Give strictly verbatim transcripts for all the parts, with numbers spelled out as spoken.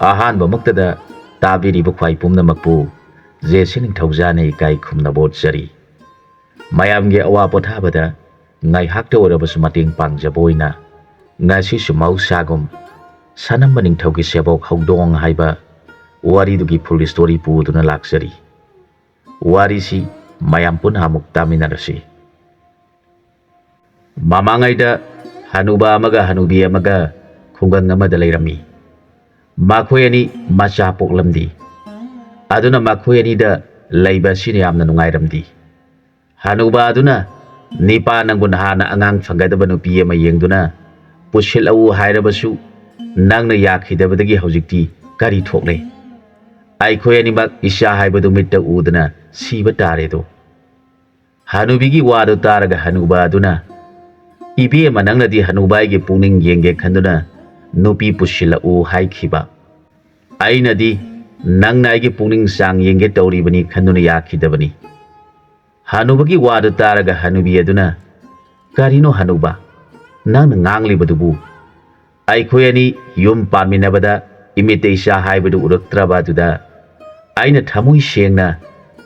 ꯑꯍꯥꯟꯕꯃꯛꯇꯗ ꯇꯥꯕꯤꯔꯤꯕ ꯈ꯭ꯋꯥꯏ ꯄꯨꯝꯅꯃꯛꯄꯨ ꯖꯦ ꯁꯤ ꯅꯤꯡꯊꯧꯖꯥꯅ ꯏꯀꯥꯏ ꯈꯨꯝꯅꯕ ꯎꯠꯆꯔꯤ꯫ ꯃꯌꯥꯝꯒꯤ ꯑꯋꯥ ꯄꯣꯊꯥꯕꯗ ꯉꯥꯏꯍꯥꯛꯇ ꯑꯣꯏꯔꯕꯁꯨ ꯃꯇꯦꯡ ꯄꯥꯡꯖꯕ ꯑꯣꯏꯅ ꯉꯁꯤꯁꯨ ꯃꯍꯧꯁꯥꯒꯨꯝ ꯁꯅꯝꯕ ꯅꯤꯡꯊꯧꯒꯤ ꯁꯦꯕꯣꯛ ꯍꯧꯗꯣꯡ ꯍꯥꯏꯕ ꯋꯥꯔꯤꯗꯨꯒꯤ full story ꯄꯨꯗꯨꯅ ꯂꯥꯛꯆꯔꯤ꯫ ꯋꯥꯔꯤꯁꯤ ꯃꯌꯥꯝ ꯄꯨꯟꯅ ꯑꯃꯨꯛ ꯇꯥꯃꯤꯟꯅꯔꯁꯤ꯫ ꯃꯃꯥꯡꯉꯩꯗ ꯍꯅꯨꯕ ꯑꯃꯒ ꯍꯅꯨꯕꯤ ꯑꯃꯒ ꯈꯨꯡꯒꯪ ꯑꯃꯗ ꯂꯩꯔꯝꯃꯤ꯫ ꯃꯈꯣꯏ ꯑꯅꯤ ꯃꯆꯥ ꯄꯣꯛꯂꯝꯗꯦ꯫ ꯑꯗꯨꯅ ꯃꯈꯣꯏ ꯑꯅꯤꯗ ꯂꯩꯕ ꯑꯁꯤꯅ ꯌꯥꯝꯅ ꯅꯨꯡꯉꯥꯏꯔꯝꯗꯦ꯫ ꯍꯅꯨꯕ ꯑꯗꯨꯅ, "ꯅꯤꯄꯥ, ꯅꯪꯕꯨ ꯅꯍꯥꯟꯅ ꯑꯉꯥꯡ ꯐꯪꯒꯗꯕ ꯅꯨꯄꯤ ꯑꯃ ꯌꯦꯡꯗꯨꯅ ꯄꯨꯁꯤꯜꯂꯛꯎ ꯍꯥꯏꯔꯕꯁꯨ ꯅꯪꯅ ꯌꯥꯈꯤꯗꯕꯗꯒꯤ ꯍꯧꯖꯤꯛꯇꯤ ꯀꯔꯤ ꯊꯣꯛꯂꯦ? ꯑꯩꯈꯣꯏ ꯑꯅꯤꯃꯛ ꯏꯆꯥ ꯍꯥꯏꯕꯗꯨ ꯃꯤꯠꯇ ꯎꯗꯅ ꯁꯤꯕ ꯇꯥꯔꯦꯗꯣ꯫" ꯍꯅꯨꯕꯤꯒꯤ ꯋꯥꯗꯨ ꯇꯥꯔꯒ ꯍꯅꯨꯕ ꯑꯗꯨꯅ, "ꯏꯕꯦꯝꯃ, ꯅꯪꯅꯗꯤ ꯍꯅꯨꯕ ꯑꯩꯒꯤ ꯄꯨꯛꯅꯤꯡ ꯌꯦꯡꯒꯦ ꯈꯟꯗꯨꯅ ꯅꯨꯄꯤ ꯄꯨꯁꯤꯜꯂꯛꯎ ꯍꯥꯏꯈꯤꯕ꯫ ꯑꯩꯅꯗꯤ ꯅꯪꯅ ꯑꯩꯒꯤ ꯄꯨꯛꯅꯤꯡ ꯆꯥꯡ ꯌꯦꯡꯒꯦ ꯇꯧꯔꯤꯕꯅꯤ ꯈꯟꯗꯨꯅ ꯌꯥꯈꯤꯗꯕꯅꯤ꯫" ꯍꯅꯨꯕꯒꯤ ꯋꯥꯗꯨ ꯇꯥꯔꯒ ꯍꯅꯨꯕꯤ ꯑꯗꯨꯅ, "ꯀꯔꯤꯅꯣ ꯍꯅꯨꯕ, ꯅꯪꯅ ꯉꯥꯡꯂꯤꯕꯗꯨꯕꯨ? ꯑꯩꯈꯣꯏ ꯑꯅꯤ ꯌꯨꯝ ꯄꯥꯟꯃꯤꯟꯅꯕꯗ ꯏꯃꯤꯠꯇ ꯏꯆꯥ ꯍꯥꯏꯕꯗꯨ ꯎꯔꯛꯇ꯭ꯔꯕ ꯑꯗꯨꯗ ꯑꯩꯅ ꯊꯃꯣꯏ ꯁꯦꯡꯅ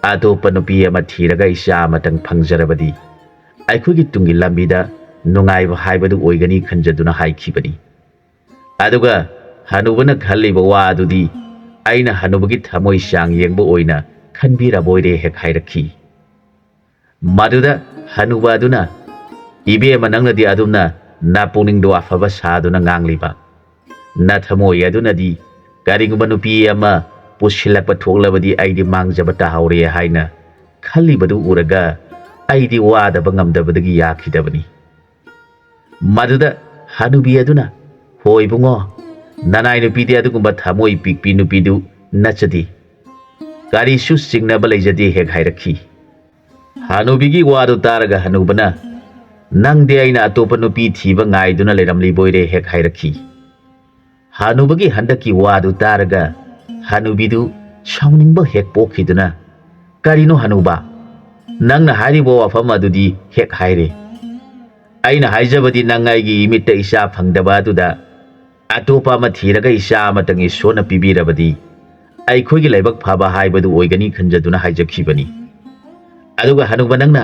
ꯑꯇꯣꯞꯄ ꯅꯨꯄꯤ ꯑꯃ ꯊꯤꯔꯒ ꯏꯆꯥ ꯑꯃꯇꯪ ꯐꯪꯖꯔꯕꯗꯤ ꯑꯩꯈꯣꯏꯒꯤ ꯇꯨꯡꯒꯤ ꯂꯝꯕꯤꯗ ꯅꯨꯡꯉꯥꯏꯕ ꯍꯥꯏꯕꯗꯨ ꯑꯣꯏꯒꯅꯤ ꯈꯟꯖꯗꯨꯅ ꯍꯥꯏꯈꯤꯕꯅꯤ꯫ ꯑꯗꯨꯒ ꯍꯅꯨꯕꯅ ꯈꯜꯂꯤꯕ ꯋꯥ ꯑꯗꯨꯗꯤ ꯑꯩꯅ ꯍꯅꯨꯕꯒꯤ ꯊꯃꯣꯏ ꯆꯥꯡ ꯌꯦꯡꯕ ꯑꯣꯏꯅ ꯈꯟꯕꯤꯔꯕꯣꯏꯔꯦ" ꯍꯦꯛ ꯍꯥꯏꯔꯛꯈꯤ꯫ ꯃꯗꯨꯗ ꯍꯅꯨꯕ ꯑꯗꯨꯅ, "ꯏꯕꯦꯝꯃ, ꯅꯪꯅꯗꯤ ꯑꯗꯨꯝꯅ ꯅꯄꯨꯛꯅꯤꯡꯗꯣ ꯑꯐꯕ ꯁꯥꯗꯨꯅ ꯉꯥꯡꯂꯤꯕ? ꯅꯊꯃꯣꯏ ꯑꯗꯨꯅꯗꯤ ꯀꯔꯤꯒꯨꯝꯕ ꯅꯨꯄꯤ ꯑꯃ ꯄꯨꯁꯤꯜꯂꯛꯄ ꯊꯣꯛꯂꯕꯗꯤ ꯑꯩꯗꯤ ꯃꯥꯡꯖꯕ ꯇꯥꯍꯧꯔꯦ ꯍꯥꯏꯅ ꯈꯜꯂꯤꯕꯗꯨ ꯎꯔꯒ ꯑꯩꯗꯤ ꯋꯥꯗꯕ ꯉꯝꯗꯕꯗꯒꯤ ꯌꯥꯈꯤꯗꯕꯅꯤ꯫" ꯃꯗꯨꯗ ꯍꯅꯨꯕꯤ ꯑꯗꯨꯅ, "ꯍꯣ ꯏꯕꯨꯡꯉꯣ, ꯅꯅꯥꯏ ꯅꯨꯄꯤꯗꯤ ꯑꯗꯨꯒꯨꯝꯕ ꯊꯃꯣꯏ ꯄꯤꯛꯄꯤ ꯅꯨꯄꯤꯗꯨ ꯅꯠꯆꯗꯦ, ꯀꯔꯤꯁꯨ ꯆꯤꯡꯅꯕ ꯂꯩꯖꯗꯦ" ꯍꯦꯛ ꯍꯥꯏꯔꯛꯈꯤ꯫ ꯍꯅꯨꯕꯤꯒꯤ ꯋꯥꯗꯨ ꯇꯥꯔꯒ ꯍꯅꯨꯕꯅ, "ꯅꯪꯗꯤ ꯑꯩꯅ ꯑꯇꯣꯞꯄ ꯅꯨꯄꯤ ꯊꯤꯕ ꯉꯥꯏꯗꯨꯅ ꯂꯩꯔꯝꯂꯤꯕꯣꯏꯔꯦ" ꯍꯦꯛ ꯍꯥꯏꯔꯛꯈꯤ꯫ ꯍꯅꯨꯕꯒꯤ ꯍꯟꯗꯛꯀꯤ ꯋꯥꯗꯨ ꯇꯥꯔꯒ ꯍꯅꯨꯕꯤꯗꯨ ꯁꯥꯎꯅꯤꯡꯕ ꯍꯦꯛ ꯄꯣꯛꯈꯤꯗꯨꯅ, "ꯀꯔꯤꯅꯣ ꯍꯅꯨꯕ, ꯅꯪꯅ ꯍꯥꯏꯔꯤꯕ ꯋꯥꯐꯝ ꯑꯗꯨꯗꯤ ꯍꯦꯛ ꯍꯥꯏꯔꯦ꯫ ꯑꯩꯅ ꯍꯥꯏꯖꯕꯗꯤ ꯅꯪ ꯑꯩꯒꯤ ꯏꯃꯤꯠꯇ ꯏꯆꯥ ꯐꯪꯗꯕ ꯑꯗꯨꯗ ꯑꯇꯣꯞꯄ ꯑꯃ ꯊꯤꯔꯒ ꯏꯆꯥ ꯑꯃꯇꯪ ꯏꯁꯣꯔꯅ ꯄꯤꯕꯤꯔꯕꯗꯤ ꯑꯩꯈꯣꯏꯒꯤ ꯂꯥꯏꯕꯛ ꯐꯕ ꯍꯥꯏꯕꯗꯨ ꯑꯣꯏꯒꯅꯤ ꯈꯟꯖꯗꯨꯅ ꯍꯥꯏꯖꯈꯤꯕꯅꯤ꯫ ꯑꯗꯨꯒ ꯍꯅꯨꯕ, ꯅꯪꯅ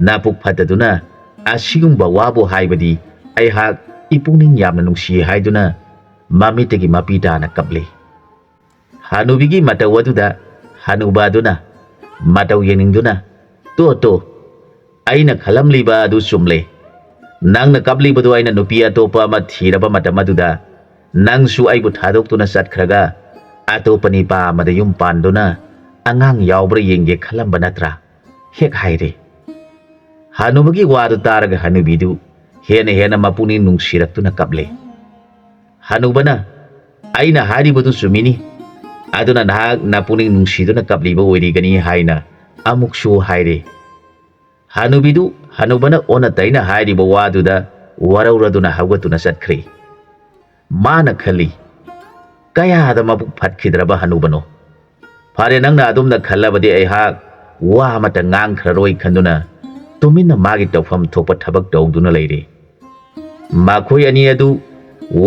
ꯅꯥꯄꯨꯛ ꯐꯠꯇꯗꯨꯅ ꯑꯁꯤꯒꯨꯝꯕ ꯋꯥꯕꯨ ꯍꯥꯏꯕꯗꯤ ꯑꯩꯍꯥꯛ ꯏꯄꯨꯛꯅꯤꯡ ꯌꯥꯝꯅ ꯅꯨꯡꯁꯤ ꯍꯥꯏꯗꯨꯅ ꯃꯃꯤꯠꯇꯒꯤ ꯃꯄꯤ ꯇꯥꯅ ꯀꯞꯂꯤ꯫ ꯍꯅꯨꯕꯤꯒꯤ ꯃꯇꯧ ꯑꯗꯨꯗ ꯍꯅꯨꯕ ꯑꯗꯨꯅ ꯃꯇꯧ ꯌꯦꯡꯅꯤꯡꯗꯨꯅ, "ꯇꯣ, ꯇꯣ, ꯑꯩꯅ ꯈꯜꯂꯝꯂꯤꯕ ꯑꯗꯨ ꯆꯨꯝꯂꯦ꯫ ꯅꯪꯅ ꯀꯞꯂꯤꯕꯗꯨ ꯑꯩꯅ ꯅꯨꯄꯤ ꯑꯇꯣꯞꯄ ꯑꯃ ꯊꯤꯔꯕ ꯃꯇꯝ ꯑꯗꯨꯗ ꯅꯪꯁꯨ ꯑꯩꯕꯨ ꯊꯥꯗꯣꯛꯇꯨꯅ ꯆꯠꯈ꯭ꯔꯒ ꯑꯇꯣꯞꯄ ꯅꯤꯄꯥ ꯑꯃꯗ ꯌꯨꯝ ꯄꯥꯟꯗꯨꯅ ꯑꯉꯥꯡ ꯌꯥꯎꯕ꯭ꯔꯥ ꯌꯦꯡꯒꯦ ꯈꯜꯂꯝꯕ ꯅꯠꯇ꯭ꯔꯥ?" ꯍꯦꯛ ꯍꯥꯏꯔꯦ꯫ ꯍꯅꯨꯕꯒꯤ ꯋꯥꯗꯨ ꯇꯥꯔꯒ ꯍꯅꯨꯕꯤꯗꯨ ꯍꯦꯟꯅ ꯍꯦꯟꯅ ꯃꯄꯨꯛꯅꯤꯡ ꯅꯨꯡꯁꯤꯔꯛꯇꯨꯅ ꯀꯞꯂꯦ꯫ ꯍꯅꯨꯕꯅ, "ꯑꯩꯅ ꯍꯥꯏꯔꯤꯕꯗꯨ ꯆꯨꯝꯃꯤꯅꯤ, ꯑꯗꯨꯅ ꯅꯍꯥꯛ ꯅꯄꯨꯛꯅꯤꯡ ꯅꯨꯡꯁꯤꯗꯨꯅ ꯀꯞꯂꯤꯕ ꯑꯣꯏꯔꯤꯒꯅꯤ" ꯍꯥꯏꯅ ꯑꯃꯨꯛꯁꯨ ꯍꯥꯏꯔꯦ꯫ ꯍꯅꯨꯕꯤꯗꯨ ꯍꯅꯨꯕꯅ ꯑꯣꯟꯅ ꯇꯩꯅ ꯍꯥꯏꯔꯤꯕ ꯋꯥꯗꯨꯗ ꯋꯥꯔꯧꯔꯗꯨꯅ ꯍꯧꯒꯠꯇꯨꯅ ꯆꯠꯈ꯭ꯔꯦ꯫ ꯃꯥꯅ ꯈꯜꯂꯤ, "ꯀꯌꯥꯗ ꯃꯕꯨꯛ ꯐꯠꯈꯤꯗ꯭ꯔꯕ ꯍꯅꯨꯕꯅꯣ! ꯐꯔꯦ, ꯅꯪꯅ ꯑꯗꯨꯝꯅ ꯈꯜꯂꯕꯗꯤ ꯑꯩꯍꯥꯛ ꯋꯥ ꯑꯃꯠꯇ ꯉꯥꯡꯈ꯭ꯔꯔꯣꯏ" ꯈꯟꯗꯨꯅ ꯇꯨꯃꯤꯟꯅ ꯃꯥꯒꯤ ꯇꯧꯐꯝ ꯊꯣꯛꯄ ꯊꯕꯛ ꯇꯧꯗꯨꯅ ꯂꯩꯔꯦ꯫ ꯃꯈꯣꯏ ꯑꯅꯤ ꯑꯗꯨ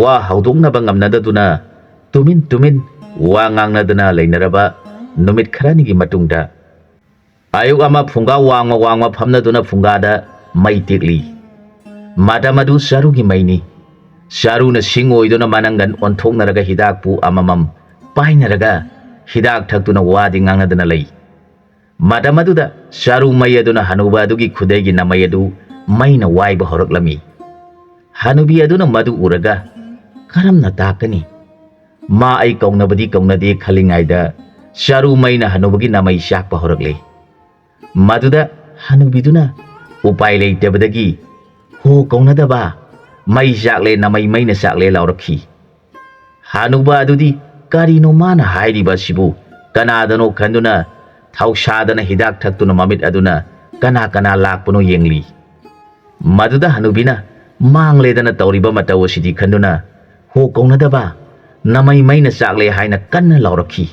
ꯋꯥ ꯍꯧꯗꯣꯛꯅꯕ ꯉꯝꯅꯗꯗꯨꯅ ꯇꯨꯃꯤꯟ ꯇꯨꯃꯤꯟ ꯋꯥ ꯉꯥꯡꯅꯗꯅ ꯂꯩꯅꯔꯕ ꯅꯨꯃꯤꯠ ꯈꯔꯅꯤꯒꯤ ꯃꯇꯨꯡꯗ, ꯑꯌꯨꯛ ꯑꯃ ꯐꯨꯡꯒꯥ ꯋꯥꯡꯃ ꯋꯥꯡꯃ ꯐꯝꯅꯗꯨꯅ ꯐꯨꯡꯒꯥꯗ ꯃꯩ ꯇꯦꯛꯂꯤ꯫ ꯃꯇꯝ ꯑꯗꯨ ꯆꯔꯨꯒꯤ ꯃꯩꯅꯤ꯫ ꯆꯔꯨꯅ ꯁꯤꯡ ꯑꯣꯏꯗꯨꯅ ꯃꯅꯪꯒꯟ ꯑꯣꯟꯊꯣꯛꯅꯔꯒ ꯍꯤꯗꯥꯛꯄꯨ ꯑꯃꯃꯝ ꯄꯥꯏꯅꯔꯒ ꯍꯤꯗꯥꯛ ꯊꯛꯇꯨꯅ ꯋꯥꯗꯤ ꯉꯥꯡꯅꯗꯅ ꯂꯩ꯫ ꯃꯇꯝ ꯑꯗꯨꯗ ꯆꯔꯨ ꯃꯩ ꯑꯗꯨꯅ ꯍꯅꯨꯕ ꯑꯗꯨꯒꯤ ꯈꯨꯗꯩꯒꯤ ꯅꯃꯩ ꯑꯗꯨ ꯃꯩꯅ ꯋꯥꯏꯕ ꯍꯧꯔꯛꯂꯝꯃꯤ꯫ ꯍꯅꯨꯕꯤ ꯑꯗꯨꯅ ꯃꯗꯨ ꯎꯔꯒ, "ꯀꯔꯝꯅ ꯇꯥꯛꯀꯅꯤ? ꯃꯥ ꯑꯩ ꯀꯧꯅꯕꯗꯤ ꯀꯧꯅꯗꯦ" ꯈꯜꯂꯤꯉꯩꯗ ꯆꯔꯨ ꯃꯩꯅ ꯍꯅꯨꯕꯒꯤ ꯅꯃꯩ ꯆꯥꯛꯄ ꯍꯧꯔꯛꯂꯦ꯫ ꯃꯗꯨꯗ ꯍꯅꯨꯕꯤꯗꯨꯅ ꯎꯄꯥꯏ ꯂꯩꯇꯕꯗꯒꯤ, "ꯍꯣ ꯀꯧꯅꯗꯕ, ꯃꯩ ꯆꯥꯛꯂꯦ, ꯅꯃꯩ ꯃꯩꯅ ꯆꯥꯛꯂꯦ" ꯂꯥꯎꯔꯛꯈꯤ꯫ ꯍꯅꯨꯕ ꯑꯗꯨꯗꯤ ꯀꯔꯤꯅꯣ ꯃꯥꯅ ꯍꯥꯏꯔꯤꯕ ꯑꯁꯤꯕꯨ? ꯀꯅꯥꯗꯅꯣ ꯈꯟꯗꯨꯅ ꯊꯧꯁꯥꯗꯅ ꯍꯤꯗꯥꯛ ꯊꯛꯇꯨꯅ ꯃꯃꯤꯠ ꯑꯗꯨꯅ ꯀꯅꯥ ꯀꯅꯥ ꯂꯥꯛꯄꯅꯣ ꯌꯦꯡꯂꯤ꯫ ꯃꯗꯨꯗ ꯍꯅꯨꯕꯤꯅ ꯃꯥꯡꯂꯦꯗꯅ ꯇꯧꯔꯤꯕ ꯃꯇꯧ ꯑꯁꯤꯗꯤ ꯈꯟꯗꯨꯅ, "ꯍꯣ ꯀꯧꯅꯗꯕ, ꯅꯃꯩ ꯃꯩꯅ ꯆꯥꯛꯂꯦ" ꯍꯥꯏꯅ ꯀꯟꯅ ꯂꯥꯎꯔꯛꯈꯤ꯫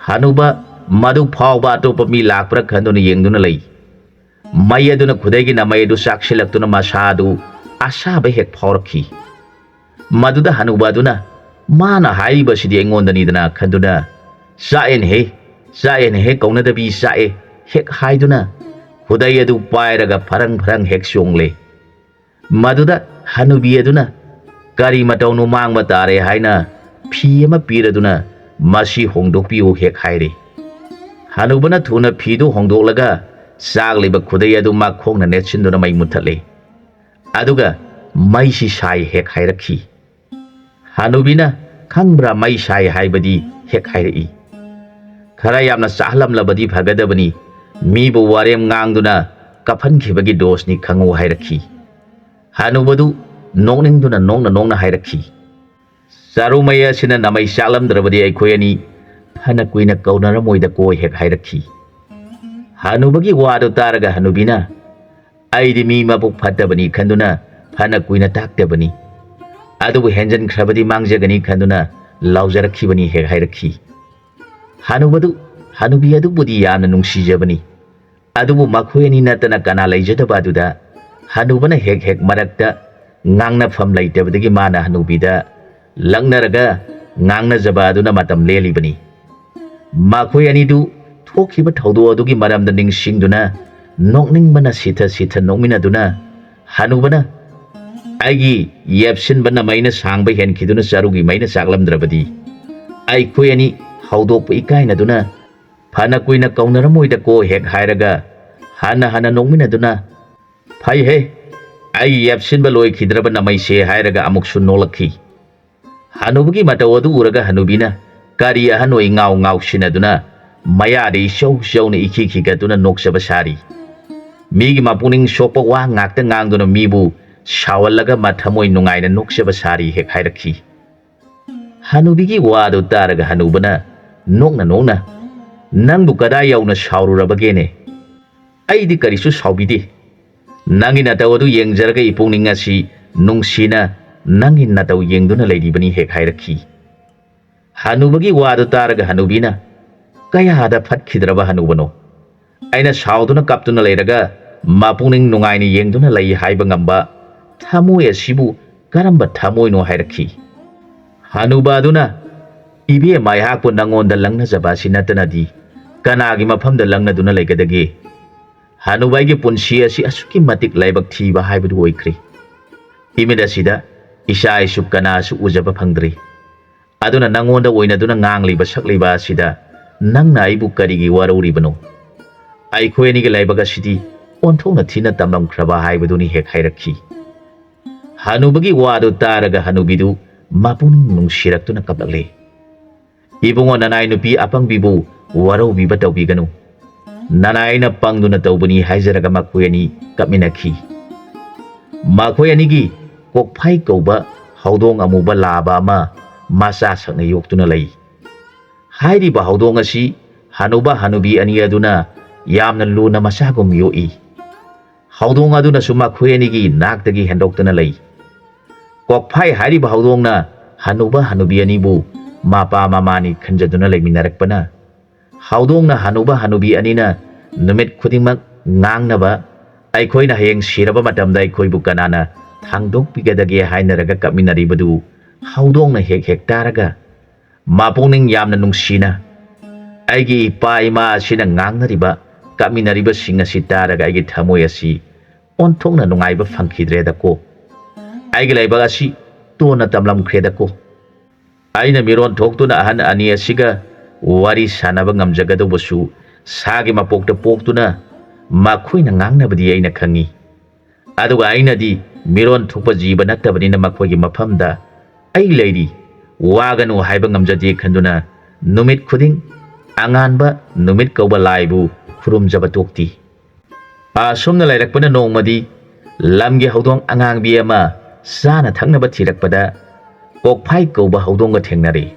ꯍꯅꯨꯕ ꯃꯗꯨ ꯐꯥꯎꯕ ꯑꯇꯣꯞꯄ ꯃꯤ ꯂꯥꯛꯄ꯭ꯔꯥ ꯈꯟꯗꯨꯅ ꯌꯦꯡꯗꯨꯅ ꯂꯩ꯫ ꯃꯩ ꯑꯗꯨꯅ ꯈꯨꯗꯩꯒꯤ ꯅꯃꯩ ꯑꯗꯨ ꯆꯥꯛꯁꯤꯜꯂꯛꯇꯨꯅ ꯃꯁꯥ ꯑꯗꯨ ꯑꯁꯥꯕ ꯍꯦꯛ ꯐꯥꯎꯔꯛꯈꯤ꯫ ꯃꯗꯨꯗ ꯍꯅꯨꯕ ꯑꯗꯨꯅ ꯃꯥꯅ ꯍꯥꯏꯔꯤꯕꯁꯤꯗꯤ ꯑꯩꯉꯣꯟꯗꯅꯤꯗꯅ ꯈꯟꯗꯨꯅ, "ꯆꯥꯛꯑꯦꯅꯦꯍꯦ, ꯆꯥꯛꯑꯦꯅꯦꯍꯦ, ꯀꯧꯅꯗꯕꯤ ꯆꯥꯛꯑꯦ" ꯍꯦꯛ ꯍꯥꯏꯗꯨꯅ ꯈꯨꯗꯩ ꯑꯗꯨ ꯄꯥꯏꯔꯒ ꯐꯔꯪ ꯐꯔꯪ ꯍꯦꯛ ꯆꯣꯡꯂꯦ꯫ ꯃꯗꯨꯗ ꯍꯅꯨꯕꯤ ꯑꯗꯨꯅ ꯀꯔꯤ ꯃꯇꯧꯅꯣ ꯃꯥꯡꯕ ꯇꯥꯔꯦ ꯍꯥꯏꯅ ꯐꯤ ꯑꯃ ꯄꯤꯔꯗꯨꯅ "ꯃꯁꯤ ꯍꯣꯡꯗꯣꯛꯄꯤꯌꯨ" ꯍꯦꯛ ꯍꯥꯏꯔꯦ꯫ ꯍꯅꯨꯕꯅ ꯊꯨꯅ ꯐꯤꯗꯨ ꯍꯣꯡꯗꯣꯛꯂꯒ ꯆꯥꯛꯂꯤꯕ ꯈꯨꯗꯩ ꯑꯗꯨ ꯃꯈꯣꯡꯅ ꯅꯦꯠꯁꯤꯟꯗꯨꯅ ꯃꯩ ꯃꯨꯊꯠꯂꯦ꯫ ꯑꯗꯨꯒ "ꯃꯩꯁꯤ ꯁꯥꯏ" ꯍꯦꯛ ꯍꯥꯏꯔꯛꯈꯤ꯫ ꯍꯅꯨꯕꯤꯅ "ꯈꯪꯕ꯭ꯔꯥ, ꯃꯩ ꯁꯥꯏ ꯍꯥꯏꯕꯗꯤ?" ꯍꯦꯛ ꯍꯥꯏꯔꯛꯏ꯫ "ꯈꯔ ꯌꯥꯝꯅ ꯆꯥꯍꯜꯂꯝꯂꯕꯗꯤ ꯐꯒꯗꯕꯅꯤ, ꯃꯤꯕꯨ ꯋꯥꯔꯦꯝ ꯉꯥꯡꯗꯨꯅ ꯀꯞꯍꯟꯈꯤꯕꯒꯤ ꯗꯣꯁꯅꯤ ꯈꯪꯉꯨ" ꯍꯥꯏꯔꯛꯈꯤ꯫ ꯍꯅꯨꯕꯗꯨ ꯅꯣꯛꯅꯤꯡꯗꯨꯅ ꯅꯣꯛꯅ ꯅꯣꯛꯅ ꯍꯥꯏꯔꯛꯈꯤ, "ꯆꯔꯨ ꯃꯩ ꯑꯁꯤꯅ ꯅꯃꯩ ꯆꯥꯛꯂꯝꯗ꯭ꯔꯕꯗꯤ ꯑꯩꯈꯣꯏ ꯑꯅꯤ ꯐꯅ ꯀꯨꯏꯅ ꯀꯧꯅꯔꯝꯃꯣꯏꯗꯀꯣ" ꯍꯦꯛ ꯍꯥꯏꯔꯛꯈꯤ꯫ ꯍꯅꯨꯕꯒꯤ ꯋꯥꯗꯨ ꯇꯥꯔꯒ ꯍꯅꯨꯕꯤꯅ "ꯑꯩꯗꯤ ꯃꯤ ꯃꯕꯨꯛ ꯐꯠꯇꯕꯅꯤ ꯈꯟꯗꯨꯅ ꯐꯅ ꯀꯨꯏꯅ ꯇꯥꯛꯇꯕꯅꯤ, ꯑꯗꯨꯕꯨ ꯍꯦꯟꯖꯟꯈ꯭ꯔꯕꯗꯤ ꯃꯥꯡꯖꯒꯅꯤ ꯈꯟꯗꯨꯅ ꯂꯥꯎꯖꯔꯛꯈꯤꯕꯅꯤ" ꯍꯦꯛ ꯍꯥꯏꯔꯛꯈꯤ꯫ ꯍꯅꯨꯕꯗꯨ ꯍꯅꯨꯕꯤ ꯑꯗꯨꯕꯨꯗꯤ ꯌꯥꯝꯅ ꯅꯨꯡꯁꯤꯖꯕꯅꯤ, ꯑꯗꯨꯕꯨ ꯃꯈꯣꯏ ꯑꯅꯤ ꯅꯠꯇꯅ ꯀꯅꯥ ꯂꯩꯖꯗꯕ ꯑꯗꯨꯗ ꯍꯅꯨꯕꯅ ꯍꯦꯛ ꯍꯦꯛ ꯃꯔꯛꯇ ꯉꯥꯡꯅꯐꯝ ꯂꯩꯇꯕꯗꯒꯤ ꯃꯥꯅ ꯍꯅꯨꯕꯤꯗ ꯂꯛꯅꯔꯒ ꯉꯥꯡꯅꯖꯕ ꯑꯗꯨꯅ ꯃꯇꯝ ꯂꯦꯜꯂꯤꯕꯅꯤ꯫ ꯃꯈꯣꯏ ꯑꯅꯤꯗꯨ ꯊꯣꯛꯈꯤꯕ ꯊꯧꯗꯣꯛ ꯑꯗꯨꯒꯤ ꯃꯔꯝꯗ ꯅꯤꯡꯁꯤꯡꯗꯨꯅ ꯅꯣꯛꯅꯤꯡꯕꯅ ꯁꯤꯊ ꯁꯤꯊ ꯅꯣꯛꯃꯤꯟꯅꯗꯨꯅ ꯍꯅꯨꯕꯅ "ꯑꯩꯒꯤ ꯌꯦꯞꯁꯤꯟꯕ ꯅꯃꯩꯅ ꯁꯥꯡꯕ ꯍꯦꯟꯈꯤꯗꯨꯅ ꯆꯔꯨꯒꯤ ꯃꯩꯅ ꯆꯥꯛꯂꯝꯗ꯭ꯔꯕꯗꯤ ꯑꯩꯈꯣꯏ ꯑꯅꯤ ꯍꯧꯗꯣꯛꯄ ꯏꯀꯥꯏꯅꯗꯨꯅ ꯐꯅ ꯀꯨꯏꯅ ꯀꯧꯅꯔꯝꯃꯣꯏꯗꯀꯣ" ꯍꯦꯛ ꯍꯥꯏꯔꯒ ꯍꯟꯅ ꯍꯟꯅ ꯅꯣꯛꯃꯤꯟꯅꯗꯨꯅ "ꯐꯩꯍꯦ, ꯑꯩꯒꯤ ꯌꯦꯞꯁꯤꯟꯕ ꯂꯣꯏꯈꯤꯗ꯭ꯔꯕ ꯅꯃꯩꯁꯦ" ꯍꯥꯏꯔꯒ ꯑꯃꯨꯛꯁꯨ ꯅꯣꯛꯂꯛꯈꯤ꯫ ꯍꯅꯨꯕꯒꯤ ꯃꯇꯧ ꯑꯗꯨ ꯎꯔꯒ ꯍꯅꯨꯕꯤꯅ ꯀꯔꯤ ꯑꯍꯟ ꯑꯣꯏ ꯉꯥꯎ ꯉꯥꯎꯁꯤꯟꯅꯗꯨꯅ ꯃꯌꯥꯗ ꯏꯆꯧ ꯆꯧꯅ ꯏꯈꯤ ꯈꯤꯒꯠꯇꯨꯅ ꯅꯣꯛꯆꯕ ꯁꯥꯔꯤ꯫ ꯃꯤꯒꯤ ꯃꯄꯨꯛꯅꯤꯡ ꯁꯣꯛꯄ ꯋꯥ ꯉꯥꯛꯇ ꯉꯥꯡꯗꯨꯅ ꯃꯤꯕꯨ ꯁꯥꯎꯍꯜꯂꯒ ꯃꯊꯃꯣꯏ ꯅꯨꯡꯉꯥꯏꯅ ꯅꯣꯛꯆꯕ ꯁꯥꯔꯤ ꯍꯦꯛ ꯍꯥꯏꯔꯛꯈꯤ꯫ ꯍꯅꯨꯕꯤꯒꯤ ꯋꯥꯗꯨ ꯇꯥꯔꯒ ꯍꯅꯨꯕꯅ ꯅꯣꯛꯅ ꯅꯣꯛꯅ "ꯅꯪꯕꯨ ꯀꯗꯥꯏ ꯌꯧꯅ ꯁꯥꯎꯔꯨꯔꯕꯒꯦꯅꯦ? ꯑꯩꯗꯤ ꯀꯔꯤꯁꯨ ꯁꯥꯎꯕꯤꯗꯦ꯫ ꯅꯪꯒꯤ ꯅꯇꯧ ꯑꯗꯨ ꯌꯦꯡꯖꯔꯒ ꯏꯄꯨꯛꯅꯤꯡ ꯑꯁꯤ ꯅꯨꯡꯁꯤꯅ ꯅꯪꯒꯤ ꯅꯇꯧ ꯌꯦꯡꯗꯨꯅ ꯂꯩꯔꯤꯕꯅꯤ" ꯍꯦꯛ ꯍꯥꯏꯔꯛꯈꯤ꯫ ꯍꯅꯨꯕꯒꯤ ꯋꯥꯗꯨ ꯇꯥꯔꯒ ꯍꯅꯨꯕꯤꯅ "ꯀꯌꯥꯗ ꯐꯠꯈꯤꯗ꯭ꯔꯕ ꯍꯅꯨꯕꯅꯣ? ꯑꯩꯅ ꯁꯥꯎꯗꯨꯅ ꯀꯞꯇꯨꯅ ꯂꯩꯔꯒ ꯃꯄꯨꯛꯅꯤꯡ ꯅꯨꯡꯉꯥꯏꯅ ꯌꯦꯡꯗꯨꯅ ꯂꯩ ꯍꯥꯏꯕ ꯉꯝꯕ ꯊꯃꯣꯏ ꯑꯁꯤꯕꯨ ꯀꯔꯝꯕ ꯊꯃꯣꯏꯅꯣ ꯍꯥꯏꯔꯛꯈꯤ꯫ ꯍꯅꯨꯕ ꯑꯗꯨꯅ, "ꯏꯕꯦꯝꯃ, ꯑꯩꯍꯥꯛꯄꯨ ꯅꯪꯉꯣꯟꯗ ꯂꯪꯅꯖꯕ ꯑꯁꯤ ꯅꯠꯇꯅꯗꯤ ꯀꯅꯥꯒꯤ ꯃꯐꯝꯗ ꯂꯪꯅꯗꯨꯅ ꯂꯩꯒꯗꯒꯦ? ꯍꯅꯨꯕ, ꯑꯩꯒꯤ ꯄꯨꯟꯁꯤ ꯑꯁꯤ ꯑꯁꯨꯛꯀꯤ ꯃꯇꯤꯛ ꯂꯥꯏꯕꯛ ꯊꯤꯕ ꯍꯥꯏꯕꯗꯨ ꯑꯣꯏꯈ꯭ꯔꯦ꯫ ꯏꯃꯤꯠ ꯑꯁꯤꯗ ꯏꯆꯥ ꯏꯁꯨ ꯀꯅꯥꯁꯨ ꯎꯖꯕ ꯐꯪꯗ꯭ꯔꯦ꯫ ꯑꯗꯨꯅ ꯅꯪꯉꯣꯟꯗ ꯑꯣꯏꯅꯗꯨꯅ ꯉꯥꯡꯂꯤꯕ ꯁꯛꯂꯤꯕ ꯑꯁꯤꯗ ꯅꯪꯅ ꯑꯩꯕꯨ ꯀꯔꯤꯒꯤ ꯋꯥꯔꯧꯔꯤꯕꯅꯣ? ꯑꯩꯈꯣꯏ ꯑꯅꯤꯒꯤ ꯂꯥꯏꯕꯛ ꯑꯁꯤꯗꯤ ꯑꯣꯟꯊꯣꯛꯅ ꯊꯤꯅ ꯇꯝꯂꯝꯈ꯭ꯔꯕ ꯍꯥꯏꯕꯗꯨꯅꯤ" ꯍꯦꯛ ꯍꯥꯏꯔꯛꯈꯤ꯫ ꯍꯅꯨꯕꯒꯤ ꯋꯥꯗꯨ ꯇꯥꯔꯒ ꯍꯅꯨꯕꯤꯗꯨ ꯃꯄꯨꯛꯅꯤꯡ ꯅꯨꯡꯁꯤꯔꯛꯇꯨꯅ ꯀꯞꯂꯛꯂꯦ꯫ "ꯏꯕꯨꯡꯉꯣ, ꯅꯅꯥꯏ ꯅꯨꯄꯤ ꯑꯄꯪꯕꯤꯕꯨ ꯋꯥꯔꯧꯕꯤꯕ ꯇꯧꯕꯤꯒꯅꯨ꯫ ꯅꯅꯥꯏ ꯑꯩꯅ ꯄꯪꯗꯨꯅ ꯇꯧꯕꯅꯤ" ꯍꯥꯏꯖꯔꯒ ꯃꯈꯣꯏ ꯑꯅꯤ ꯀꯞꯃꯤꯟꯅꯈꯤ꯫ ꯃꯈꯣꯏ ꯑꯅꯤꯒꯤ ꯀꯣꯛꯐꯥꯏ ꯀꯧꯕ ꯍꯧꯗꯣꯡ ꯑꯃꯨꯕ ꯂꯥꯕ ꯑꯃ ꯃꯆꯥ ꯁꯛꯅ ꯌꯣꯛꯇꯨꯅ ꯂꯩ꯫ ꯍꯥꯏꯔꯤꯕ ꯍꯧꯗꯣꯡ ꯑꯁꯤ ꯍꯅꯨꯕ ꯍꯅꯨꯕꯤ ꯑꯅꯤ ꯑꯗꯨꯅ ꯌꯥꯝꯅ ꯂꯨꯅ ꯃꯆꯥꯒꯨꯝ ꯌꯣꯛꯏ꯫ ꯍꯧꯗꯣꯡ ꯑꯗꯨꯅꯁꯨ ꯃꯈꯣꯏ ꯑꯅꯤꯒꯤ ꯅꯥꯛꯇꯒꯤ ꯍꯦꯟꯗꯣꯛꯇꯅ ꯂꯩ꯫ ꯀꯣꯛꯐꯥꯏ ꯍꯥꯏꯔꯤꯕ ꯍꯧꯗꯣꯡꯅ ꯍꯅꯨꯕ ꯍꯅꯨꯕꯤ ꯑꯅꯤꯕꯨ ꯃꯄꯥ ꯃꯃꯥꯅꯤ ꯈꯟꯖꯗꯨꯅ ꯂꯩꯃꯤꯟꯅꯔꯛꯄꯅ, ꯍꯧꯗꯣꯡꯅ ꯍꯅꯨꯕ ꯍꯅꯨꯕꯤ ꯑꯅꯤꯅ ꯅꯨꯃꯤꯠ ꯈꯨꯗꯤꯡꯃꯛ ꯉꯥꯡꯅꯕ, "ꯑꯩꯈꯣꯏꯅ ꯍꯌꯦꯡ ꯁꯤꯔꯕ ꯃꯇꯝꯗ ꯑꯩꯈꯣꯏꯕꯨ ꯀꯅꯥꯅ ꯊꯥꯡꯗꯣꯛꯄꯤꯒꯗꯒꯦ?" ꯍꯥꯏꯅꯔꯒ ꯀꯞꯃꯤꯟꯅꯔꯤꯕꯗꯨ ꯍꯧꯗꯣꯡꯅ ꯍꯦꯛ ꯍꯦꯛ ꯇꯥꯔꯒ ꯃꯄꯨꯛꯅꯤꯡ ꯌꯥꯝꯅ ꯅꯨꯡꯁꯤꯅ, "ꯑꯩꯒꯤ ꯏꯄꯥ ꯏꯃꯥ ꯑꯁꯤꯅ ꯉꯥꯡꯅꯔꯤꯕ, ꯀꯞꯃꯤꯟꯅꯔꯤꯕꯁꯤꯡ ꯑꯁꯤ ꯇꯥꯔꯒ ꯑꯩꯒꯤ ꯊꯃꯣꯏ ꯑꯁꯤ ꯑꯣꯟꯊꯣꯛꯅ ꯅꯨꯡꯉꯥꯏꯕ ꯐꯪꯈꯤꯗ꯭ꯔꯦꯗꯀꯣ꯫ ꯑꯩꯒꯤ ꯂꯥꯏꯕꯛ ꯑꯁꯤ ꯇꯣꯟꯅ ꯇꯝꯂꯝꯈ꯭ꯔꯦꯗꯀꯣ꯫ ꯑꯩꯅ ꯃꯤꯔꯣꯟ ꯊꯣꯛꯇꯨꯅ ꯑꯍꯟ ꯑꯅꯤ ꯑꯁꯤꯒ ꯋꯥꯔꯤ ꯁꯥꯟꯅꯕ ꯉꯝꯖꯒꯗꯧꯕꯁꯨ ꯁꯥꯒꯤ ꯃꯄꯣꯛꯇ ꯄꯣꯛꯇꯨꯅ ꯃꯈꯣꯏꯅ ꯉꯥꯡꯅꯕꯗꯤ ꯑꯩꯅ ꯈꯪꯏ꯫ ꯑꯗꯨꯒ ꯑꯩꯅꯗꯤ ꯃꯤꯔꯣꯟ ꯊꯣꯛꯄ ꯖꯤꯕ ꯅꯠꯇꯕꯅꯤꯅ ꯃꯈꯣꯏꯒꯤ ꯃꯐꯝꯗ ꯑꯩ ꯂꯩꯔꯤ, ꯋꯥꯒꯅꯨ ꯍꯥꯏꯕ ꯉꯝꯖꯗꯦ ꯈꯟꯗꯨꯅ ꯅꯨꯃꯤꯠ ꯈꯨꯗꯤꯡ ꯑꯉꯥꯟꯕ ꯅꯨꯃꯤꯠ ꯀꯧꯕ ꯂꯥꯏꯕꯨ ꯈꯨꯔꯨꯝꯖꯕ ꯇꯣꯛꯇꯦ꯫ ꯑꯁꯨꯝꯅ ꯂꯩꯔꯛꯄꯅ ꯅꯣꯡꯃꯗꯤ ꯂꯝꯒꯤ ꯍꯧꯗꯣꯡ ꯑꯉꯥꯡꯕꯤ ꯑꯃ ꯆꯥꯅ ꯊꯛꯅꯕ ꯊꯤꯔꯛꯄꯗ ꯀꯣꯛꯐꯥꯏ ꯀꯧꯕ ꯍꯧꯗꯣꯡꯒ ꯊꯦꯡꯅꯔꯦ꯫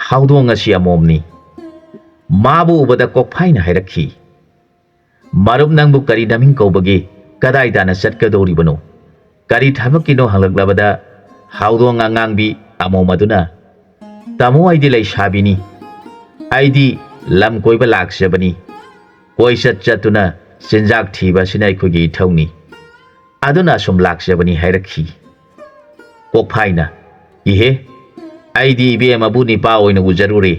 ꯍꯧꯗꯣꯡ ꯑꯁꯤ ꯑꯃꯣꯝꯅꯤ꯫ ꯃꯥꯕꯨ ꯎꯕꯗ ꯀꯣꯛꯐꯥꯏꯅ ꯍꯥꯏꯔꯛꯈꯤ, "ꯃꯔꯨꯞ, ꯅꯪꯕꯨ ꯀꯔꯤ ꯅꯃꯤꯡ ꯀꯧꯕꯒꯦ? ꯀꯗꯥꯏ ꯇꯥꯟꯅ ꯆꯠꯀꯗꯧꯔꯤꯕꯅꯣ? ꯀꯔꯤ ꯊꯕꯛꯀꯤꯅꯣ?" ꯍꯪꯂꯛꯂꯕꯗ ꯍꯧꯗꯣꯡ ꯑꯉꯥꯡꯕꯤ ꯑꯃꯣꯝ ꯑꯗꯨꯅ, "ꯇꯥꯃꯣ, ꯑꯩꯗꯤ ꯂꯩꯁꯥꯕꯤꯅꯤ꯫ ꯑꯩꯗꯤ ꯂꯝ ꯀꯣꯏꯕ ꯂꯥꯛꯆꯕꯅꯤ꯫ ꯀꯣꯏꯆꯠ ꯆꯠꯇꯨꯅ ꯆꯤꯟꯖꯥꯛ ꯊꯤꯕ ꯑꯁꯤꯅ ꯑꯩꯈꯣꯏꯒꯤ ꯏꯊꯧꯅꯤ꯫ ꯑꯗꯨꯅ ꯑꯁꯨꯝ ꯂꯥꯛꯆꯕꯅꯤ" ꯍꯥꯏꯔꯛꯈꯤ꯫ ꯀꯣꯛꯐꯥꯏꯅ, "ꯏꯍꯦ, ꯑꯩꯗꯤ ꯏꯕꯦꯝꯃꯕꯨ ꯅꯤꯄꯥ ꯑꯣꯏꯅ ꯎꯖꯔꯨꯔꯦ꯫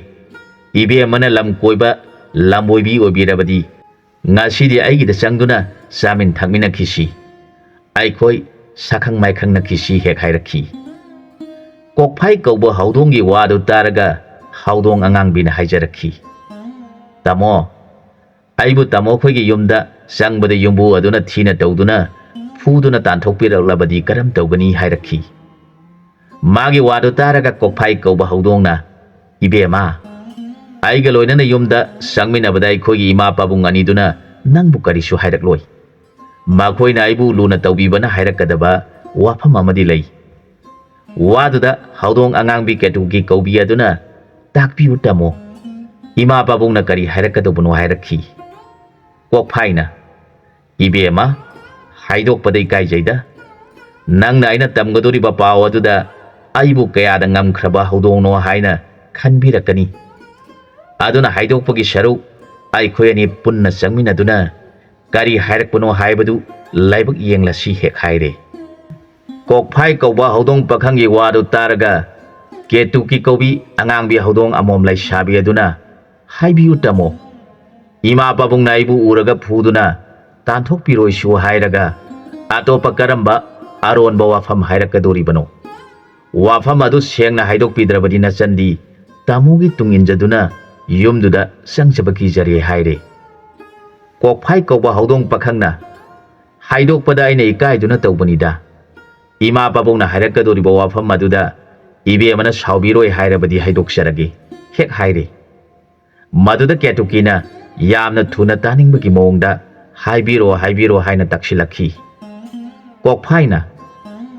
ꯏꯕꯦꯝꯃꯅ ꯂꯝ ꯀꯣꯏꯕ ꯂꯝꯕꯣꯏꯕꯤ ꯑꯣꯏꯕꯤꯔꯕꯗꯤ ꯉꯁꯤꯗꯤ ꯑꯩꯒꯤꯗ ꯆꯪꯗꯨꯅ ꯆꯥꯃꯤꯟ ꯊꯛꯃꯤꯟꯅꯈꯤꯁꯤ꯫ ꯑꯩꯈꯣꯏ ꯁꯛꯈꯪ ꯃꯥꯏꯈꯪꯅꯈꯤꯁꯤ" ꯍꯦꯛ ꯍꯥꯏꯔꯛꯈꯤ꯫ ꯀꯣꯛꯐꯥꯏ ꯀꯧꯕ ꯍꯧꯗꯣꯡꯒꯤ ꯋꯥꯗꯨ ꯇꯥꯔꯒ ꯍꯧꯗꯣꯡ ꯑꯉꯥꯡꯕꯤꯅ ꯍꯥꯏꯖꯔꯛꯈꯤ, "ꯇꯥꯃꯣ, ꯑꯩꯕꯨ ꯇꯥꯃꯣ ꯈꯣꯏꯒꯤ ꯌꯨꯝꯗ ꯆꯪꯕꯗ ꯌꯨꯝꯕꯨ ꯑꯗꯨꯅ ꯊꯤꯅ ꯇꯧꯗꯨꯅ ꯐꯨꯗꯨꯅ ꯇꯥꯟꯊꯣꯛꯄꯤꯔꯛꯂꯕꯗꯤ ꯀꯔꯝ ꯇꯧꯒꯅꯤ?" ꯍꯥꯏꯔꯛꯈꯤ꯫ ꯃꯥꯒꯤ ꯋꯥꯗꯨ ꯇꯥꯔꯒ ꯀꯣꯛꯐꯥꯏ ꯀꯧꯕ ꯍꯧꯗꯣꯡꯅ, "ꯏꯕꯦꯝꯃ, ꯑꯩꯒ ꯂꯣꯏꯅꯅ ꯌꯨꯝꯗ ꯆꯪꯃꯤꯟꯅꯕꯗ ꯑꯩꯈꯣꯏꯒꯤ ꯏꯃꯥ ꯄꯥꯕꯨꯡ ꯑꯅꯤꯗꯨꯅ ꯅꯪꯕꯨ ꯀꯔꯤꯁꯨ ꯍꯥꯏꯔꯛꯂꯣꯏ꯫ ꯃꯈꯣꯏꯅ ꯑꯩꯕꯨ ꯂꯨꯅ ꯇꯧꯕꯤꯕꯅ ꯍꯥꯏꯔꯛꯀꯗꯕ ꯋꯥꯐꯝ ꯑꯃꯗꯤ ꯂꯩ"꯫ ꯋꯥꯗꯨꯗ ꯍꯧꯗꯣꯡ ꯑꯉꯥꯡꯕꯤ ꯀꯦꯇꯨꯀꯤ ꯀꯧꯕꯤ ꯑꯗꯨꯅ, "ꯇꯥꯛꯄꯤꯌꯨ ꯇꯥꯃꯣ, ꯏꯃꯥ ꯄꯥꯕꯨꯡꯅ ꯀꯔꯤ ꯍꯥꯏꯔꯛꯀꯗꯧꯕꯅꯣ?" ꯍꯥꯏꯔꯛꯈꯤ꯫ ꯀꯣꯛꯐꯥꯏꯅ, "ꯏꯕꯦꯝꯃ, ꯍꯥꯏꯗꯣꯛꯄꯗ ꯏꯀꯥꯏꯖꯩꯗ꯫ ꯅꯪꯅ ꯑꯩꯅ ꯇꯝꯒꯗꯧꯔꯤꯕ ꯄꯥꯎ ꯑꯗꯨꯗ ꯑꯩꯕꯨ ꯀꯌꯥꯗ ꯉꯝꯈ꯭ꯔꯕ ꯍꯧꯗꯣꯡꯅꯣ ꯍꯥꯏꯅ ꯈꯟꯕꯤꯔꯛꯀꯅꯤ꯫ ꯑꯗꯨꯅ ꯍꯥꯏꯗꯣꯛꯄꯒꯤ ꯁꯔꯨꯛ ꯑꯩꯈꯣꯏ ꯑꯅꯤ ꯄꯨꯟꯅ ꯆꯪꯃꯤꯟꯅꯗꯨꯅ ꯀꯔꯤ ꯍꯥꯏꯔꯛꯄꯅꯣ ꯍꯥꯏꯕꯗꯨ ꯂꯥꯏꯕꯛ ꯌꯦꯡꯂꯁꯤ" ꯍꯦꯛ ꯍꯥꯏꯔꯦ꯫ ꯀꯣꯛꯐꯥꯏ ꯀꯧꯕ ꯍꯧꯗꯣꯡ ꯄꯥꯈꯪꯒꯤ ꯋꯥꯗꯨ ꯇꯥꯔꯒ ꯀꯦꯇꯨꯀꯤ ꯀꯧꯕꯤ ꯑꯉꯥꯡꯕꯤ ꯍꯧꯗꯣꯡ ꯑꯃꯣꯝ ꯂꯩꯁꯥꯕꯤ ꯑꯗꯨꯅ, "ꯍꯥꯏꯕꯤꯌꯨ ꯇꯥꯃꯣ, ꯏꯃꯥ ꯄꯥꯕꯨꯡꯅ ꯑꯩꯕꯨ ꯎꯔꯒ ꯐꯨꯗꯨꯅ ꯇꯥꯟꯊꯣꯛꯄꯤꯔꯣꯏꯁꯨ ꯍꯥꯏꯔꯒ ꯑꯇꯣꯞꯄ ꯀꯔꯝꯕ ꯑꯔꯣꯟꯕ ꯋꯥꯐꯝ ꯍꯥꯏꯔꯛꯀꯗꯣꯔꯤꯕꯅꯣ? ꯋꯥꯐꯝ ꯑꯗꯨ ꯁꯦꯡꯅ ꯍꯥꯏꯗꯣꯛꯄꯤꯗ꯭ꯔꯕꯗꯤ ꯅꯆꯟꯗꯤ ꯇꯥꯃꯣꯒꯤ ꯇꯨꯡ ꯏꯟꯖꯗꯨꯅ ꯌꯨꯝꯗꯨꯗ ꯆꯪꯖꯕ ꯀꯤꯖꯔꯦ" ꯍꯥꯏꯔꯦ꯫ ꯀꯣꯛꯐꯥꯏ ꯀꯧꯕ ꯍꯧꯗꯣꯡ ꯄꯥꯈꯪꯅ, "ꯍꯥꯏꯗꯣꯛꯄꯗ ꯑꯩꯅ ꯏꯀꯥꯏꯗꯨꯅ ꯇꯧꯕꯅꯤꯗ꯫ ꯏꯃꯥ ꯄꯥꯕꯨꯡꯅ ꯍꯥꯏꯔꯛꯀꯗꯧꯔꯤꯕ ꯋꯥꯐꯝ ꯑꯗꯨꯗ ꯏꯕꯦꯝꯃꯅ ꯁꯥꯎꯕꯤꯔꯣꯏ ꯍꯥꯏꯔꯕꯗꯤ ꯍꯥꯏꯗꯣꯛꯆꯔꯒꯦ" ꯍꯦꯛ ꯍꯥꯏꯔꯦ꯫ ꯃꯗꯨꯗ ꯀꯦꯇꯨꯀꯤꯅ ꯌꯥꯝꯅ ꯊꯨꯅ ꯇꯥꯅꯤꯡꯕꯒꯤ ꯃꯑꯣꯡꯗ, "ꯍꯥꯏꯕꯤꯔꯣ, ꯍꯥꯏꯕꯤꯔꯣ" ꯍꯥꯏꯅ ꯇꯛꯁꯤꯜꯂꯛꯈꯤ꯫ ꯀꯣꯛꯐꯥꯏꯅ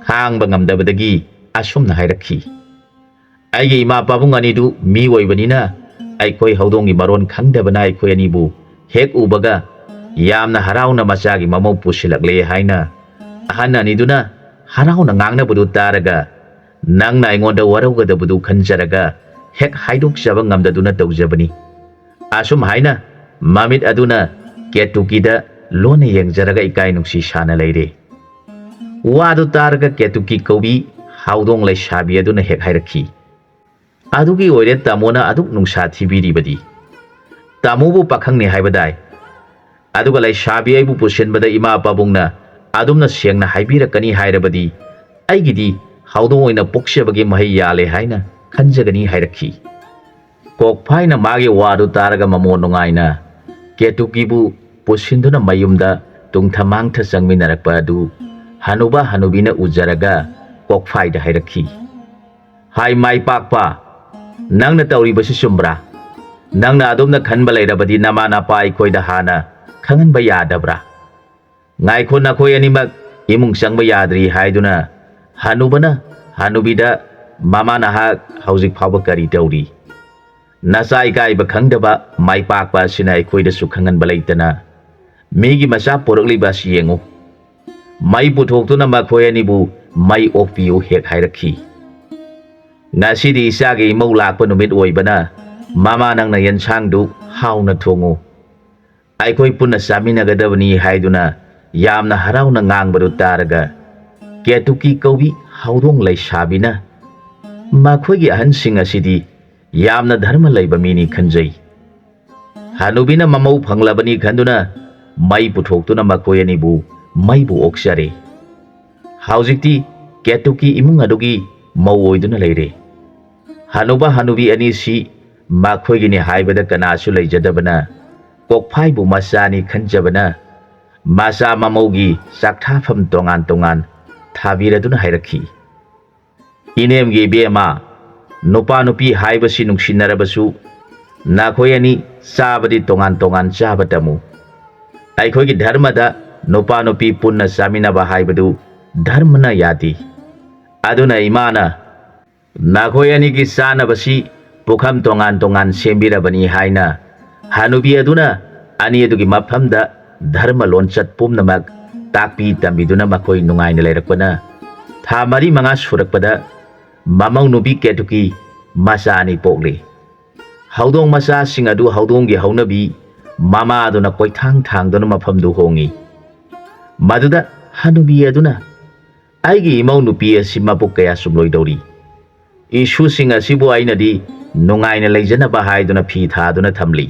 ꯈꯥꯡꯕ ꯉꯝꯗꯕꯗꯒꯤ ꯑꯁꯨꯝꯅ ꯍꯥꯏꯔꯛꯈꯤ, "ꯑꯩꯒꯤ ꯏꯃꯥ ꯄꯥꯕꯨꯡ ꯑꯅꯤꯗꯨ ꯃꯤ ꯑꯣꯏꯕꯅꯤꯅ ꯑꯩꯈꯣꯏ ꯍꯧꯗꯣꯡꯒꯤ ꯃꯔꯣꯟ ꯈꯪꯗꯕꯅ ꯑꯩꯈꯣꯏ ꯑꯅꯤꯕꯨ ꯍꯦꯛ ꯎꯕꯒ ꯌꯥꯝꯅ ꯍꯔꯥꯎꯅ ꯃꯆꯥꯒꯤ ꯃꯃꯧ ꯄꯨꯁꯤꯜꯂꯛꯂꯦ ꯍꯥꯏꯅ ꯑꯍꯟ ꯑꯅꯤꯗꯨꯅ ꯍꯔꯥꯎꯅ ꯉꯥꯡꯅꯕꯗꯨ ꯇꯥꯔꯒ ꯅꯪꯅ ꯑꯩꯉꯣꯟꯗ ꯋꯥꯔꯧꯒꯗꯕꯗꯨ ꯈꯟꯖꯔꯒ ꯍꯦꯛ ꯍꯥꯏꯗꯣꯛꯆꯕ ꯉꯝꯗꯗꯨꯅ ꯇꯧꯖꯕꯅꯤ"꯫ ꯑꯁꯨꯝ ꯍꯥꯏꯅ ꯃꯃꯤꯠ ꯑꯗꯨꯅ ꯀꯦꯇꯨꯀꯤꯗ ꯂꯣꯟꯅ ꯌꯦꯡꯖꯔꯒ ꯏꯀꯥꯏ ꯅꯨꯡꯁꯤ ꯁꯥꯅ ꯂꯩꯔꯦ꯫ ꯋꯥꯗꯨ ꯇꯥꯔꯒ ꯀꯦꯇꯨꯀꯤ ꯀꯧꯕꯤ ꯍꯧꯗꯣꯡ ꯂꯩꯁꯥꯕꯤ ꯑꯗꯨꯅ ꯍꯦꯛ ꯍꯥꯏꯔꯛꯈꯤ꯫ "ꯑꯗꯨꯒꯤ ꯑꯣꯏꯔꯦ ꯇꯥꯃꯣꯅ ꯑꯗꯨꯛ ꯅꯨꯡꯁꯥ ꯊꯤꯕꯤꯔꯤꯕꯗꯤ꯫ ꯇꯥꯃꯣꯕꯨ ꯄꯥꯈꯪꯅꯤ ꯍꯥꯏꯕꯗꯥꯏ? ꯑꯗꯨꯒ ꯂꯩꯁꯥꯕꯤ ꯑꯩꯕꯨ ꯄꯨꯁꯤꯟꯕꯗ ꯏꯃꯥ ꯄꯥꯕꯨꯡꯅ ꯑꯗꯨꯝꯅ ꯁꯦꯡꯅ ꯍꯥꯏꯕꯤꯔꯛꯀꯅꯤ ꯍꯥꯏꯔꯕꯗꯤ ꯑꯩꯒꯤꯗꯤ ꯍꯧꯗꯣꯡ ꯑꯣꯏꯅ ꯄꯣꯛꯆꯕꯒꯤ ꯃꯍꯩ ꯌꯥꯜꯂꯦ ꯍꯥꯏꯅ ꯈꯟꯖꯒꯅꯤ" ꯍꯥꯏꯔꯛꯈꯤ꯫ ꯀꯣꯛꯐꯥꯏꯅ ꯃꯥꯒꯤ ꯋꯥꯗꯨ ꯇꯥꯔꯒ ꯃꯃꯣꯟ ꯅꯨꯡꯉꯥꯏꯅ ꯀꯦꯇꯨꯀꯤꯕꯨ ꯄꯨꯁꯤꯟꯗꯨꯅ ꯃꯌꯨꯝꯗ ꯇꯨꯡꯊ ꯃꯥꯡꯊ ꯆꯪꯃꯤꯟꯅꯔꯛꯄ ꯑꯗꯨ ꯍꯅꯨꯕ ꯍꯅꯨꯕꯤꯅ ꯎꯖꯔꯒ ꯀꯣꯛꯐꯥꯏꯗ ꯍꯥꯏꯔꯛꯈꯤ꯫ "ꯍꯥꯏ ꯃꯥꯏ ꯄꯥꯛꯄ, ꯅꯪꯅ ꯇꯧꯔꯤꯕꯁꯤ ꯆꯨꯝꯕ꯭ꯔꯥ? ꯅꯪꯅ ꯑꯗꯣꯝꯅ ꯈꯟꯕ ꯂꯩꯔꯕꯗꯤ ꯅꯃꯥ ꯅꯄꯥ ꯑꯩꯈꯣꯏꯗ ꯍꯥꯟꯅ ꯈꯪꯍꯟꯕ ꯌꯥꯗꯕ꯭ꯔꯥ? ꯉꯥꯏꯈꯣ, ꯅꯈꯣꯏ ꯑꯅꯤꯃꯛ ꯏꯃꯨꯡ ꯆꯪꯕ ꯌꯥꯗ꯭ꯔꯤ" ꯍꯥꯏꯗꯨꯅ ꯍꯅꯨꯕꯅ ꯍꯅꯨꯕꯤꯗ, "ꯃꯃꯥ ꯅꯍꯥꯛ ꯍꯧꯖꯤꯛ ꯐꯥꯎꯕ ꯀꯔꯤ ꯇꯧꯔꯤ? ꯅꯆꯥ ꯏꯀꯥꯏꯕ ꯈꯪꯗꯕ ꯃꯥꯏ ꯄꯥꯛꯄ ꯑꯁꯤꯅ ꯑꯩꯈꯣꯏꯗꯁꯨ ꯈꯪꯍꯟꯕ ꯂꯩꯇꯅ ꯃꯤꯒꯤ ꯃꯆꯥ ꯄꯣꯔꯛꯂꯤꯕ ꯑꯁꯤ ꯌꯦꯡꯉꯨ꯫ ꯃꯩ ꯄꯨꯊꯣꯛꯇꯨꯅ ꯃꯈꯣꯏ ꯑꯅꯤꯕꯨ ꯃꯩ ꯑꯣꯛꯄꯤꯌꯨ" ꯍꯦꯛ ꯍꯥꯏꯔꯛꯈꯤ꯫ "ꯉꯁꯤꯗꯤ ꯏꯆꯥꯒꯤ ꯏꯃꯧ ꯂꯥꯛꯄ ꯅꯨꯃꯤꯠ ꯑꯣꯏꯕꯅ ꯃꯃꯥ ꯅꯪꯅ ꯌꯦꯟꯁꯥꯡꯗꯨ ꯍꯥꯎꯅ ꯊꯣꯡꯉꯨ꯫ ꯑꯩꯈꯣꯏ ꯄꯨꯟꯅ ꯆꯥꯃꯤꯟꯅꯒꯗꯕꯅꯤ" ꯍꯥꯏꯗꯨꯅ ꯌꯥꯝꯅ ꯍꯔꯥꯎꯅ ꯉꯥꯡꯕꯗꯨ ꯇꯥꯔꯒ ꯀꯦꯇꯨꯀꯤ ꯀꯧꯕꯤ ꯍꯧꯗꯣꯡ ꯂꯩꯁꯥꯕꯤꯅ, "ꯃꯈꯣꯏꯒꯤ ꯑꯍꯟꯁꯤꯡ ꯑꯁꯤꯗꯤ ꯌꯥꯝꯅ ꯙꯔꯃ ꯂꯩꯕ ꯃꯤꯅꯤ ꯈꯟꯖꯩ"꯫ ꯍꯅꯨꯕꯤꯅ ꯃꯃꯧ ꯐꯪꯂꯕꯅꯤ ꯈꯟꯗꯨꯅ ꯃꯩ ꯄꯨꯊꯣꯛꯇꯨꯅ ꯃꯈꯣꯏ ꯑꯅꯤꯕꯨ ꯃꯩꯕꯨ ꯑꯣꯛꯆꯔꯦ꯫ ꯍꯧꯖꯤꯛꯇꯤ ꯀꯦꯇꯨꯀꯤ ꯏꯃꯨꯡ ꯑꯗꯨꯒꯤ ꯃꯧ ꯑꯣꯏꯗꯨꯅ ꯂꯩꯔꯦ꯫ ꯍꯅꯨꯕ ꯍꯅꯨꯕꯤ ꯑꯅꯤꯁꯤ ꯃꯈꯣꯏꯒꯤꯅꯤ ꯍꯥꯏꯕꯗ ꯀꯅꯥꯁꯨ ꯂꯩꯖꯗꯕꯅ ꯀꯣꯛꯐꯥꯏꯕꯨ ꯃꯆꯥꯅꯤ ꯈꯟꯖꯕꯅ ꯃꯆꯥ ꯃꯃꯧꯒꯤ ꯆꯥꯛꯊꯥꯐꯝ ꯇꯣꯉꯥꯟ ꯇꯣꯉꯥꯟ ꯊꯥꯕꯤꯔꯗꯨꯅ ꯍꯥꯏꯔꯛꯈꯤ꯫ "ꯏꯅꯦꯝꯒꯤ ꯏꯕꯦꯝꯃ, ꯅꯨꯄꯥ ꯅꯨꯄꯤ ꯍꯥꯏꯕꯁꯤ ꯅꯨꯡꯁꯤꯅꯔꯕꯁꯨ ꯅꯈꯣꯏ ꯑꯅꯤ ꯆꯥꯕꯗꯤ ꯇꯣꯉꯥꯟ ꯇꯣꯉꯥꯟ ꯆꯥꯕ ꯇꯝꯃꯨ꯫ ꯑꯩꯈꯣꯏꯒꯤ ꯙꯔꯃꯗ ꯅꯨꯄꯥ ꯅꯨꯄꯤ ꯄꯨꯟꯅ ꯆꯥꯃꯤꯟꯅꯕ ꯍꯥꯏꯕꯗꯨ ꯙꯔꯃꯅ ꯌꯥꯗꯦ꯫ ꯑꯗꯨꯅ ꯏꯃꯥꯅ ꯅꯈꯣꯏ ꯑꯅꯤꯒꯤ ꯆꯥꯅꯕꯁꯤ ꯄꯨꯈꯝ ꯇꯣꯉꯥꯟ ꯇꯣꯉꯥꯟ ꯁꯦꯝꯕꯤꯔꯕꯅꯤ" ꯍꯥꯏꯅ ꯍꯅꯨꯕꯤ ꯑꯗꯨꯅ ꯑꯅꯤ ꯑꯗꯨꯒꯤ ꯃꯐꯝꯗ ꯙꯔꯃ ꯂꯣꯟꯆꯠ ꯄꯨꯝꯅꯃꯛ ꯇꯥꯛꯄꯤ ꯇꯝꯕꯤꯗꯨꯅ ꯃꯈꯣꯏ ꯅꯨꯡꯉꯥꯏꯅ ꯂꯩꯔꯛꯄꯅ ꯊꯥ ꯃꯔꯤ ꯃꯉꯥ ꯁꯨꯔꯛꯄꯗ ꯃꯃꯧ ꯅꯨꯄꯤ ꯀꯦꯇꯨꯀꯤ ꯃꯆꯥ ꯑꯅꯤ ꯄꯣꯛꯂꯤ꯫ ꯍꯧꯗꯣꯡ ꯃꯆꯥꯁꯤꯡ ꯑꯗꯨ ꯍꯧꯗꯣꯡꯒꯤ ꯍꯧꯅꯕꯤ ꯃꯃꯥꯗꯨꯅ ꯀꯣꯏꯊꯥꯡ ꯊꯥꯡꯗꯨꯅ ꯃꯐꯝꯗꯨ ꯍꯣꯡꯉꯤ꯫ ꯃꯗꯨꯗ ꯍꯅꯨꯕꯤ ꯑꯗꯨꯅ, ꯑꯩꯒꯤ ꯏꯃꯧ ꯅꯨꯄꯤ ꯑꯁꯤ ꯃꯄꯨꯛ ꯀꯌꯥ ꯆꯨꯝꯂꯣꯏꯗꯧꯔꯤ? ꯏꯁꯨꯁꯤꯡ ꯑꯁꯤꯕꯨ ꯑꯩꯅꯗꯤ ꯅꯨꯡꯉꯥꯏꯅ ꯂꯩꯖꯅꯕ ꯍꯥꯏꯗꯨꯅ ꯐꯤ ꯊꯥꯗꯨꯅ ꯊꯝꯂꯤ꯫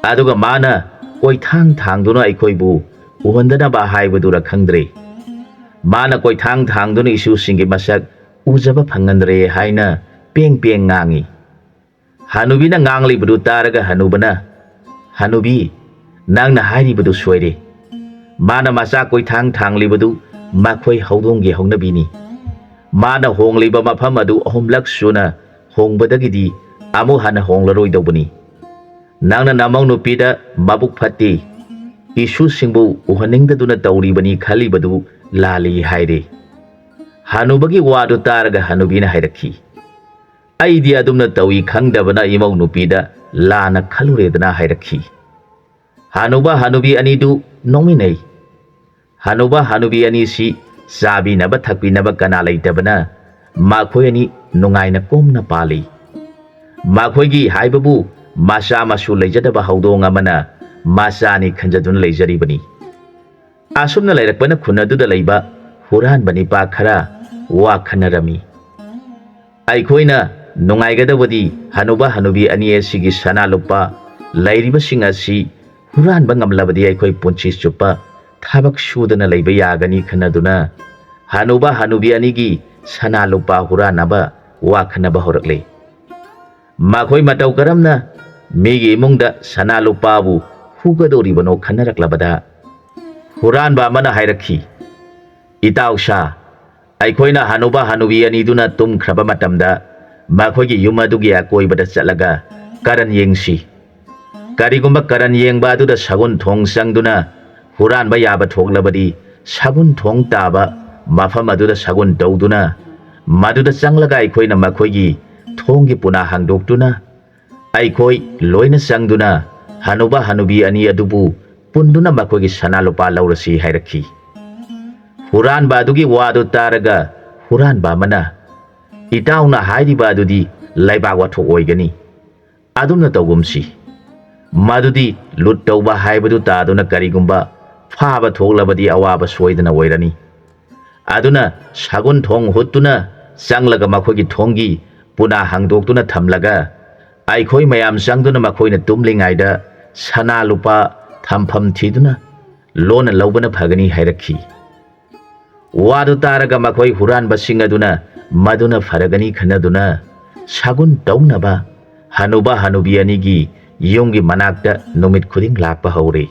ꯑꯗꯨꯒ ꯃꯥꯅ ꯀꯣꯏꯊꯥꯡ ꯊꯥꯡꯗꯨꯅ ꯑꯩꯈꯣꯏꯕꯨ ꯎꯍꯟꯗꯅꯕ ꯍꯥꯏꯕꯗꯨꯔ ꯈꯪꯗ꯭ꯔꯦ꯫ ꯃꯥꯅ ꯀꯣꯏꯊꯥꯡ ꯊꯥꯡꯗꯨꯅ ꯏꯁꯨꯁꯤꯡꯒꯤ ꯃꯁꯛ ꯎꯖꯕ ꯐꯪꯍꯟꯗ꯭ꯔꯦ ꯍꯥꯏꯅ ꯄꯦꯡ ꯄꯦꯡ ꯉꯥꯡꯏ꯫ ꯍꯅꯨꯕꯤꯅ ꯉꯥꯡꯂꯤꯕꯗꯨ ꯇꯥꯔꯒ ꯍꯅꯨꯕꯅ, "ꯍꯅꯨꯕꯤ, ꯅꯪꯅ ꯍꯥꯏꯔꯤꯕꯗꯨ ꯁꯣꯏꯔꯦ꯫ ꯃꯥꯅ ꯃꯆꯥ ꯀꯣꯏꯊꯥꯡ ꯊꯥꯡꯂꯤꯕꯗꯨ ꯃꯈꯣꯏ ꯍꯧꯗꯣꯡꯒꯤ ꯍꯧꯅꯕꯤꯅꯤ꯫ ꯃꯥꯅ ꯍꯣꯡꯂꯤꯕ ꯃꯐꯝ ꯑꯗꯨ ꯑꯍꯨꯝꯂꯛ ꯁꯨꯅ ꯍꯣꯡꯕꯗꯒꯤꯗꯤ ꯑꯃꯨꯛ ꯍꯟꯅ ꯍꯣꯡꯂꯔꯣꯏꯗꯧꯕꯅꯤ꯫ ꯅꯪꯅ ꯅꯃꯧ ꯅꯨꯄꯤꯗ ꯃꯕꯨꯛ ꯐꯠꯇꯦ, ꯏꯁꯨꯁꯤꯡꯕꯨ ꯎꯍꯟꯅꯤꯡꯗꯗꯨꯅ ꯇꯧꯔꯤꯕꯅꯤ ꯈꯜꯂꯤꯕꯗꯨ ꯂꯥꯜꯂꯤ" ꯍꯥꯏꯔꯦ꯫ ꯍꯅꯨꯕꯒꯤ ꯋꯥꯗꯨ ꯇꯥꯔꯒ ꯍꯅꯨꯕꯤꯅ ꯍꯥꯏꯔꯛꯈꯤ, "ꯑꯩꯗꯤ ꯑꯗꯨꯝꯅ ꯇꯧꯏ ꯈꯪꯗꯕꯅ ꯏꯃꯧ ꯅꯨꯄꯤꯗ ꯂꯥꯟꯅ ꯈꯜꯂꯨꯔꯦꯗꯅ" ꯍꯥꯏꯔꯛꯈꯤ꯫ ꯍꯅꯨꯕ ꯍꯅꯨꯕꯤ ꯑꯅꯤꯗꯨ ꯅꯣꯛꯃꯤꯟꯅꯩ꯫ ꯍꯅꯨꯕ ꯍꯅꯨꯕꯤ ꯑꯅꯤꯁꯤ ꯆꯥꯕꯤꯅꯕ ꯊꯛꯄꯤꯅꯕ ꯀꯅꯥ ꯂꯩꯇꯕꯅ ꯃꯈꯣꯏ ꯑꯅꯤ ꯅꯨꯡꯉꯥꯏꯅ ꯀꯣꯝꯅ ꯄꯥꯜꯂꯤ꯫ ꯃꯈꯣꯏꯒꯤ ꯍꯥꯏꯕꯕꯨ ꯃꯆꯥ ꯃꯁꯨ ꯂꯩꯖꯗꯕ ꯍꯧꯗꯣꯡ ꯑꯃꯅ ꯃꯆꯥꯅꯤ ꯈꯟꯖꯗꯨꯅ ꯂꯩꯖꯔꯤꯕꯅꯤ꯫ ꯑꯁꯨꯝꯅ ꯂꯩꯔꯛꯄꯅ ꯈꯨꯟ ꯑꯗꯨꯗ ꯂꯩꯕ ꯍꯨꯔꯥꯟꯕ ꯅꯤꯄꯥ ꯈꯔ ꯋꯥ ꯈꯟꯅꯔꯝꯃꯤ꯫ ꯑꯩꯈꯣꯏꯅ ꯅꯨꯡꯉꯥꯏꯒꯗꯕꯗꯤ ꯍꯅꯨꯕ ꯍꯅꯨꯕꯤ ꯑꯅꯤ ꯑꯁꯤꯒꯤ ꯁꯅꯥ ꯂꯨꯄꯥ ꯂꯩꯔꯤꯕꯁꯤꯡ ꯑꯁꯤ ꯍꯨꯔꯥꯟꯕ ꯉꯝꯂꯕꯗꯤ ꯑꯩꯈꯣꯏ ꯄꯨꯟꯁꯤ ꯆꯨꯞꯄ ꯊꯕꯛ ꯁꯨꯗꯅ ꯂꯩꯕ ꯌꯥꯒꯅꯤ ꯈꯟꯅꯗꯨꯅ ꯍꯅꯨꯕ ꯍꯅꯨꯕꯤ ꯑꯅꯤꯒꯤ ꯁꯅꯥ ꯂꯨꯄꯥ ꯍꯨꯔꯥꯟꯅꯕ ꯋꯥ ꯈꯟꯅꯕ ꯍꯧꯔꯛꯂꯦ꯫ ꯃꯈꯣꯏ ꯃꯇꯧ ꯀꯔꯝꯅ ꯃꯤꯒꯤ ꯏꯃꯨꯡꯗ ꯁꯅꯥ ꯂꯨꯄꯥꯕꯨ ꯍꯨꯒꯗꯧꯔꯤꯕꯅꯣ ꯈꯟꯅꯔꯛꯂꯕꯗ ꯍꯨꯔꯥꯟꯕ ꯑꯃꯅ ꯍꯥꯏꯔꯛꯈꯤ, "ꯏꯇꯥꯎꯁꯥ, ꯑꯩꯈꯣꯏꯅ ꯍꯅꯨꯕ ꯍꯅꯨꯕꯤ ꯑꯅꯤꯗꯨꯅ ꯇꯨꯝꯈ꯭ꯔꯕ ꯃꯇꯝꯗ ꯃꯈꯣꯏꯒꯤ ꯌꯨꯝ ꯑꯗꯨꯒꯤ ꯑꯀꯣꯏꯕꯗ ꯆꯠꯂꯒ ꯀꯔꯟ ꯌꯦꯡꯁꯤ꯫ ꯀꯔꯤꯒꯨꯝꯕ ꯀꯔꯟ ꯌꯦꯡꯕ ꯑꯗꯨꯗ ꯁꯒꯨꯟ ꯊꯣꯡ ꯆꯪꯗꯨꯅ ꯍꯨꯔꯥꯟꯕ ꯌꯥꯕ ꯊꯣꯛꯂꯕꯗꯤ ꯁꯒꯨꯟ ꯊꯣꯡ ꯇꯥꯕ ꯃꯐꯝ ꯑꯗꯨꯗ ꯁꯒꯨꯟ ꯇꯧꯗꯨꯅ ꯃꯗꯨꯗ ꯆꯪꯂꯒ ꯑꯩꯈꯣꯏꯅ ꯃꯈꯣꯏꯒꯤ ꯊꯣꯡꯒꯤ ꯄꯨꯅꯥ ꯍꯥꯡꯗꯣꯛꯇꯨꯅ ꯑꯩꯈꯣꯏ ꯂꯣꯏꯅ ꯆꯪꯗꯨꯅ ꯍꯅꯨꯕ ꯍꯅꯨꯕꯤ ꯑꯅꯤ ꯑꯗꯨꯕꯨ ꯄꯨꯟꯗꯨꯅ ꯃꯈꯣꯏꯒꯤ ꯁꯅꯥ ꯂꯨꯄꯥ ꯂꯧꯔꯁꯤ" ꯍꯥꯏꯔꯛꯈꯤ꯫ ꯍꯨꯔꯥꯟꯕ ꯑꯗꯨꯒꯤ ꯋꯥꯗꯨ ꯇꯥꯔꯒ ꯍꯨꯔꯥꯟꯕ ꯑꯃꯅ, "ꯏꯇꯥꯎꯅ ꯍꯥꯏꯔꯤꯕ ꯑꯗꯨꯗꯤ ꯂꯩꯕꯥꯛ ꯋꯥꯊꯣꯛ ꯑꯣꯏꯒꯅꯤ꯫ ꯑꯗꯨꯝꯅ ꯇꯧꯒꯨꯝꯁꯤ꯫ ꯃꯗꯨꯗꯤ ꯂꯨꯠ ꯇꯧꯕ ꯍꯥꯏꯕꯗꯨ ꯇꯥꯗꯨꯅ ꯀꯔꯤꯒꯨꯝꯕ ꯐꯥꯕ ꯊꯣꯛꯂꯕꯗꯤ ꯑꯋꯥꯕ ꯁꯣꯏꯗꯅ ꯑꯣꯏꯔꯅꯤ꯫ ꯑꯗꯨꯅ ꯁꯥꯒꯨꯟ ꯊꯣꯡ ꯍꯨꯠꯇꯨꯅ ꯆꯪꯂꯒ ꯃꯈꯣꯏꯒꯤ ꯊꯣꯡꯒꯤ ꯄꯨꯅꯥ ꯍꯥꯡꯗꯣꯛꯇꯨꯅ ꯊꯝꯂꯒ, ꯑꯩꯈꯣꯏ ꯃꯌꯥꯝ ꯆꯪꯗꯨꯅ ꯃꯈꯣꯏꯅ ꯇꯨꯝꯂꯤꯉꯩꯗ ꯁꯅꯥ ꯂꯨꯄꯥ ꯊꯝꯐꯝ ꯊꯤꯗꯨꯅ ꯂꯣꯟꯅ ꯂꯧꯕꯅ ꯐꯒꯅꯤ ꯍꯥꯏꯔꯛꯈꯤ꯫ ꯋꯥꯗꯨ ꯇꯥꯔꯒ ꯃꯈꯣꯏ ꯍꯨꯔꯥꯟꯕꯁꯤꯡ ꯑꯗꯨꯅ ꯃꯗꯨꯅ ꯐꯔꯒꯅꯤ ꯈꯟꯅꯗꯨꯅ ꯁꯥꯒꯨꯟ ꯇꯧꯅꯕ ꯍꯅꯨꯕ ꯍꯅꯨꯕꯤ ꯑꯅꯤꯒꯤ ꯌꯨꯝꯒꯤ ꯃꯅꯥꯛꯇ ꯅꯨꯃꯤꯠ ꯈꯨꯗꯤꯡ ꯂꯥꯛꯄ ꯍꯧꯔꯦ꯫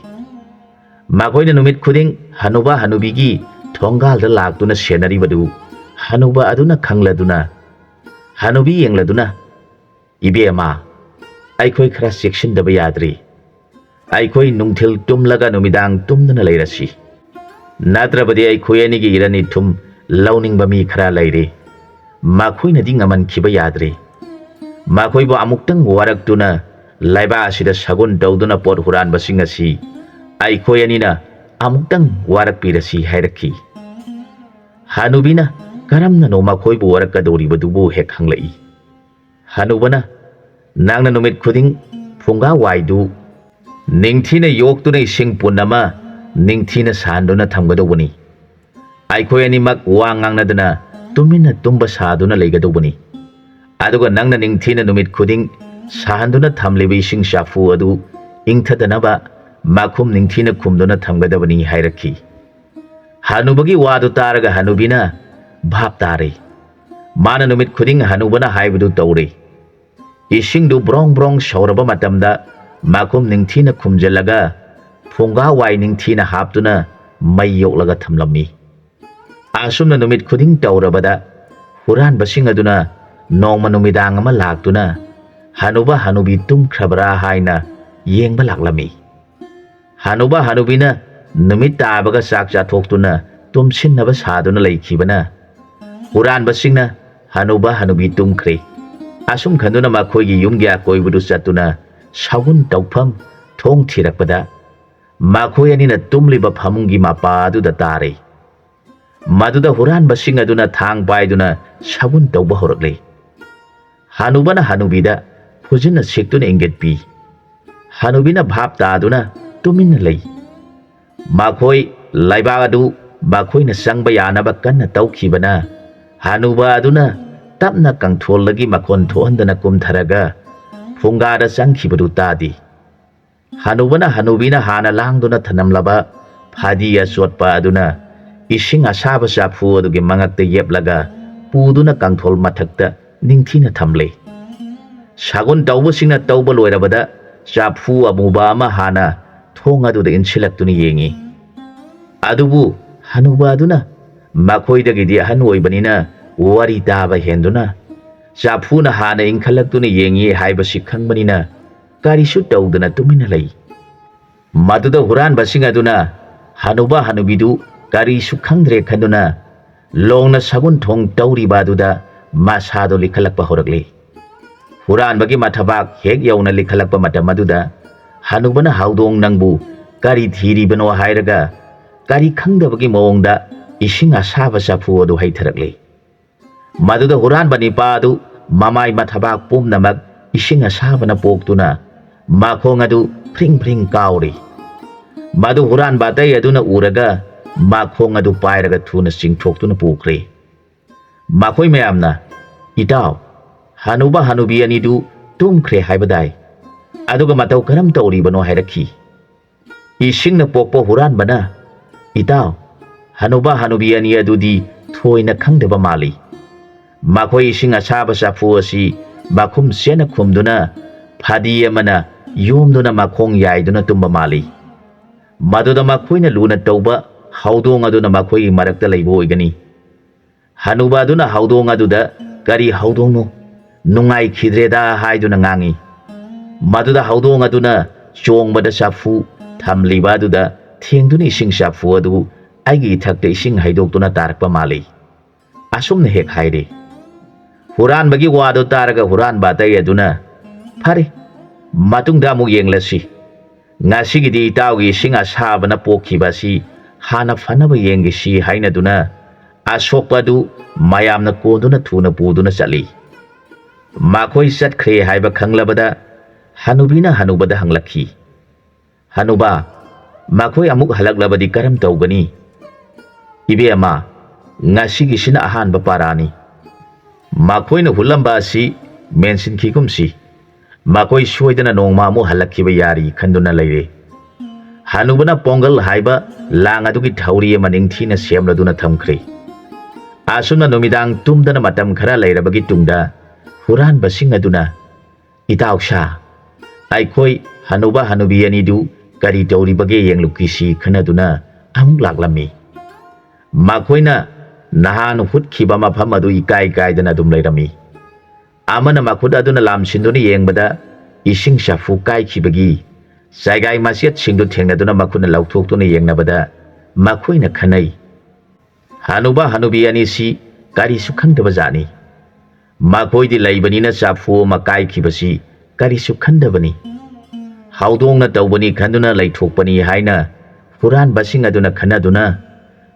ꯃꯈꯣꯏꯅ ꯅꯨꯃꯤꯠ ꯈꯨꯗꯤꯡ ꯍꯅꯨꯕ ꯍꯅꯨꯕꯤꯒꯤ ꯊꯣꯡꯒꯥꯜꯗ ꯂꯥꯛꯇꯨꯅ ꯁꯦꯟꯅꯔꯤꯕꯗꯨ ꯍꯅꯨꯕ ꯑꯗꯨꯅ ꯈꯪꯂꯗꯨꯅ, ꯍꯅꯨꯕꯤ ꯌꯦꯡꯂꯗꯨꯅ, "ꯏꯕꯦꯝꯃ, ꯑꯩꯈꯣꯏ ꯈꯔ ꯆꯦꯛꯁꯤꯟꯗꯕ ꯌꯥꯗ꯭ꯔꯤ꯫ ꯑꯩꯈꯣꯏ ꯅꯨꯡꯊꯤꯜ ꯇꯨꯝꯂꯒ ꯅꯨꯃꯤꯗꯥꯡ ꯇꯨꯝꯗꯅ ꯂꯩꯔꯁꯤ꯫ ꯅꯠꯇ꯭ꯔꯕꯗꯤ ꯑꯩꯈꯣꯏ ꯑꯅꯤꯒꯤ ꯏꯔꯟ ꯏꯊꯨꯝ ꯂꯧꯅꯤꯡꯕ ꯃꯤ ꯈꯔ ꯂꯩꯔꯤ꯫ ꯃꯈꯣꯏꯅꯗꯤ ꯉꯝꯍꯟꯈꯤꯕ ꯌꯥꯗ꯭ꯔꯤ꯫ ꯃꯈꯣꯏꯕꯨ ꯑꯃꯨꯛꯇꯪ ꯋꯥꯔꯛꯇꯨꯅ ꯂꯩꯕꯥꯛ ꯑꯁꯤꯗ ꯁꯒꯨꯟ ꯇꯧꯗꯨꯅ ꯄꯣꯠ ꯍꯨꯔꯥꯟꯕꯁꯤꯡ ꯑꯁꯤ ꯑꯩꯈꯣꯏ ꯑꯅꯤꯅ ꯑꯃꯨꯛꯇꯪ ꯋꯥꯔꯛꯄꯤꯔꯁꯤ" ꯍꯥꯏꯔꯛꯈꯤ꯫ ꯍꯅꯨꯕꯤꯅ ꯀꯔꯝꯅꯅꯣ ꯃꯈꯣꯏꯕꯨ ꯋꯥꯔꯛꯀꯗꯧꯔꯤꯕꯗꯨꯕꯨ ꯍꯦꯛ ꯍꯪꯂꯛꯏ꯫ ꯍꯅꯨꯕꯅ, "ꯅꯪꯅ ꯅꯨꯃꯤꯠ ꯈꯨꯗꯤꯡ ꯐꯨꯡꯒꯥ ꯋꯥꯏꯗꯨ ꯅꯤꯡꯊꯤꯅ ꯌꯣꯛꯇꯨꯅ ꯏꯁꯤꯡ ꯄꯨꯟ ꯑꯃ ꯅꯤꯡꯊꯤꯅ ꯁꯥꯍꯟꯗꯨꯅ ꯊꯝꯒꯗꯧꯕꯅꯤ꯫ ꯑꯩꯈꯣꯏ ꯑꯅꯤꯃꯛ ꯋꯥ ꯉꯥꯡꯅꯗꯅ ꯇꯨꯃꯤꯟꯅ ꯇꯨꯝꯕ ꯁꯥꯗꯨꯅ ꯂꯩꯒꯗꯧꯕꯅꯤ꯫ ꯑꯗꯨꯒ ꯅꯪꯅ ꯅꯤꯡꯊꯤꯅ ꯅꯨꯃꯤꯠ ꯈꯨꯗꯤꯡ ꯁꯥꯍꯟꯗꯨꯅ ꯊꯝꯂꯤꯕ ꯏꯁꯤꯡ ꯆꯥꯐꯨ ꯑꯗꯨ ꯏꯪꯊꯗꯅꯕ ꯃꯈꯨꯝ ꯅꯤꯡꯊꯤꯅ ꯈꯨꯝꯗꯨꯅ ꯊꯝꯒꯗꯕꯅꯤ" ꯍꯥꯏꯔꯛꯈꯤ꯫ ꯍꯅꯨꯕꯒꯤ ꯋꯥꯗꯨ ꯇꯥꯔꯒ ꯍꯅꯨꯕꯤꯅ ꯚꯥꯞ ꯇꯥꯔꯦ꯫ ꯃꯥꯅ ꯅꯨꯃꯤꯠ ꯈꯨꯗꯤꯡ ꯍꯅꯨꯕꯅ ꯍꯥꯏꯕꯗꯨ ꯇꯧꯔꯦ꯫ ꯏꯁꯤꯡꯗꯨ ꯕ꯭ꯔꯣꯡ ꯕ꯭ꯔꯣꯡ ꯁꯧꯔꯕ ꯃꯇꯝꯗ ꯃꯈꯨꯝ ꯅꯤꯡꯊꯤꯅ ꯈꯨꯝꯖꯤꯜꯂꯒ ꯐꯨꯡꯒꯥ ꯋꯥꯏ ꯅꯤꯡꯊꯤꯅ ꯍꯥꯞꯇꯨꯅ ꯃꯩ ꯌꯣꯛꯂꯒ ꯊꯝꯂꯝꯃꯤ꯫ ꯑꯁꯨꯝꯅ ꯅꯨꯃꯤꯠ ꯈꯨꯗꯤꯡ ꯇꯧꯔꯕꯗ ꯍꯨꯔꯥꯟꯕꯁꯤꯡ ꯑꯗꯨꯅ ꯅꯣꯡꯃ ꯅꯨꯃꯤꯗꯥꯡ ꯑꯃ ꯂꯥꯛꯇꯨꯅ ꯍꯅꯨꯕ ꯍꯅꯨꯕꯤ ꯇꯨꯝꯈ꯭ꯔꯕ꯭ꯔꯥ ꯍꯥꯏꯅ ꯌꯦꯡꯕ ꯂꯥꯛꯂꯝꯃꯤ꯫ ꯍꯅꯨꯕ ꯍꯅꯨꯕꯤꯅ ꯅꯨꯃꯤꯠ ꯇꯥꯕꯒ ꯆꯥꯛ ꯆꯥꯊꯣꯛꯇꯨꯅ ꯇꯨꯝꯁꯤꯟꯅꯕ ꯁꯥꯗꯨꯅ ꯂꯩꯈꯤꯕꯅ ꯍꯨꯔꯥꯟꯕꯁꯤꯡꯅ ꯍꯅꯨꯕ ꯍꯅꯨꯕꯤ ꯇꯨꯝꯈ꯭ꯔꯦ꯫ ꯑꯁꯨꯝ ꯈꯟꯗꯨꯅ ꯃꯈꯣꯏꯒꯤ ꯌꯨꯝꯒꯤ ꯑꯀꯣꯏꯕꯗꯨ ꯆꯠꯇꯨꯅ ꯁꯥꯒꯨꯟ ꯇꯧꯐꯝ ꯊꯣꯡ ꯊꯤꯔꯛꯄꯗ ꯃꯈꯣꯏ ꯑꯅꯤꯅ ꯇꯨꯝꯂꯤꯕ ꯐꯃꯨꯡꯒꯤ ꯃꯄꯥ ꯑꯗꯨꯗ ꯇꯥꯔꯦ꯫ ꯃꯗꯨꯗ ꯍꯨꯔꯥꯟꯕꯁꯤꯡ ꯑꯗꯨꯅ ꯊꯥꯡ ꯄꯥꯏꯗꯨꯅ ꯁꯥꯒꯨꯟ ꯇꯧꯕ ꯍꯧꯔꯛꯂꯦ꯫ ꯍꯅꯨꯕꯅ ꯍꯅꯨꯕꯤꯗ ꯈꯨꯖꯤꯟꯅ ꯁꯤꯛꯇꯨꯅ ꯏꯪꯒꯠꯄꯤ꯫ ꯍꯅꯨꯕꯤꯅ ꯚꯥꯞ ꯇꯥꯗꯨꯅ ꯇꯨꯃꯤꯟꯅ ꯂꯩ꯫ ꯃꯈꯣꯏ ꯂꯩꯕꯥꯛ ꯑꯗꯨ ꯃꯈꯣꯏꯅ ꯆꯪꯕ ꯌꯥꯅꯕ ꯀꯟꯅ ꯇꯧꯈꯤꯕꯅ ꯍꯅꯨꯕ ꯑꯗꯨꯅ ꯇꯞꯅ ꯀꯪꯊꯣꯜꯗꯒꯤ ꯃꯈꯣꯟ ꯊꯣꯛꯍꯟꯗꯅ ꯀꯨꯝꯊꯔꯒ ꯐꯨꯡꯒꯥꯗ ꯆꯪꯈꯤꯕꯗꯨ ꯇꯥꯗꯦ꯫ ꯍꯅꯨꯕꯅ ꯍꯅꯨꯕꯤꯅ ꯍꯥꯟꯅ ꯂꯥꯡꯗꯨꯅ ꯊꯅꯝꯂꯕ ꯐꯗꯤ ꯑꯆꯣꯠꯄ ꯑꯗꯨꯅ ꯏꯁꯤꯡ ꯑꯁꯥꯕ ꯆꯐꯨ ꯑꯗꯨꯒꯤ ꯃꯉꯛꯇ ꯌꯦꯞꯂꯒ ꯄꯨꯗꯨꯅ ꯀꯪꯊꯣꯜ ꯃꯊꯛꯇ ꯅꯤꯡꯊꯤꯅ ꯊꯝꯂꯦ꯫ ꯁꯥꯒꯨꯟ ꯇꯧꯕꯁꯤꯡꯅ ꯇꯧꯕ ꯂꯣꯏꯔꯕꯗ ꯆꯐꯨ ꯑꯃꯨꯕ ꯑꯃ ꯍꯥꯟꯅ ꯊꯣꯡ ꯑꯗꯨꯗ ꯏꯟꯁꯤꯜꯂꯛꯇꯨꯅ ꯌꯦꯡꯏ꯫ ꯑꯗꯨꯕꯨ ꯍꯅꯨꯕ ꯑꯗꯨꯅ ꯃꯈꯣꯏꯗꯒꯤꯗꯤ ꯑꯍꯟ ꯑꯣꯏꯕꯅꯤꯅ ꯋꯥꯔꯤ ꯇꯥꯕ ꯍꯦꯟꯗꯨꯅ ꯆꯐꯨꯅ ꯍꯥꯟꯅ ꯏꯟꯈꯠꯂꯛꯇꯨꯅ ꯌꯦꯡꯏ ꯍꯥꯏꯕꯁꯤ ꯈꯪꯕꯅꯤꯅ ꯀꯔꯤꯁꯨ ꯇꯧꯗꯅ ꯇꯨꯃꯤꯟꯅ ꯂꯩ꯫ ꯃꯗꯨꯗ ꯍꯨꯔꯥꯟꯕꯁꯤꯡ ꯑꯗꯨꯅ ꯍꯅꯨꯕ ꯍꯅꯨꯕꯤꯗꯨ ꯀꯔꯤꯁꯨ ꯈꯪꯗ꯭ꯔꯦ ꯈꯟꯗꯨꯅ ꯂꯣꯡꯅ ꯁꯒꯨꯟ ꯊꯣꯡ ꯇꯧꯔꯤꯕ ꯑꯗꯨꯗ ꯃꯁꯥꯗꯣ ꯂꯤꯈꯠꯂꯛꯄ ꯍꯧꯔꯛꯂꯤ꯫ ꯍꯨꯔꯥꯟꯕꯒꯤ ꯃꯊꯕꯥꯛ ꯍꯦꯛ ꯌꯧꯅ ꯂꯤꯈꯠꯂꯛꯄ ꯃꯇꯝ ꯑꯗꯨꯗ ꯍꯅꯨꯕꯅ ꯍꯧꯗꯣꯡ ꯅꯪꯕꯨ ꯀꯔꯤ ꯊꯤꯔꯤꯕꯅꯣ ꯍꯥꯏꯔꯒ ꯀꯔꯤ ꯈꯪꯗꯕꯒꯤ ꯃꯑꯣꯡꯗ ꯏꯁꯤꯡ ꯑꯁꯥꯕ ꯆꯐꯨ ꯑꯗꯨ ꯍꯩꯊꯔꯛꯂꯤ꯫ ꯃꯗꯨꯗ ꯍꯨꯔꯥꯟꯕ ꯅꯤꯄꯥ ꯑꯗꯨ ꯃꯃꯥꯏ ꯃꯊꯕꯥꯛ ꯄꯨꯝꯅꯃꯛ ꯏꯁꯤꯡ ꯑꯁꯥꯕꯅ ꯄꯣꯛꯇꯨꯅ ꯃꯈꯣꯡ ꯑꯗꯨ ꯐ꯭ꯔꯤꯡ ꯐ꯭ꯔꯤꯡ ꯀꯥꯎꯔꯤ꯫ ꯃꯗꯨ ꯍꯨꯔꯥꯟꯕ ꯑꯇꯩ ꯑꯗꯨꯅ ꯎꯔꯒ ꯃꯈꯣꯡ ꯑꯗꯨ ꯄꯥꯏꯔꯒ ꯊꯨꯅ ꯆꯤꯡꯊꯣꯛꯇꯨꯅ ꯄꯨꯈ꯭ꯔꯦ꯫ ꯃꯈꯣꯏ ꯃꯌꯥꯝꯅ, "ꯏꯇꯥꯎ, ꯍꯅꯨꯕ ꯍꯅꯨꯕꯤ ꯑꯅꯤꯗꯨ ꯇꯨꯝꯈ꯭ꯔꯦ ꯍꯥꯏꯕꯗꯥꯏ? ꯑꯗꯨꯒ ꯃꯇꯧ ꯀꯔꯝ ꯇꯧꯔꯤꯕꯅꯣ?" ꯍꯥꯏꯔꯛꯈꯤ꯫ ꯏꯁꯤꯡꯅ ꯄꯣꯛꯄ ꯍꯨꯔꯥꯟꯕꯅ, "ꯏꯇꯥꯎ, ꯍꯅꯨꯕ ꯍꯅꯨꯕꯤ ꯑꯅꯤ ꯑꯗꯨꯗꯤ ꯊꯣꯏꯅ ꯈꯪꯗꯕ ꯃꯥꯜꯂꯤ꯫ ꯃꯈꯣꯏ ꯏꯁꯤꯡ ꯑꯁꯥꯕ ꯆꯐꯨ ꯑꯁꯤ ꯃꯈꯨꯝ ꯆꯦꯠꯅ ꯈꯨꯝꯗꯨꯅ ꯐꯗꯤ ꯑꯃꯅ ꯌꯣꯝꯗꯨꯅ ꯃꯈꯣꯡ ꯌꯥꯏꯗꯨꯅ ꯇꯨꯝꯕ ꯃꯥꯜꯂꯤ꯫ ꯃꯗꯨꯗ ꯃꯈꯣꯏꯅ ꯂꯨꯅ ꯇꯧꯕ ꯍꯧꯗꯣꯡ ꯑꯗꯨꯅ ꯃꯈꯣꯏꯒꯤ ꯃꯔꯛꯇ ꯂꯩꯕ ꯑꯣꯏꯒꯅꯤ꯫" ꯍꯅꯨꯕ ꯑꯗꯨꯅ ꯍꯧꯗꯣꯡ ꯑꯗꯨꯗ, "ꯀꯔꯤ ꯍꯧꯗꯣꯡꯅꯣ? ꯅꯨꯡꯉꯥꯏꯈꯤꯗ꯭ꯔꯦꯗ," ꯍꯥꯏꯗꯨꯅ ꯉꯥꯡꯏ꯫ ꯃꯗꯨꯗ ꯍꯧꯗꯣꯡ ꯑꯗꯨꯅ ꯆꯣꯡꯕꯗ ꯆꯐꯨ ꯊꯝꯂꯤꯕ ꯑꯗꯨꯗ ꯊꯦꯡꯗꯨꯅ ꯏꯁꯤꯡ ꯆꯐꯨ ꯑꯗꯨ ꯑꯩꯒꯤ ꯏꯊꯛꯇ ꯏꯁꯤꯡ ꯍꯩꯗꯣꯛꯇꯨꯅ ꯇꯥꯔꯛꯄ ꯃꯥꯜꯂꯤ꯫ ꯑꯁꯨꯝꯅ ꯍꯦꯛ ꯍꯥꯏꯔꯤ꯫ ꯍꯨꯔꯥꯟꯕꯒꯤ ꯋꯥꯗꯨ ꯇꯥꯔꯒ ꯍꯨꯔꯥꯟꯕ ꯑꯇꯩ ꯑꯗꯨꯅ, "ꯐꯔꯦ, ꯃꯇꯨꯡꯗ ꯑꯃꯨꯛ ꯌꯦꯡꯂꯁꯤ꯫ ꯉꯁꯤꯒꯤꯗꯤ ꯏꯇꯥꯎꯒꯤ ꯏꯁꯤꯡ ꯑꯁꯥꯕꯅ ꯄꯣꯛꯈꯤꯕ ꯑꯁꯤ ꯍꯥꯟꯅ ꯐꯅꯕ ꯌꯦꯡꯒꯦꯁꯤ" ꯍꯥꯏꯅꯗꯨꯅ ꯑꯁꯣꯛꯄ ꯑꯗꯨ ꯃꯌꯥꯝꯅ ꯀꯣꯟꯗꯨꯅ ꯊꯨꯅ ꯄꯨꯗꯨꯅ ꯆꯠꯂꯤ꯫ ꯃꯈꯣꯏ ꯆꯠꯈ꯭ꯔꯦ ꯍꯥꯏꯕ ꯈꯪꯂꯕꯗ ꯍꯅꯨꯕꯤꯅ ꯍꯅꯨꯕꯗ ꯍꯪꯂꯛꯈꯤ, "ꯍꯅꯨꯕ, ꯃꯈꯣꯏ ꯑꯃꯨꯛ ꯍꯜꯂꯛꯂꯕꯗꯤ ꯀꯔꯝ ꯇꯧꯒꯅꯤ?" "ꯏꯕꯦꯝꯃ, ꯉꯁꯤꯒꯤꯁꯤꯅ ꯑꯍꯥꯟꯕ ꯄꯥꯔꯥꯅꯤ꯫ ꯃꯈꯣꯏꯅ ꯍꯨꯠꯂꯝꯕ ꯑꯁꯤ ꯃꯦꯟꯁꯤꯟꯈꯤꯒꯨꯝꯁꯤ꯫ ꯃꯈꯣꯏ ꯁꯣꯏꯗꯅ ꯅꯣꯡꯃ ꯑꯃꯨꯛ ꯍꯜꯂꯛꯈꯤꯕ ꯌꯥꯔꯤ" ꯈꯟꯗꯨꯅ ꯂꯩꯔꯦ꯫ ꯍꯅꯨꯕꯅ ꯄꯣꯡꯒꯜ ꯍꯥꯏꯕ ꯂꯥꯡ ꯑꯗꯨꯒꯤ ꯊꯧꯔꯤ ꯑꯃ ꯅꯤꯡꯊꯤꯅ ꯁꯦꯝꯂꯗꯨꯅ ꯊꯝꯈ꯭ꯔꯦ꯫ ꯑꯁꯨꯝꯅ ꯅꯨꯃꯤꯗꯥꯡ ꯇꯨꯝꯗꯅ ꯃꯇꯝ ꯈꯔ ꯂꯩꯔꯕꯒꯤ ꯇꯨꯡꯗ ꯍꯨꯔꯥꯟꯕꯁꯤꯡ ꯑꯗꯨꯅ, "ꯏꯇꯥꯎꯁꯥ, ꯑꯩꯈꯣꯏ ꯍꯅꯨꯕ ꯍꯅꯨꯕꯤ ꯑꯅꯤꯗꯨ ꯀꯔꯤ ꯇꯧꯔꯤꯕꯒꯦ ꯌꯦꯡꯂꯨꯛꯈꯤꯁꯤ" ꯈꯟꯅꯗꯨꯅ ꯑꯃꯨꯛ ꯂꯥꯛꯂꯝꯃꯤ꯫ ꯃꯈꯣꯏꯅ ꯅꯍꯥꯟ ꯍꯨꯠꯈꯤꯕ ꯃꯐꯝ ꯑꯗꯨ ꯏꯀꯥꯏ ꯀꯥꯏꯗꯅ ꯑꯗꯨꯝ ꯂꯩꯔꯝꯃꯤ꯫ ꯑꯃꯅ ꯃꯈꯨꯠ ꯑꯗꯨꯅ ꯂꯥꯝꯁꯤꯟꯗꯨꯅ ꯌꯦꯡꯕꯗ ꯏꯁꯤꯡ ꯆꯐꯨ ꯀꯥꯏꯈꯤꯕꯒꯤ ꯆꯥꯏꯒꯥꯏ ꯃꯆꯦꯠꯁꯤꯡꯗꯨ ꯊꯦꯡꯅꯗꯨꯅ ꯃꯈꯨꯠꯅ ꯂꯧꯊꯣꯛꯇꯨꯅ ꯌꯦꯡꯅꯕꯗ ꯃꯈꯣꯏꯅ ꯈꯟꯅꯩ, "ꯍꯅꯨꯕ ꯍꯅꯨꯕꯤ ꯑꯅꯤꯁꯤ ꯀꯔꯤꯁꯨ ꯈꯪꯗꯕ ꯖꯥꯠꯅꯤ꯫ ꯃꯈꯣꯏꯗꯤ ꯂꯩꯕꯅꯤꯅ ꯆꯐꯨ ꯑꯃ ꯀꯥꯏꯈꯤꯕꯁꯤ ꯀꯔꯤꯁꯨ ꯈꯟꯗꯕꯅꯤ꯫ ꯍꯧꯗꯣꯡꯅ ꯇꯧꯕꯅꯤ ꯈꯟꯗꯨꯅ ꯂꯩꯊꯣꯛꯄꯅꯤ" ꯍꯥꯏꯅ ꯍꯨꯔꯥꯟꯕꯁꯤꯡ ꯑꯗꯨꯅ ꯈꯟꯅꯗꯨꯅ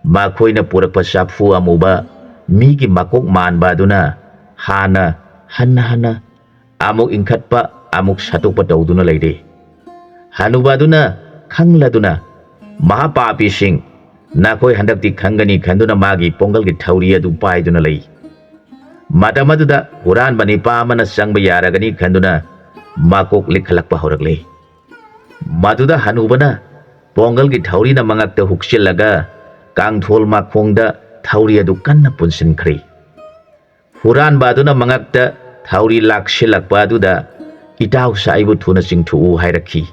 ꯃꯈꯣꯏꯅ ꯄꯨꯔꯛꯄ ꯆꯐꯨ ꯑꯃꯨꯕ ꯃꯤꯒꯤ ꯃꯀꯣꯛ ꯃꯥꯟꯕ ꯑꯗꯨꯅ ꯍꯥꯟꯅ ꯍꯟꯅ ꯍꯟꯅ ꯑꯃꯨꯛ ꯏꯟꯈꯠꯄ, ꯑꯃꯨꯛ ꯁꯠꯇꯣꯛꯄ ꯇꯧꯗꯨꯅ ꯂꯩꯔꯦ꯫ ꯍꯅꯨꯕ ꯑꯗꯨꯅ ꯈꯪꯂꯗꯨꯅ, "ꯃꯍꯥꯄꯥꯄꯤꯁꯤꯡ, ꯅꯈꯣꯏ ꯍꯟꯗꯛꯇꯤ ꯈꯪꯒꯅꯤ" ꯈꯟꯗꯨꯅ ꯃꯥꯒꯤ ꯄꯣꯡꯒꯜꯒꯤ ꯊꯧꯔꯤ ꯑꯗꯨ ꯄꯥꯏꯗꯨꯅ ꯂꯩ꯫ ꯃꯇꯝ ꯑꯗꯨꯗ ꯍꯨꯔꯥꯟꯕ ꯅꯤꯄꯥ ꯑꯃꯅ ꯆꯪꯕ ꯌꯥꯔꯒꯅꯤ ꯈꯟꯗꯨꯅ ꯃꯀꯣꯛ ꯂꯤꯛꯈꯠꯂꯛꯄ ꯍꯧꯔꯛꯂꯦ꯫ ꯃꯗꯨꯗ ꯍꯅꯨꯕꯅ ꯄꯣꯡꯒꯜꯒꯤ ꯊꯧꯔꯤꯅ ꯃꯉꯛꯇ ꯍꯨꯛꯆꯤꯜꯂꯒ ꯀꯥꯡꯊꯣꯜ ꯃꯈꯣꯡꯗ ꯊꯧꯔꯤ ꯑꯗꯨ ꯀꯟꯅ ꯄꯨꯟꯁꯤꯟꯈ꯭ꯔꯦ꯫ ꯍꯨꯔꯥꯟꯕ ꯑꯗꯨꯅ ꯃꯉꯛꯇ ꯊꯧꯔꯤ ꯂꯥꯛꯁꯤꯜꯂꯛꯄ ꯑꯗꯨꯗ, "ꯏꯇꯥꯎꯁꯥ, ꯑꯩꯕꯨ ꯊꯨꯅ ꯆꯤꯡꯊꯣꯛꯎ" ꯍꯥꯏꯔꯛꯈꯤ꯫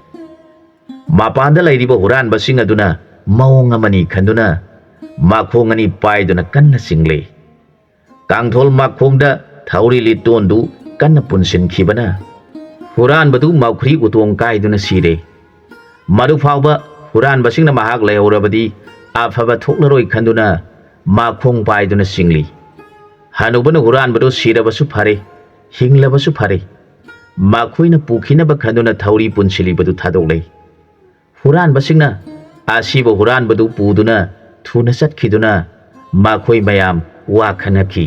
ꯃꯄꯥꯟꯗ ꯂꯩꯔꯤꯕ ꯍꯨꯔꯥꯟꯕꯁꯤꯡ ꯑꯗꯨꯅ ꯃꯑꯣꯡ ꯑꯃꯅꯤ ꯈꯟꯗꯨꯅ ꯃꯈꯣꯡ ꯑꯅꯤ ꯄꯥꯏꯗꯨꯅ ꯀꯟꯅ ꯆꯤꯡꯂꯦ꯫ ꯀꯥꯡꯊꯣꯜ ꯃꯈꯣꯡꯗ ꯊꯧꯔꯤ ꯂꯤꯠꯇꯣꯟꯗꯨ ꯀꯟꯅ ꯄꯨꯟꯁꯤꯟꯈꯤꯕꯅ ꯍꯨꯔꯥꯟꯕꯗꯨ ꯃꯧꯈ꯭ꯔꯤ ꯎꯇꯣꯡ ꯀꯥꯏꯗꯨꯅ ꯁꯤꯔꯦ꯫ ꯃꯗꯨ ꯐꯥꯎꯕ ꯍꯨꯔꯥꯟꯕꯁꯤꯡꯅ ꯃꯍꯥꯛ ꯂꯩꯍꯧꯔꯕꯗꯤ ꯑꯐꯕ ꯊꯣꯛꯂꯔꯣꯏ ꯈꯟꯗꯨꯅ ꯃꯈꯣꯡ ꯄꯥꯏꯗꯨꯅ ꯆꯤꯡꯂꯤ꯫ ꯍꯅꯨꯕꯅ ꯍꯨꯔꯥꯟꯕꯗꯨ ꯁꯤꯔꯕꯁꯨ ꯐꯔꯦ, ꯍꯤꯡꯂꯕꯁꯨ ꯐꯔꯦ, ꯃꯈꯣꯏꯅ ꯄꯨꯈꯤꯅꯕ ꯈꯟꯗꯨꯅ ꯊꯧꯔꯤ ꯄꯨꯟꯁꯤꯜꯂꯤꯕꯗꯨ ꯊꯥꯗꯣꯛꯂꯦ꯫ ꯍꯨꯔꯥꯟꯕꯁꯤꯡꯅ ꯑꯁꯤꯕ ꯍꯨꯔꯥꯟꯕꯗꯨ ꯄꯨꯗꯨꯅ ꯊꯨꯅ ꯆꯠꯈꯤꯗꯨꯅ ꯃꯈꯣꯏ ꯃꯌꯥꯝ ꯋꯥ ꯈꯟꯅꯈꯤ꯫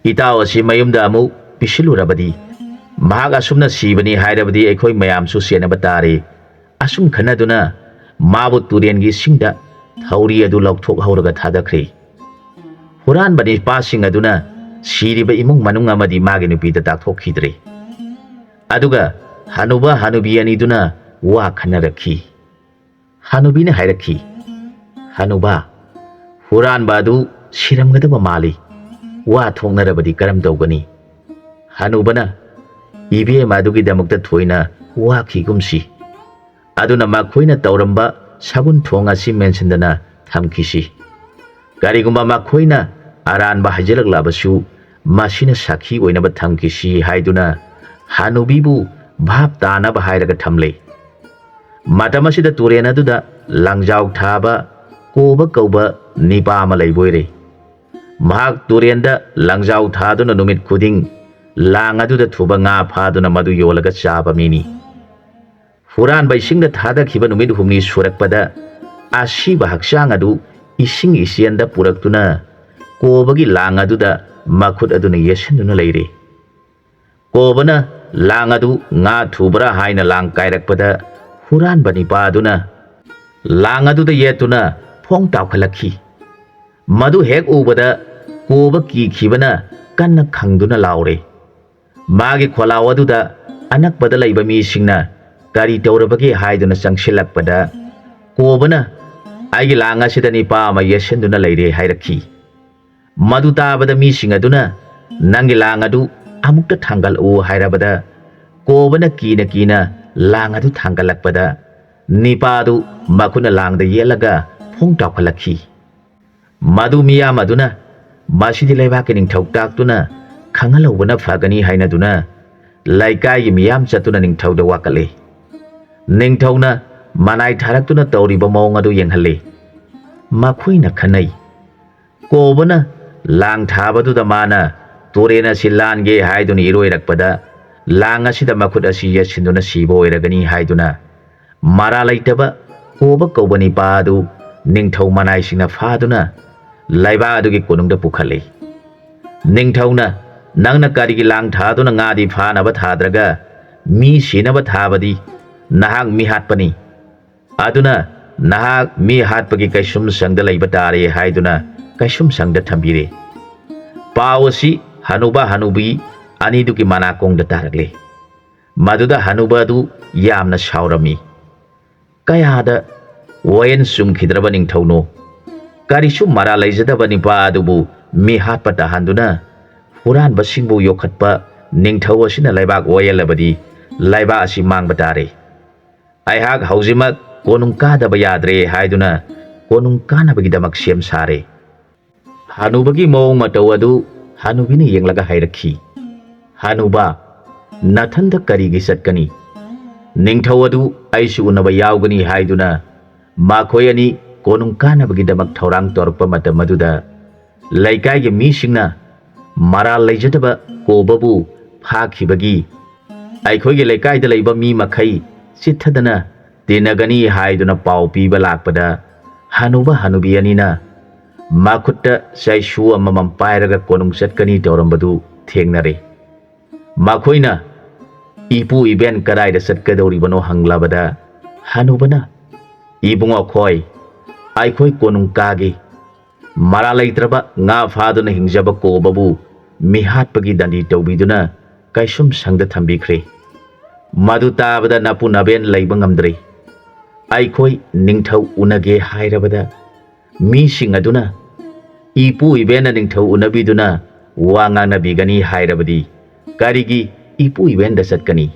"ꯏꯇꯥꯎ ꯑꯁꯤ ꯃꯌꯨꯝꯗ ꯑꯃꯨꯛ ꯄꯤꯁꯤꯜꯂꯨꯔꯕꯗꯤ, ꯃꯍꯥꯛ ꯑꯁꯨꯝꯅ ꯁꯤꯕꯅꯤ ꯍꯥꯏꯔꯕꯗꯤ ꯑꯩꯈꯣꯏ ꯃꯌꯥꯝꯁꯨ ꯆꯦꯟꯅꯕ ꯇꯥꯔꯦ"꯫ ꯑꯁꯨꯝ ꯈꯟꯅꯗꯨꯅ ꯃꯥꯕꯨ ꯇꯨꯔꯦꯟꯒꯤ ꯏꯁꯤꯡꯗ ꯊꯧꯔꯤ ꯑꯗꯨ ꯂꯧꯊꯣꯛꯍꯧꯔꯒ ꯊꯥꯗꯈ꯭ꯔꯦ꯫ ꯍꯨꯔꯥꯟꯕ ꯅꯤꯄꯥꯁꯤꯡ ꯑꯗꯨꯅ ꯁꯤꯔꯤꯕ ꯏꯃꯨꯡ ꯃꯅꯨꯡ ꯑꯃꯗꯤ ꯃꯥꯒꯤ ꯅꯨꯄꯤꯗ ꯇꯥꯛꯊꯣꯛꯈꯤꯗ꯭ꯔꯦ꯫ ꯑꯗꯨꯒ ꯍꯅꯨꯕ ꯍꯅꯨꯕꯤ ꯑꯅꯤꯗꯨꯅ ꯋꯥ ꯈꯟꯅꯔꯛꯈꯤ꯫ ꯍꯅꯨꯕꯤꯅ ꯍꯥꯏꯔꯛꯈꯤ, "ꯍꯅꯨꯕ, ꯍꯨꯔꯥꯟꯕ ꯑꯗꯨ ꯁꯤꯔꯝꯒꯗꯕ ꯃꯥꯜꯂꯤ꯫ ꯋꯥ ꯊꯣꯛꯅꯔꯕꯗꯤ ꯀꯔꯝ ꯇꯧꯒꯅꯤ?" ꯍꯅꯨꯕꯅ, "ꯏꯕꯦꯝꯃ ꯑꯗꯨꯒꯤꯗꯃꯛꯇ ꯊꯣꯏꯅ ꯋꯥꯈꯤꯒꯨꯝꯁꯤ꯫ ꯑꯗꯨꯅ ꯃꯈꯣꯏꯅ ꯇꯧꯔꯝꯕ ꯁꯒꯨꯟ ꯊꯣꯡ ꯑꯁꯤ ꯃꯦꯟꯁꯤꯟꯗꯅ ꯊꯝꯈꯤꯁꯤ꯫ ꯀꯔꯤꯒꯨꯝꯕ ꯃꯈꯣꯏꯅ ꯑꯔꯥꯟꯕ ꯍꯥꯏꯖꯔꯛꯂꯕꯁꯨ, ꯃꯁꯤꯅ ꯁꯥꯈꯤ ꯑꯣꯏꯅꯕ ꯊꯝꯈꯤꯁꯤ" ꯍꯥꯏꯗꯨꯅ ꯍꯅꯨꯕꯤꯕꯨ ꯚꯥꯞ ꯇꯥꯅꯕ ꯍꯥꯏꯔꯒ ꯊꯝꯂꯦ꯫ ꯃꯇꯝ ꯑꯁꯤꯗ ꯇꯨꯔꯦꯟ ꯑꯗꯨꯗ ꯂꯪꯖꯥꯎ ꯊꯥꯕ ꯀꯣꯕ ꯀꯧꯕ ꯅꯤꯄꯥ ꯑꯃ ꯂꯩꯕ ꯑꯣꯏꯔꯦ꯫ ꯃꯍꯥꯛ ꯇꯨꯔꯦꯟꯗ ꯂꯪꯖꯥꯎ ꯊꯥꯗꯨꯅ ꯅꯨꯃꯤꯠ ꯈꯨꯗꯤꯡ ꯂꯥꯡ ꯑꯗꯨꯗ ꯊꯨꯕ ꯉꯥ ꯐꯥꯗꯨꯅ ꯃꯗꯨ ꯌꯣꯜꯂꯒ ꯆꯥꯕ ꯃꯤꯅꯤ꯫ ꯍꯨꯔꯥꯟꯕ ꯏꯁꯤꯡꯗ ꯊꯥꯗꯈꯤꯕ ꯅꯨꯃꯤꯠ ꯍꯨꯝꯅꯤ ꯁꯨꯔꯛꯄꯗ ꯑꯁꯤꯕ ꯍꯛꯆꯥꯡ ꯑꯗꯨ ꯏꯁꯤꯡ ꯏꯆꯦꯟꯗ ꯄꯨꯔꯛꯇꯨꯅ ꯀꯣꯕꯒꯤ ꯂꯥꯡ ꯑꯗꯨꯗ ꯃꯈꯨꯠ ꯑꯗꯨꯅ ꯌꯦꯠꯁꯤꯟꯗꯨꯅ ꯂꯩꯔꯦ꯫ ꯀꯣꯕꯅ ꯂꯥꯡ ꯑꯗꯨ ꯉꯥ ꯊꯨꯕ꯭ꯔꯥ ꯍꯥꯏꯅ ꯂꯥꯡ ꯀꯥꯏꯔꯛꯄꯗ ꯍꯨꯔꯥꯟꯕ ꯅꯤꯄꯥ ꯑꯗꯨꯅ ꯂꯥꯡ ꯑꯗꯨꯗ ꯌꯦꯠꯇꯨꯅ ꯐꯣꯡ ꯇꯥꯎꯈꯠꯂꯛꯈꯤ꯫ ꯃꯗꯨ ꯍꯦꯛ ꯎꯕꯗ ꯀꯣꯕ ꯀꯤꯈꯤꯕꯅ ꯀꯟꯅ ꯈꯪꯗꯨꯅ ꯂꯥꯎꯔꯦ꯫ ꯃꯥꯒꯤ ꯈꯣꯜꯂꯥꯎ ꯑꯗꯨꯗ ꯑꯅꯛꯄꯗ ꯂꯩꯕ ꯃꯤꯁꯤꯡꯅ ꯀꯔꯤ ꯇꯧꯔꯕꯒꯦ ꯍꯥꯏꯗꯨꯅ ꯆꯪꯁꯤꯜꯂꯛꯄꯗ, ꯀꯣꯕꯅ, "ꯑꯩꯒꯤ ꯂꯥꯡ ꯑꯁꯤꯗ ꯅꯤꯄꯥ ꯑꯃ ꯌꯦꯠꯁꯤꯟꯗꯨꯅ ꯂꯩꯔꯦ" ꯍꯥꯏꯔꯛꯈꯤ꯫ ꯃꯗꯨ ꯇꯥꯕꯗ ꯃꯤꯁꯤꯡ ꯑꯗꯨꯅ, "ꯅꯪꯒꯤ ꯂꯥꯡ ꯑꯗꯨ ꯑꯃꯨꯛꯇ ꯊꯥꯡꯒꯠꯂꯛꯎ" ꯍꯥꯏꯔꯕꯗ, ꯀꯣꯕꯅ ꯀꯤꯅ ꯀꯤꯅ ꯂꯥꯡ ꯑꯗꯨ ꯊꯥꯡꯒꯠꯂꯛꯄꯗ, ꯅꯤꯄꯥ ꯑꯗꯨ ꯃꯈꯨꯠꯅ ꯂꯥꯡꯗ ꯌꯦꯠꯂꯒ ꯐꯣꯡ ꯇꯥꯎꯈꯠꯂꯛꯈꯤ꯫ ꯃꯗꯨ ꯃꯤꯌꯥꯝ ꯑꯗꯨꯅ, "ꯃꯁꯤꯗꯤ ꯂꯩꯕꯥꯛꯀꯤ ꯅꯤꯡꯊꯧ ꯇꯥꯛꯇꯨꯅ ꯈꯪꯍꯜꯍꯧꯕꯅ ꯐꯒꯅꯤ" ꯍꯥꯏꯅꯗꯨꯅ ꯂꯩꯀꯥꯏꯒꯤ ꯃꯤꯌꯥꯝ ꯆꯠꯇꯨꯅ ꯅꯤꯡꯊꯧꯗ ꯋꯥꯀꯠꯂꯤ꯫ ꯅꯤꯡꯊꯧꯅ ꯃꯅꯥꯏ ꯊꯥꯔꯛꯇꯨꯅ ꯇꯧꯔꯤꯕ ꯃꯑꯣꯡ ꯑꯗꯨ ꯌꯦꯡꯍꯜꯂꯤ꯫ ꯃꯈꯣꯏꯅ ꯈꯟꯅꯩ, ꯀꯣꯕꯅ ꯂꯥꯡ ꯊꯥꯕꯗꯨꯗ ꯃꯥꯅ ꯇꯨꯔꯦꯟ ꯑꯁꯤ ꯂꯥꯟꯒꯦ ꯍꯥꯏꯗꯨꯅ ꯏꯔꯣꯏꯔꯛꯄꯗ, ꯂꯥꯡ ꯑꯁꯤꯗ ꯃꯈꯨꯠ ꯑꯁꯤ ꯌꯦꯠꯁꯤꯟꯗꯨꯅ ꯁꯤꯕ ꯑꯣꯏꯔꯒꯅꯤ ꯍꯥꯏꯗꯨꯅ ꯃꯔꯥ ꯂꯩꯇꯕ ꯀꯣꯕ ꯀꯧꯕ ꯅꯤꯄꯥ ꯑꯗꯨ ꯅꯤꯡꯊꯧ ꯃꯅꯥꯏꯁꯤꯡꯅ ꯐꯥꯗꯨꯅ ꯂꯩꯕꯥꯛ ꯑꯗꯨꯒꯤ ꯀꯣꯅꯨꯡꯗ ꯄꯨꯈꯠꯂꯤ꯫ ꯅꯤꯡꯊꯧꯅ, "ꯅꯪꯅ ꯀꯔꯤꯒꯤ ꯂꯥꯡ ꯊꯥꯗꯨꯅ ꯉꯥꯗꯤ ꯐꯥꯅꯕ ꯊꯥꯗ꯭ꯔꯒ ꯃꯤ ꯁꯤꯅꯕ ꯊꯥꯕꯗꯤ? ꯅꯍꯥꯛ ꯃꯤ ꯍꯥꯠꯄꯅꯤ꯫ ꯑꯗꯨꯅ "ꯅꯍꯥꯛ ꯃꯤ ꯍꯥꯠꯄꯒꯤ ꯀꯩꯁꯨꯝ ꯁꯪꯗ ꯂꯩꯕ ꯇꯥꯔꯦ" ꯍꯥꯏꯗꯨꯅ ꯀꯩꯁꯨꯝ ꯁꯪꯗ ꯊꯝꯕꯤꯔꯦ꯫ ꯄꯥꯎ ꯑꯁꯤ ꯍꯅꯨꯕ ꯍꯅꯨꯕꯤ ꯑꯅꯤꯗꯨꯒꯤ ꯃꯅꯥꯀꯣꯡꯗ ꯇꯥꯔꯛꯂꯦ꯫ ꯃꯗꯨꯗ ꯍꯅꯨꯕ ꯑꯗꯨ ꯌꯥꯝꯅ ꯁꯥꯎꯔꯝꯃꯤ꯫ "ꯀꯌꯥꯗ ꯋꯥꯌꯦꯜ ꯆꯨꯝꯈꯤꯗ꯭ꯔꯕ ꯅꯤꯡꯊꯧꯅꯣ! ꯀꯔꯤꯁꯨ ꯃꯔꯥꯜ ꯂꯩꯖꯗꯕ ꯅꯨꯄꯥ ꯑꯗꯨꯕꯨ ꯃꯤꯍꯥꯠꯄ ꯇꯥꯍꯟꯗꯨꯅ ꯍꯨꯔꯥꯟꯕꯁꯤꯡꯕꯨ ꯌꯣꯛꯈꯠꯄ ꯅꯤꯡꯊꯧ ꯑꯁꯤꯅ ꯂꯩꯕꯥꯛ ꯋꯥꯌꯦꯜꯂꯕꯗꯤ ꯂꯩꯕꯥꯛ ꯑꯁꯤ ꯃꯥꯡꯕ ꯇꯥꯔꯦ꯫ ꯑꯩꯍꯥꯛ ꯍꯧꯖꯤꯛꯃꯛ ꯀꯣꯅꯨꯡ ꯀꯥꯗꯕ ꯌꯥꯗ꯭ꯔꯦ" ꯍꯥꯏꯗꯨꯅ ꯀꯣꯅꯨꯡ ꯀꯥꯅꯕꯒꯤꯗꯃꯛ ꯁꯦꯝ ꯁꯥꯔꯦ꯫ ꯍꯅꯨꯕꯒꯤ ꯃꯑꯣꯡ ꯃꯇꯧ ꯑꯗꯨ ꯍꯅꯨꯕꯤꯅ ꯌꯦꯡꯂꯒ ꯍꯥꯏꯔꯛꯈꯤ, "ꯍꯅꯨꯕ, ꯅꯊꯟꯗ ꯀꯔꯤꯒꯤ ꯆꯠꯀꯅꯤ? ꯅꯤꯡꯊꯧ ꯑꯗꯨ ꯑꯩꯁꯨ ꯎꯅꯕ ꯌꯥꯎꯒꯅꯤ" ꯍꯥꯏꯗꯨꯅ ꯃꯈꯣꯏ ꯑꯅꯤ ꯀꯣꯅꯨꯡ ꯀꯥꯅꯕꯒꯤꯗꯃꯛ ꯊꯧꯔꯥꯡ ꯇꯧꯔꯛꯄ ꯃꯇꯝ ꯑꯗꯨꯗ ꯂꯩꯀꯥꯏꯒꯤ ꯃꯤꯁꯤꯡꯅ ꯃꯔꯥꯜ ꯂꯩꯖꯗꯕ ꯀꯣꯕꯕꯨ ꯐꯥꯈꯤꯕꯒꯤ ꯑꯩꯈꯣꯏꯒꯤ ꯂꯩꯀꯥꯏꯗ ꯂꯩꯕ ꯃꯤ ꯃꯈꯩ ꯆꯤꯠꯊꯗꯅ ꯇꯤꯟꯅꯒꯅꯤ ꯍꯥꯏꯗꯨꯅ ꯄꯥꯎ ꯄꯤꯕ ꯂꯥꯛꯄꯗ, ꯍꯅꯨꯕ ꯍꯅꯨꯕꯤ ꯑꯅꯤꯅ ꯃꯈꯨꯠꯇ ꯆꯩꯁꯨ ꯑꯃꯃꯝ ꯄꯥꯏꯔꯒ ꯀꯣꯅꯨꯡ ꯆꯠꯀꯅꯤ ꯇꯧꯔꯝꯕꯗꯨ ꯊꯦꯡꯅꯔꯦ꯫ ꯃꯈꯣꯏꯅ "ꯏꯄꯨ ꯏꯕꯦꯟ ꯀꯗꯥꯏꯗ ꯆꯠꯀꯗꯧꯔꯤꯕꯅꯣ?" ꯍꯪꯂꯕꯗ, ꯍꯅꯨꯕꯅ, "ꯏꯕꯨꯡꯉꯣ ꯈꯣꯏ, ꯑꯩꯈꯣꯏ ꯀꯣꯅꯨꯡ ꯀꯥꯒꯦ꯫ ꯃꯔꯥꯜ ꯂꯩꯇ꯭ꯔꯕ ꯉꯥ ꯐꯥꯗꯨꯅ ꯍꯤꯡꯖꯕ ꯀꯣꯕꯕꯨ ꯃꯤꯍꯥꯠꯄꯒꯤ ꯗꯟꯗꯤ ꯇꯧꯕꯤꯗꯨꯅ ꯀꯩꯁꯨꯝ ꯁꯪꯗ ꯊꯝꯕꯤꯈ꯭ꯔꯦ꯫ ꯃꯗꯨ ꯇꯥꯕꯗ ꯅꯄꯨ ꯅꯕꯦꯟ ꯂꯩꯕ ꯉꯝꯗ꯭ꯔꯦ꯫ ꯑꯩꯈꯣꯏ ꯅꯤꯡꯊꯧ ꯎꯅꯒꯦ ꯍꯥꯏꯔꯕꯗ ꯃꯤꯁꯤꯡ ꯑꯗꯨꯅ ꯏꯄꯨ ꯏꯕꯦꯟꯅ ꯅꯤꯡꯊꯧ ꯎꯅꯕꯤꯗꯨꯅ ꯋꯥ ꯉꯥꯡꯅꯕꯤꯒꯅꯤ ꯍꯥꯏꯔꯕꯗꯤ ꯀꯔꯤꯒꯤ ꯏꯄꯨ ꯏꯕꯦꯟꯗ ꯆꯠꯀꯅꯤ?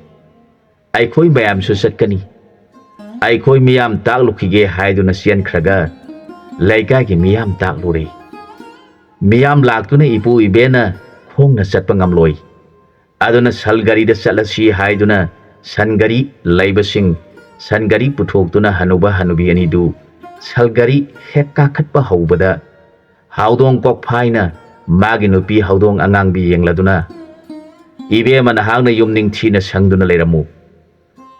ꯑꯩꯈꯣꯏ ꯃꯌꯥꯝꯁꯨ ꯆꯠꯀꯅꯤ꯫ ꯑꯩꯈꯣꯏ ꯃꯤꯌꯥꯝ ꯇꯥꯛꯂꯨꯈꯤꯒꯦ" ꯍꯥꯏꯗꯨꯅ ꯆꯦꯟꯈ꯭ꯔꯒ ꯂꯩꯀꯥꯏꯒꯤ ꯃꯤꯌꯥꯝ ꯇꯥꯛꯂꯨꯔꯦ꯫ ꯃꯤꯌꯥꯝ ꯂꯥꯛꯇꯨꯅ ꯏꯄꯨ ꯏꯕꯦꯟꯅ ꯈꯣꯡꯅ ꯆꯠꯄ ꯉꯝꯂꯣꯏ꯫ ꯑꯗꯨꯅ ꯁꯜ ꯒꯥꯔꯤꯗ ꯆꯠꯂꯁꯤ ꯍꯥꯏꯗꯨꯅ ꯁꯟ ꯒꯥꯔꯤ ꯂꯩꯕꯁꯤꯡ ꯁꯟ ꯒꯥꯔꯤ ꯄꯨꯊꯣꯛꯇꯨꯅ ꯍꯅꯨꯕ ꯍꯅꯨꯕꯤ ꯑꯅꯤꯗꯨ ꯁꯜ ꯒꯥꯔꯤ ꯍꯦꯛ ꯀꯥꯈꯠꯄ ꯍꯧꯕꯗ ꯍꯧꯗꯣꯡ ꯀꯣꯛꯐꯥꯏꯅ ꯃꯥꯒꯤ ꯅꯨꯄꯤ ꯍꯧꯗꯣꯡ ꯑꯉꯥꯡꯕꯤ ꯌꯦꯡꯂꯗꯨꯅ, "ꯏꯕꯦꯝꯃ, ꯅꯍꯥꯛꯅ ꯌꯨꯝ ꯅꯤꯡꯊꯤꯅ ꯁꯪꯗꯨꯅ ꯂꯩꯔꯝꯃꯨ꯫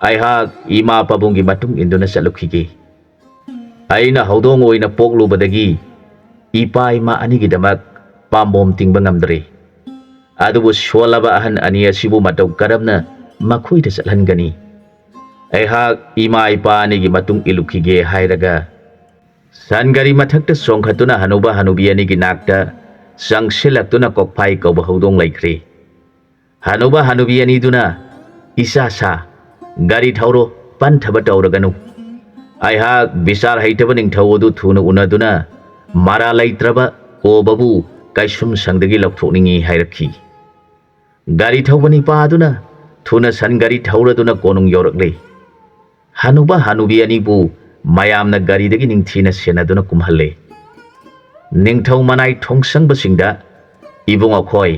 ꯑꯩꯍꯥꯛ ꯏꯃꯥ ꯄꯥꯕꯨꯡꯒꯤ ꯃꯇꯨꯡ ꯏꯟꯗꯨꯅ ꯆꯠꯂꯨꯈꯤꯒꯦ꯫ ꯑꯩꯅ ꯍꯧꯗꯣꯡ ꯑꯣꯏꯅ ꯄꯣꯛꯂꯨꯕꯗꯒꯤ ꯏꯄꯥ ꯏꯃꯥ ꯑꯅꯤꯒꯤꯗꯃꯛ ꯄꯥꯝꯕꯣꯝ ꯇꯤꯡꯕ ꯉꯝꯗ꯭ꯔꯦ꯫ ꯑꯗꯨꯕꯨ ꯁꯣꯜꯂꯕ ꯑꯍꯟ ꯑꯅꯤ ꯑꯁꯤꯕꯨ ꯃꯇꯧ ꯀꯔꯝꯅ ꯃꯈꯣꯏꯗ ꯆꯠꯍꯟꯒꯅꯤ? ꯑꯩꯍꯥꯛ ꯏꯃꯥ ꯏꯄꯥ ꯑꯅꯤꯒꯤ ꯃꯇꯨꯡ ꯏꯜꯂꯨꯈꯤꯒꯦ ꯍꯥꯏꯔꯒ ꯁꯟ ꯒꯥꯔꯤ ꯃꯊꯛꯇ ꯆꯣꯡꯈꯠꯇꯨꯅ ꯍꯅꯨꯕ ꯍꯅꯨꯕꯤ ꯑꯅꯤꯒꯤ ꯅꯥꯛꯇ ꯆꯪꯁꯤꯜꯂꯛꯇꯨꯅ ꯀꯣꯛꯐꯥꯏ ꯀꯧꯕ ꯍꯧꯗꯣꯡ ꯂꯩꯈ꯭ꯔꯦ꯫ ꯍꯅꯨꯕ ꯍꯅꯨꯕꯤ ꯑꯅꯤꯗꯨꯅ, "ꯏꯆꯥ ꯁꯥ, ꯒꯥꯔꯤ ꯊꯧꯔꯣ, ꯄꯟꯊꯕ ꯇꯧꯔꯒꯅꯨ꯫ ꯑꯩꯍꯥꯛ ꯕꯤꯆꯥꯔ ꯍꯩꯇꯕ ꯅꯤꯡꯊꯧ ꯑꯗꯨ ꯊꯨꯅ ꯎꯅꯗꯨꯅ ꯃꯔꯥ ꯂꯩꯇ꯭ꯔꯕ ꯀꯣꯕꯕꯨ ꯀꯩꯁꯨꯝꯁꯪꯗꯒꯤ ꯂꯧꯊꯣꯛꯅꯤꯡꯏ" ꯍꯥꯏꯔꯛꯈꯤ꯫ ꯒꯥꯔꯤ ꯊꯧꯕ ꯅꯤꯄꯥ ꯑꯗꯨꯅ ꯊꯨꯅ ꯁꯟ ꯒꯥꯔꯤ ꯊꯧꯔꯗꯨꯅ ꯀꯣꯅꯨꯡ ꯌꯧꯔꯛꯂꯦ꯫ ꯍꯅꯨꯕ ꯍꯅꯨꯕꯤ ꯑꯅꯤꯕꯨ ꯃꯌꯥꯝꯅ ꯒꯥꯔꯤꯗꯒꯤ ꯅꯤꯡꯊꯤꯅ ꯁꯦꯟꯅꯗꯨꯅ ꯀꯨꯝꯍꯜꯂꯦ꯫ ꯅꯤꯡꯊꯧ ꯃꯅꯥꯏ ꯊꯣꯡꯁꯪꯕꯁꯤꯡꯗ, "ꯏꯕꯨꯡ ꯑꯩꯈꯣꯏ,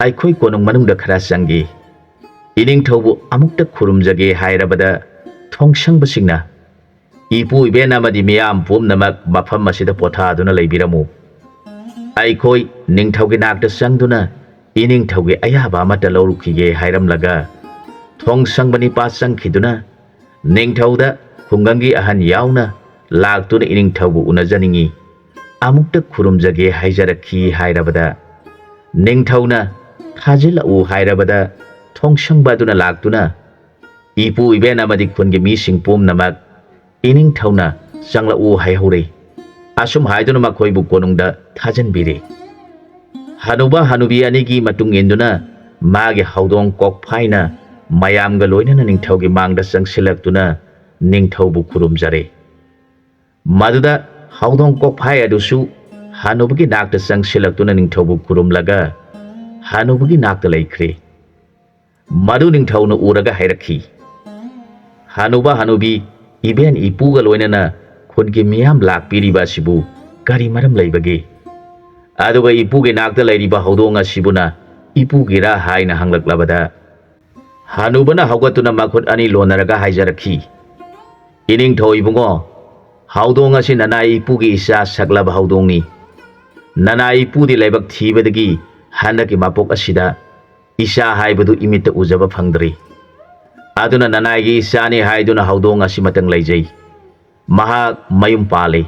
ꯑꯩꯈꯣꯏ ꯀꯣꯅꯨꯡ ꯃꯅꯨꯡꯗ ꯈꯔ ꯆꯪꯒꯦ, ꯏꯅꯤꯡꯊꯧꯕꯨ ꯑꯃꯨꯛꯇ ꯈꯨꯔꯨꯝꯖꯒꯦ" ꯍꯥꯏꯔꯕꯗ, ꯊꯣꯡꯁꯪꯕꯁꯤꯡꯅ, "ꯏꯄꯨ ꯏꯕꯦꯟ ꯑꯃꯗꯤ ꯃꯤꯌꯥꯝ ꯄꯨꯝꯅꯃꯛ ꯃꯐꯝ ꯑꯁꯤꯗ ꯄꯣꯊꯥꯗꯨꯅ ꯂꯩꯕꯤꯔꯝꯃꯨ꯫ ꯑꯩꯈꯣꯏ ꯅꯤꯡꯊꯧꯒꯤ ꯅꯥꯛꯇ ꯆꯪꯗꯨꯅ ꯏꯅꯤꯡꯊꯧꯒꯤ ꯑꯌꯥꯕ ꯑꯃꯠꯇ ꯂꯧꯔꯨꯈꯤꯒꯦ" ꯍꯥꯏꯔꯝꯂꯒ ꯊꯣꯡꯁꯪꯕ ꯅꯤꯄꯥ ꯆꯪꯈꯤꯗꯨꯅ ꯅꯤꯡꯊꯧꯗ ꯈꯨꯡꯒꯪꯒꯤ ꯑꯍꯟ ꯌꯥꯎꯅ ꯂꯥꯛꯇꯨꯅ ꯏꯅꯤꯡꯊꯧꯕꯨ ꯎꯅꯖꯅꯤꯡꯏ, ꯑꯃꯨꯛꯇ ꯈꯨꯔꯨꯝꯖꯒꯦ ꯍꯥꯏꯖꯔꯛꯈꯤ ꯍꯥꯏꯔꯕꯗ, ꯅꯤꯡꯊꯧꯅ "ꯊꯥꯖꯤꯜꯂꯛꯎ" ꯍꯥꯏꯔꯕꯗ ꯊꯣꯡꯁꯪꯕ ꯑꯗꯨꯅ ꯂꯥꯛꯇꯨꯅ ꯏꯄꯨ ꯏꯕꯦꯟ ꯑꯃꯗꯤ ꯈꯨꯟꯒꯤ ꯃꯤꯁꯤꯡ ꯄꯨꯝꯅꯃꯛ ꯏꯅꯤꯡꯊꯧꯅ "ꯆꯪꯂꯛꯎ" ꯍꯥꯏꯍꯧꯔꯦ꯫ ꯑꯁꯨꯝ ꯍꯥꯏꯗꯨꯅ ꯃꯈꯣꯏꯕꯨ ꯀꯣꯅꯨꯡꯗ ꯊꯥꯖꯤꯟꯕꯤꯔꯦ꯫ ꯍꯅꯨꯕ ꯍꯅꯨꯕꯤ ꯑꯅꯤꯒꯤ ꯃꯇꯨꯡ ꯏꯟꯗꯨꯅ ꯃꯥꯒꯤ ꯍꯧꯗꯣꯡ ꯀꯣꯛꯐꯥꯏꯅ ꯃꯌꯥꯝꯒ ꯂꯣꯏꯅꯅ ꯅꯤꯡꯊꯧꯒꯤ ꯃꯥꯡꯗ ꯆꯪꯁꯤꯜꯂꯛꯇꯨꯅ ꯅꯤꯡꯊꯧꯕꯨ ꯈꯨꯔꯨꯝꯖꯔꯦ꯫ ꯃꯗꯨꯗ ꯍꯧꯗꯣꯡ ꯀꯣꯛꯐꯥꯏ ꯑꯗꯨꯁꯨ ꯍꯅꯨꯕꯒꯤ ꯅꯥꯛꯇ ꯆꯪꯁꯤꯜꯂꯛꯇꯨꯅ ꯅꯤꯡꯊꯧꯕꯨ ꯈꯨꯔꯨꯝꯂꯒ ꯍꯅꯨꯕꯒꯤ ꯅꯥꯛꯇ ꯂꯩꯈ꯭ꯔꯦ꯫ ꯃꯗꯨ ꯅꯤꯡꯊꯧꯅ ꯎꯔꯒ ꯍꯥꯏꯔꯛꯈꯤ, "ꯍꯅꯨꯕ ꯍꯅꯨꯕꯤ, ꯏꯕꯦꯟ ꯏꯄꯨꯒ ꯂꯣꯏꯅꯅ ꯈꯨꯟꯒꯤ ꯃꯤꯌꯥꯝ ꯂꯥꯛꯄꯤꯔꯤꯕ ꯑꯁꯤꯕꯨ ꯀꯔꯤ ꯃꯔꯝ ꯂꯩꯕꯒꯦ? ꯑꯗꯨꯒ ꯏꯄꯨꯒꯤ ꯅꯥꯛꯇ ꯂꯩꯔꯤꯕ ꯍꯧꯗꯣꯡ ꯑꯁꯤꯕꯨꯅ ꯏꯄꯨꯒꯤꯔꯥ?" ꯍꯥꯏꯅ ꯍꯪꯂꯛꯂꯕꯗ, ꯍꯅꯨꯕꯅ ꯍꯧꯒꯠꯇꯨꯅ ꯃꯈꯨꯠ ꯑꯅꯤ ꯂꯣꯟꯅꯔꯒ ꯍꯥꯏꯖꯔꯛꯈꯤ, "ꯏꯅꯤꯡꯊꯧ ꯏꯕꯨꯡꯉꯣ, ꯍꯧꯗꯣꯡ ꯑꯁꯤ ꯅꯅꯥꯏ ꯏꯄꯨꯒꯤ ꯏꯆꯥ ꯁꯛꯂꯕ ꯍꯧꯗꯣꯡꯅꯤ꯫ ꯅꯅꯥꯏ ꯏꯄꯨꯗꯤ ꯂꯥꯏꯕꯛ ꯊꯤꯕꯗꯒꯤ ꯍꯟꯗꯛꯀꯤ ꯃꯄꯣꯛ ꯑꯁꯤꯗ ꯏꯆꯥ ꯍꯥꯏꯕꯗꯨ ꯏꯃꯤꯠꯇ ꯎꯖꯕ ꯐꯪꯗ꯭ꯔꯤ꯫ ꯑꯗꯨꯅ ꯅꯅꯥꯏꯒꯤ ꯏꯆꯥꯅꯤ ꯍꯥꯏꯗꯨꯅ ꯍꯧꯗꯣꯡ ꯑꯁꯤꯃꯇꯪ ꯂꯩꯖꯩ꯫ ꯃꯍꯥꯛ ꯃꯌꯨꯝ ꯄꯥꯜꯂꯤ꯫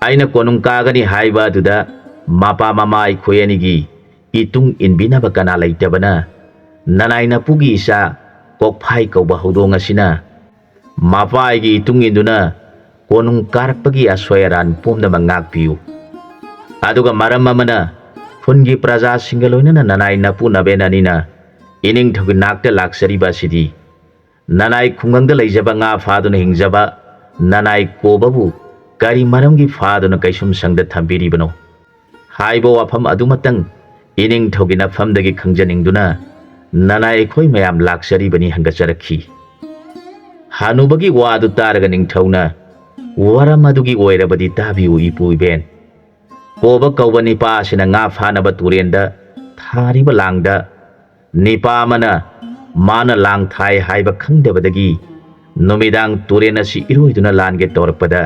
ꯑꯩꯅ ꯀꯣꯅꯨꯡ ꯀꯥꯒꯅꯤ ꯍꯥꯏꯕ ꯑꯗꯨꯗ ꯃꯄꯥ ꯃꯃꯥ ꯑꯩꯈꯣꯏ ꯑꯅꯤꯒꯤ ꯏꯇꯨꯡ ꯏꯟꯕꯤꯅꯕ ꯀꯅꯥ ꯂꯩꯇꯕꯅ ꯅꯅꯥꯏ ꯅꯄꯨꯒꯤ ꯏꯆꯥ ꯀꯣꯛꯐꯥꯏ ꯀꯧꯕ ꯍꯧꯗꯣꯡ ꯑꯁꯤꯅ ꯃꯄꯥꯒꯤ ꯏꯇꯨꯡ ꯏꯟꯗꯨꯅ ꯀꯣꯅꯨꯡ ꯀꯥꯔꯛꯄꯒꯤ ꯑꯁꯣꯏ ꯑꯔꯥꯟ ꯄꯨꯝꯅꯃꯛ ꯉꯥꯛꯄꯤꯌꯨ꯫ ꯑꯗꯨꯒ ꯃꯔꯝ ꯑꯃꯅ ꯈꯨꯟꯒꯤ ꯄ꯭ꯔꯖꯥꯁꯤꯡꯒ ꯂꯣꯏꯅꯅ ꯅꯅꯥꯏ ꯅꯄꯨ ꯅꯕꯦꯟ ꯑꯅꯤꯅ ꯏꯅꯤꯡꯊꯧꯒꯤ ꯅꯥꯛꯇ ꯂꯥꯛꯆꯔꯤꯕ ꯑꯁꯤꯗꯤ ꯅꯅꯥꯏ ꯈꯨꯡꯒꯪꯗ ꯂꯩꯖꯕ ꯉꯥ ꯐꯥꯗꯨꯅ ꯍꯤꯡꯖꯕ ꯅꯅꯥꯏ ꯀꯣꯕꯕꯨ ꯀꯔꯤ ꯃꯔꯝꯒꯤ ꯐꯥꯗꯨꯅ ꯀꯩꯁꯨꯝꯁꯪꯗ ꯊꯝꯕꯤꯔꯤꯕꯅꯣ ꯍꯥꯏꯕ ꯋꯥꯐꯝ ꯑꯗꯨꯃꯇꯪ ꯏꯅꯤꯡꯊꯧꯒꯤ ꯅꯐꯝꯗꯒꯤ ꯈꯪꯖꯅꯤꯡꯗꯨꯅ ꯅꯅꯥꯏ ꯑꯩꯈꯣꯏ ꯃꯌꯥꯝ ꯂꯥꯛꯆꯔꯤꯕꯅꯤ ꯍꯪꯒꯠꯆꯔꯛꯈꯤ꯫ ꯍꯅꯨꯕꯒꯤ ꯋꯥꯗꯨ ꯇꯥꯔꯒ ꯅꯤꯡꯊꯧꯅ, "ꯋꯥꯔꯝ ꯑꯗꯨꯒꯤ ꯑꯣꯏꯔꯕꯗꯤ ꯇꯥꯕꯤꯌꯨ ꯏꯄꯨ ꯏꯕꯦꯟ꯫ ꯀꯣꯕ ꯀꯧꯕ ꯅꯤꯄꯥ ꯑꯁꯤꯅ ꯉꯥ ꯐꯥꯅꯕ ꯇꯨꯔꯦꯟꯗ ꯊꯥꯔꯤꯕ ꯂꯥꯡꯗ ꯅꯤꯄꯥ ꯑꯃꯅ ꯃꯥꯅ ꯂꯥꯡ ꯊꯥꯏ ꯍꯥꯏꯕ ꯈꯪꯗꯕꯗꯒꯤ ꯅꯨꯃꯤꯗꯥꯡ ꯇꯨꯔꯦꯟ ꯑꯁꯤ ꯏꯔꯣꯏꯗꯨꯅ ꯂꯥꯟꯒꯦ ꯇꯧꯔꯛꯄꯗ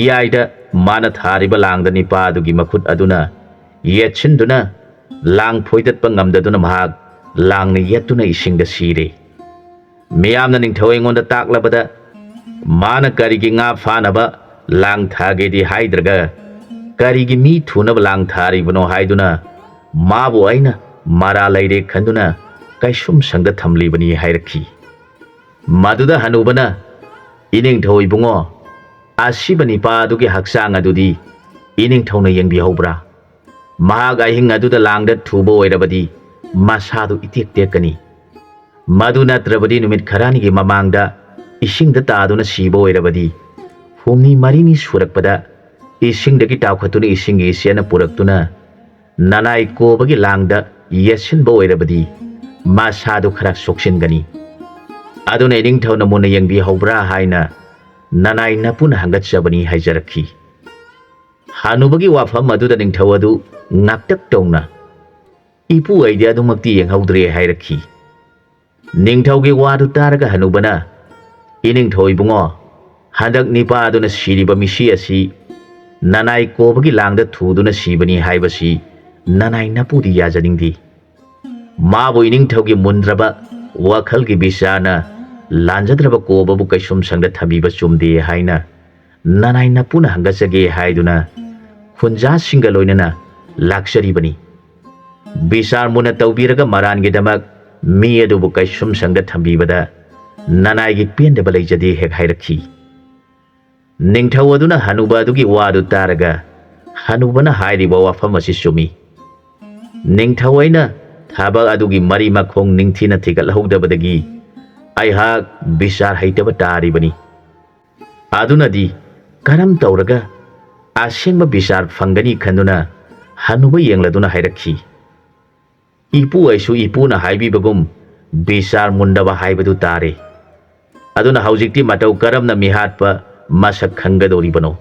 ꯏꯌꯥꯏꯗ ꯃꯥꯅ ꯊꯥꯔꯤꯕ ꯂꯥꯡꯗ ꯅꯤꯄꯥ ꯑꯗꯨꯒꯤ ꯃꯈꯨꯠ ꯑꯗꯨꯅ ꯌꯦꯠꯁꯤꯟꯗꯨꯅ ꯂꯥꯡ ꯐꯣꯏꯗꯠꯄ ꯉꯝꯗꯗꯨꯅ ꯃꯍꯥꯛ ꯂꯥꯡꯅ ꯌꯦꯠꯇꯨꯅ ꯏꯁꯤꯡꯗ ꯁꯤꯔꯦ꯫ ꯃꯤꯌꯥꯝꯅ ꯅꯤꯡꯊꯧ ꯑꯩꯉꯣꯟꯗ ꯇꯥꯛꯂꯕꯗ ꯃꯥꯅ ꯀꯔꯤꯒꯤ ꯉꯥ ꯐꯥꯅꯕ ꯂꯥꯡ ꯊꯥꯒꯦꯗꯤ ꯍꯥꯏꯗ꯭ꯔꯒ ꯀꯔꯤꯒꯤ ꯃꯤ ꯊꯨꯅꯕ ꯂꯥꯡ ꯊꯥꯔꯤꯕꯅꯣ ꯍꯥꯏꯗꯨꯅ ꯃꯥꯕꯨ ꯑꯩꯅ ꯃꯔꯥ ꯂꯩꯔꯦ ꯈꯟꯗꯨꯅ ꯀꯩꯁꯨꯝꯁꯪꯗ ꯊꯝꯂꯤꯕꯅꯤ" ꯍꯥꯏꯔꯛꯈꯤ꯫ ꯃꯗꯨꯗ ꯍꯅꯨꯕꯅ, "ꯏꯅꯤꯡꯊꯧ ꯏꯕꯨꯡꯉꯣ, ꯑꯁꯤꯕ ꯅꯤꯄꯥ ꯑꯗꯨꯒꯤ ꯍꯛꯆꯥꯡ ꯑꯗꯨꯗꯤ ꯏꯅꯤꯡꯊꯧꯅ ꯌꯦꯡꯕꯤꯍꯧꯕ꯭ꯔꯥ? ꯃꯍꯥꯛ ꯑꯍꯤꯡ ꯑꯗꯨꯗ ꯂꯥꯡꯗ ꯊꯨꯕ ꯑꯣꯏꯔꯕꯗꯤ ꯃꯁꯥꯗꯨ ꯏꯇꯦꯛ ꯇꯦꯛꯀꯅꯤ꯫ ꯃꯗꯨ ꯅꯠꯇ꯭ꯔꯕꯗꯤ ꯅꯨꯃꯤꯠ ꯈꯔꯅꯤꯒꯤ ꯃꯃꯥꯡꯗ ꯏꯁꯤꯡꯗ ꯇꯥꯗꯨꯅ ꯁꯤꯕ ꯑꯣꯏꯔꯕꯗꯤ ꯍꯨꯝꯅꯤ ꯃꯔꯤꯅꯤ ꯁꯨꯔꯛꯄꯗ ꯏꯁꯤꯡꯗꯒꯤ ꯇꯥꯎꯈꯠꯇꯨꯅ ꯏꯁꯤꯡꯒꯤ ꯏꯆꯦꯜꯅ ꯄꯨꯔꯛꯇꯨꯅ ꯅꯅꯥꯏ ꯀꯣꯕꯒꯤ ꯂꯥꯡꯗ ꯌꯦꯠꯁꯤꯟꯕ ꯑꯣꯏꯔꯕꯗꯤ ꯃꯁꯥꯗꯨ ꯈꯔ ꯁꯣꯛꯆꯤꯟꯒꯅꯤ꯫ ꯑꯗꯨꯅ ꯏꯅꯤꯡꯊꯧꯅ ꯃꯨꯟꯅ ꯌꯦꯡꯕꯤꯍꯧꯕ꯭ꯔꯥ ꯍꯥꯏꯅ ꯅꯅꯥꯏ ꯅꯄꯨꯅ ꯍꯪꯒꯠꯆꯕꯅꯤ" ꯍꯥꯏꯖꯔꯛꯈꯤ꯫ ꯍꯅꯨꯕꯒꯤ ꯋꯥꯐꯝ ꯑꯗꯨꯗ ꯅꯤꯡꯊꯧ ꯑꯗꯨ ꯉꯥꯛꯇꯛ ꯇꯧꯅ, "ꯏꯄꯨ, ꯑꯩꯗꯤ ꯑꯗꯨꯃꯛꯇꯤ ꯌꯦꯡꯍꯧꯗ꯭ꯔꯦ" ꯍꯥꯏꯔꯛꯈꯤ꯫ ꯅꯤꯡꯊꯧꯒꯤ ꯋꯥꯗꯨ ꯇꯥꯔꯒ ꯍꯅꯨꯕꯅ, "ꯏꯅꯤꯡꯊꯧ ꯏꯕꯨꯡꯉꯣ, ꯍꯟꯗꯛ ꯅꯤꯄꯥ ꯑꯗꯨꯅ ꯁꯤꯔꯤꯕ ꯃꯤꯁꯤ ꯑꯁꯤ ꯅꯅꯥꯏ ꯀꯣꯕꯒꯤ ꯂꯥꯡꯗ ꯊꯨꯗꯨꯅ ꯁꯤꯕꯅꯤ ꯍꯥꯏꯕꯁꯤ ꯅꯅꯥꯏ ꯅꯄꯨꯗꯤ ꯌꯥꯖꯅꯤꯡꯗꯦ꯫ ꯃꯥꯕꯨ ꯏꯅꯤꯡꯊꯧꯒꯤ ꯃꯨꯟꯗ꯭ꯔꯕ ꯋꯥꯈꯜꯒꯤ ꯕꯤꯆꯥꯔꯅ ꯂꯥꯟꯖꯗ꯭ꯔꯕ ꯀꯣꯕꯕꯨ ꯀꯩꯁꯨꯝꯁꯪꯗ ꯊꯝꯕꯤꯕ ꯆꯨꯝꯗꯦ ꯍꯥꯏꯅ ꯅꯅꯥꯏ ꯅꯄꯨꯅ ꯍꯪꯒꯠꯆꯒꯦ ꯍꯥꯏꯗꯨꯅ ꯈꯨꯟꯖꯥꯁꯤꯡꯒ ꯂꯣꯏꯅꯅ ꯂꯥꯛꯆꯔꯤꯕꯅꯤ꯫ ꯕꯤꯆꯥꯔ ꯃꯨꯟꯅ ꯇꯧꯕꯤꯔꯒ ꯃꯔꯥꯟꯒꯤꯗꯃꯛ ꯃꯤ ꯑꯗꯨꯕꯨ ꯀꯩꯁꯨꯝꯁꯪꯗ ꯊꯝꯕꯤꯕꯗ ꯅꯅꯥꯏꯒꯤ ꯄꯦꯟꯗꯕ ꯂꯩꯖꯗꯦ ꯍꯦꯛ ꯍꯥꯏꯔꯛꯈꯤ꯫ ꯅꯤꯡꯊꯧ ꯑꯗꯨꯅ ꯍꯅꯨꯕ ꯑꯗꯨꯒꯤ ꯋꯥꯗꯨ ꯇꯥꯔꯒ ꯍꯅꯨꯕꯅ ꯍꯥꯏꯔꯤꯕ ꯋꯥꯐꯝ ꯑꯁꯤ ꯆꯨꯝꯃꯤ꯫ ꯅꯤꯡꯊꯧ ꯑꯩꯅ ꯊꯕꯛ ꯑꯗꯨꯒꯤ ꯃꯔꯤ ꯃꯈꯣꯡ ꯅꯤꯡꯊꯤꯅ ꯊꯤꯒꯠꯍꯧꯗꯕꯗꯒꯤ ꯑꯩꯍꯥꯛ ꯕꯤꯆꯥꯔ ꯍꯩꯇꯕ ꯇꯥꯔꯤꯕꯅꯤ꯫ ꯑꯗꯨꯅꯗꯤ ꯀꯔꯝ ꯇꯧꯔꯒ ꯑꯁꯦꯡꯕ ꯕꯤꯆꯥꯔ ꯐꯪꯒꯅꯤ ꯈꯟꯗꯨꯅ ꯍꯅꯨꯕ ꯌꯦꯡꯂꯗꯨꯅ ꯍꯥꯏꯔꯛꯈꯤ꯫ ꯏꯄꯨ ꯑꯩꯁꯨ ꯏꯄꯨꯅ ꯍꯥꯏꯕꯤꯕꯒꯨꯝ ꯕꯤꯆꯥꯔ ꯃꯨꯟꯗꯕ ꯍꯥꯏꯕꯗꯨ ꯇꯥꯔꯦ꯫ ꯑꯗꯨꯅ ꯍꯧꯖꯤꯛꯇꯤ ꯃꯇꯧ ꯀꯔꯝꯅ ꯃꯤꯍꯥꯠꯄ ꯃꯁꯛ ꯈꯪꯒꯗꯧꯔꯤꯕꯅꯣ?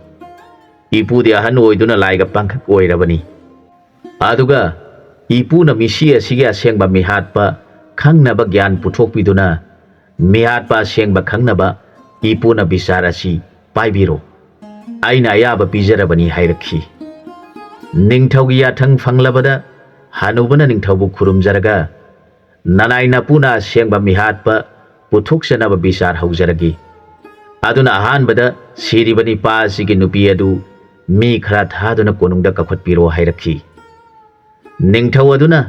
ꯏꯄꯨꯗꯤ ꯑꯍꯟ ꯑꯣꯏꯗꯨꯅ ꯂꯥꯏꯒ ꯄꯥꯡꯈꯛ ꯑꯣꯏꯔꯕꯅꯤ꯫ ꯑꯗꯨꯒ ꯏꯄꯨꯅ ꯃꯤꯁꯤ ꯑꯁꯤꯒꯤ ꯑꯁꯦꯡꯕ ꯃꯤꯍꯥꯠꯄ ꯈꯪꯅꯕ ꯒ꯭ꯌꯥꯟ ꯄꯨꯊꯣꯛꯄꯤꯗꯨꯅ ꯃꯤꯍꯥꯠꯄ ꯑꯁꯦꯡꯕ ꯈꯪꯅꯕ ꯏꯄꯨꯅ ꯕꯤꯆꯥꯔ ꯑꯁꯤ ꯄꯥꯏꯕꯤꯔꯣ꯫ ꯑꯩꯅ ꯑꯌꯥꯕ ꯄꯤꯖꯔꯕꯅꯤ ꯍꯥꯏꯔꯛꯈꯤ꯫ ꯅꯤꯡꯊꯧꯒꯤ ꯌꯥꯊꯪ ꯐꯪꯂꯕꯗ ꯍꯅꯨꯕꯅ ꯅꯤꯡꯊꯧꯕꯨ ꯈꯨꯔꯨꯝꯖꯔꯒ ꯅꯅꯥꯏ ꯅꯄꯨꯅ ꯑꯁꯦꯡꯕ ꯃꯤꯍꯥꯠꯄ ꯄꯨꯊꯣꯛꯆꯅꯕ ꯕꯤꯆꯥꯔ ꯍꯧꯖꯔꯒꯦ꯫ ꯑꯗꯨꯅ ꯑꯍꯥꯟꯕꯗ ꯁꯤꯔꯤꯕ ꯅꯤꯄꯥ ꯑꯁꯤꯒꯤ ꯅꯨꯄꯤ ꯑꯗꯨ ꯃꯤ ꯈꯔ ꯊꯥꯗꯨꯅ ꯀꯣꯅꯨꯡꯗ ꯀꯧꯈꯠꯄꯤꯔꯣ ꯍꯥꯏꯔꯛꯈꯤ꯫ ꯅꯤꯡꯊꯧ ꯑꯗꯨꯅ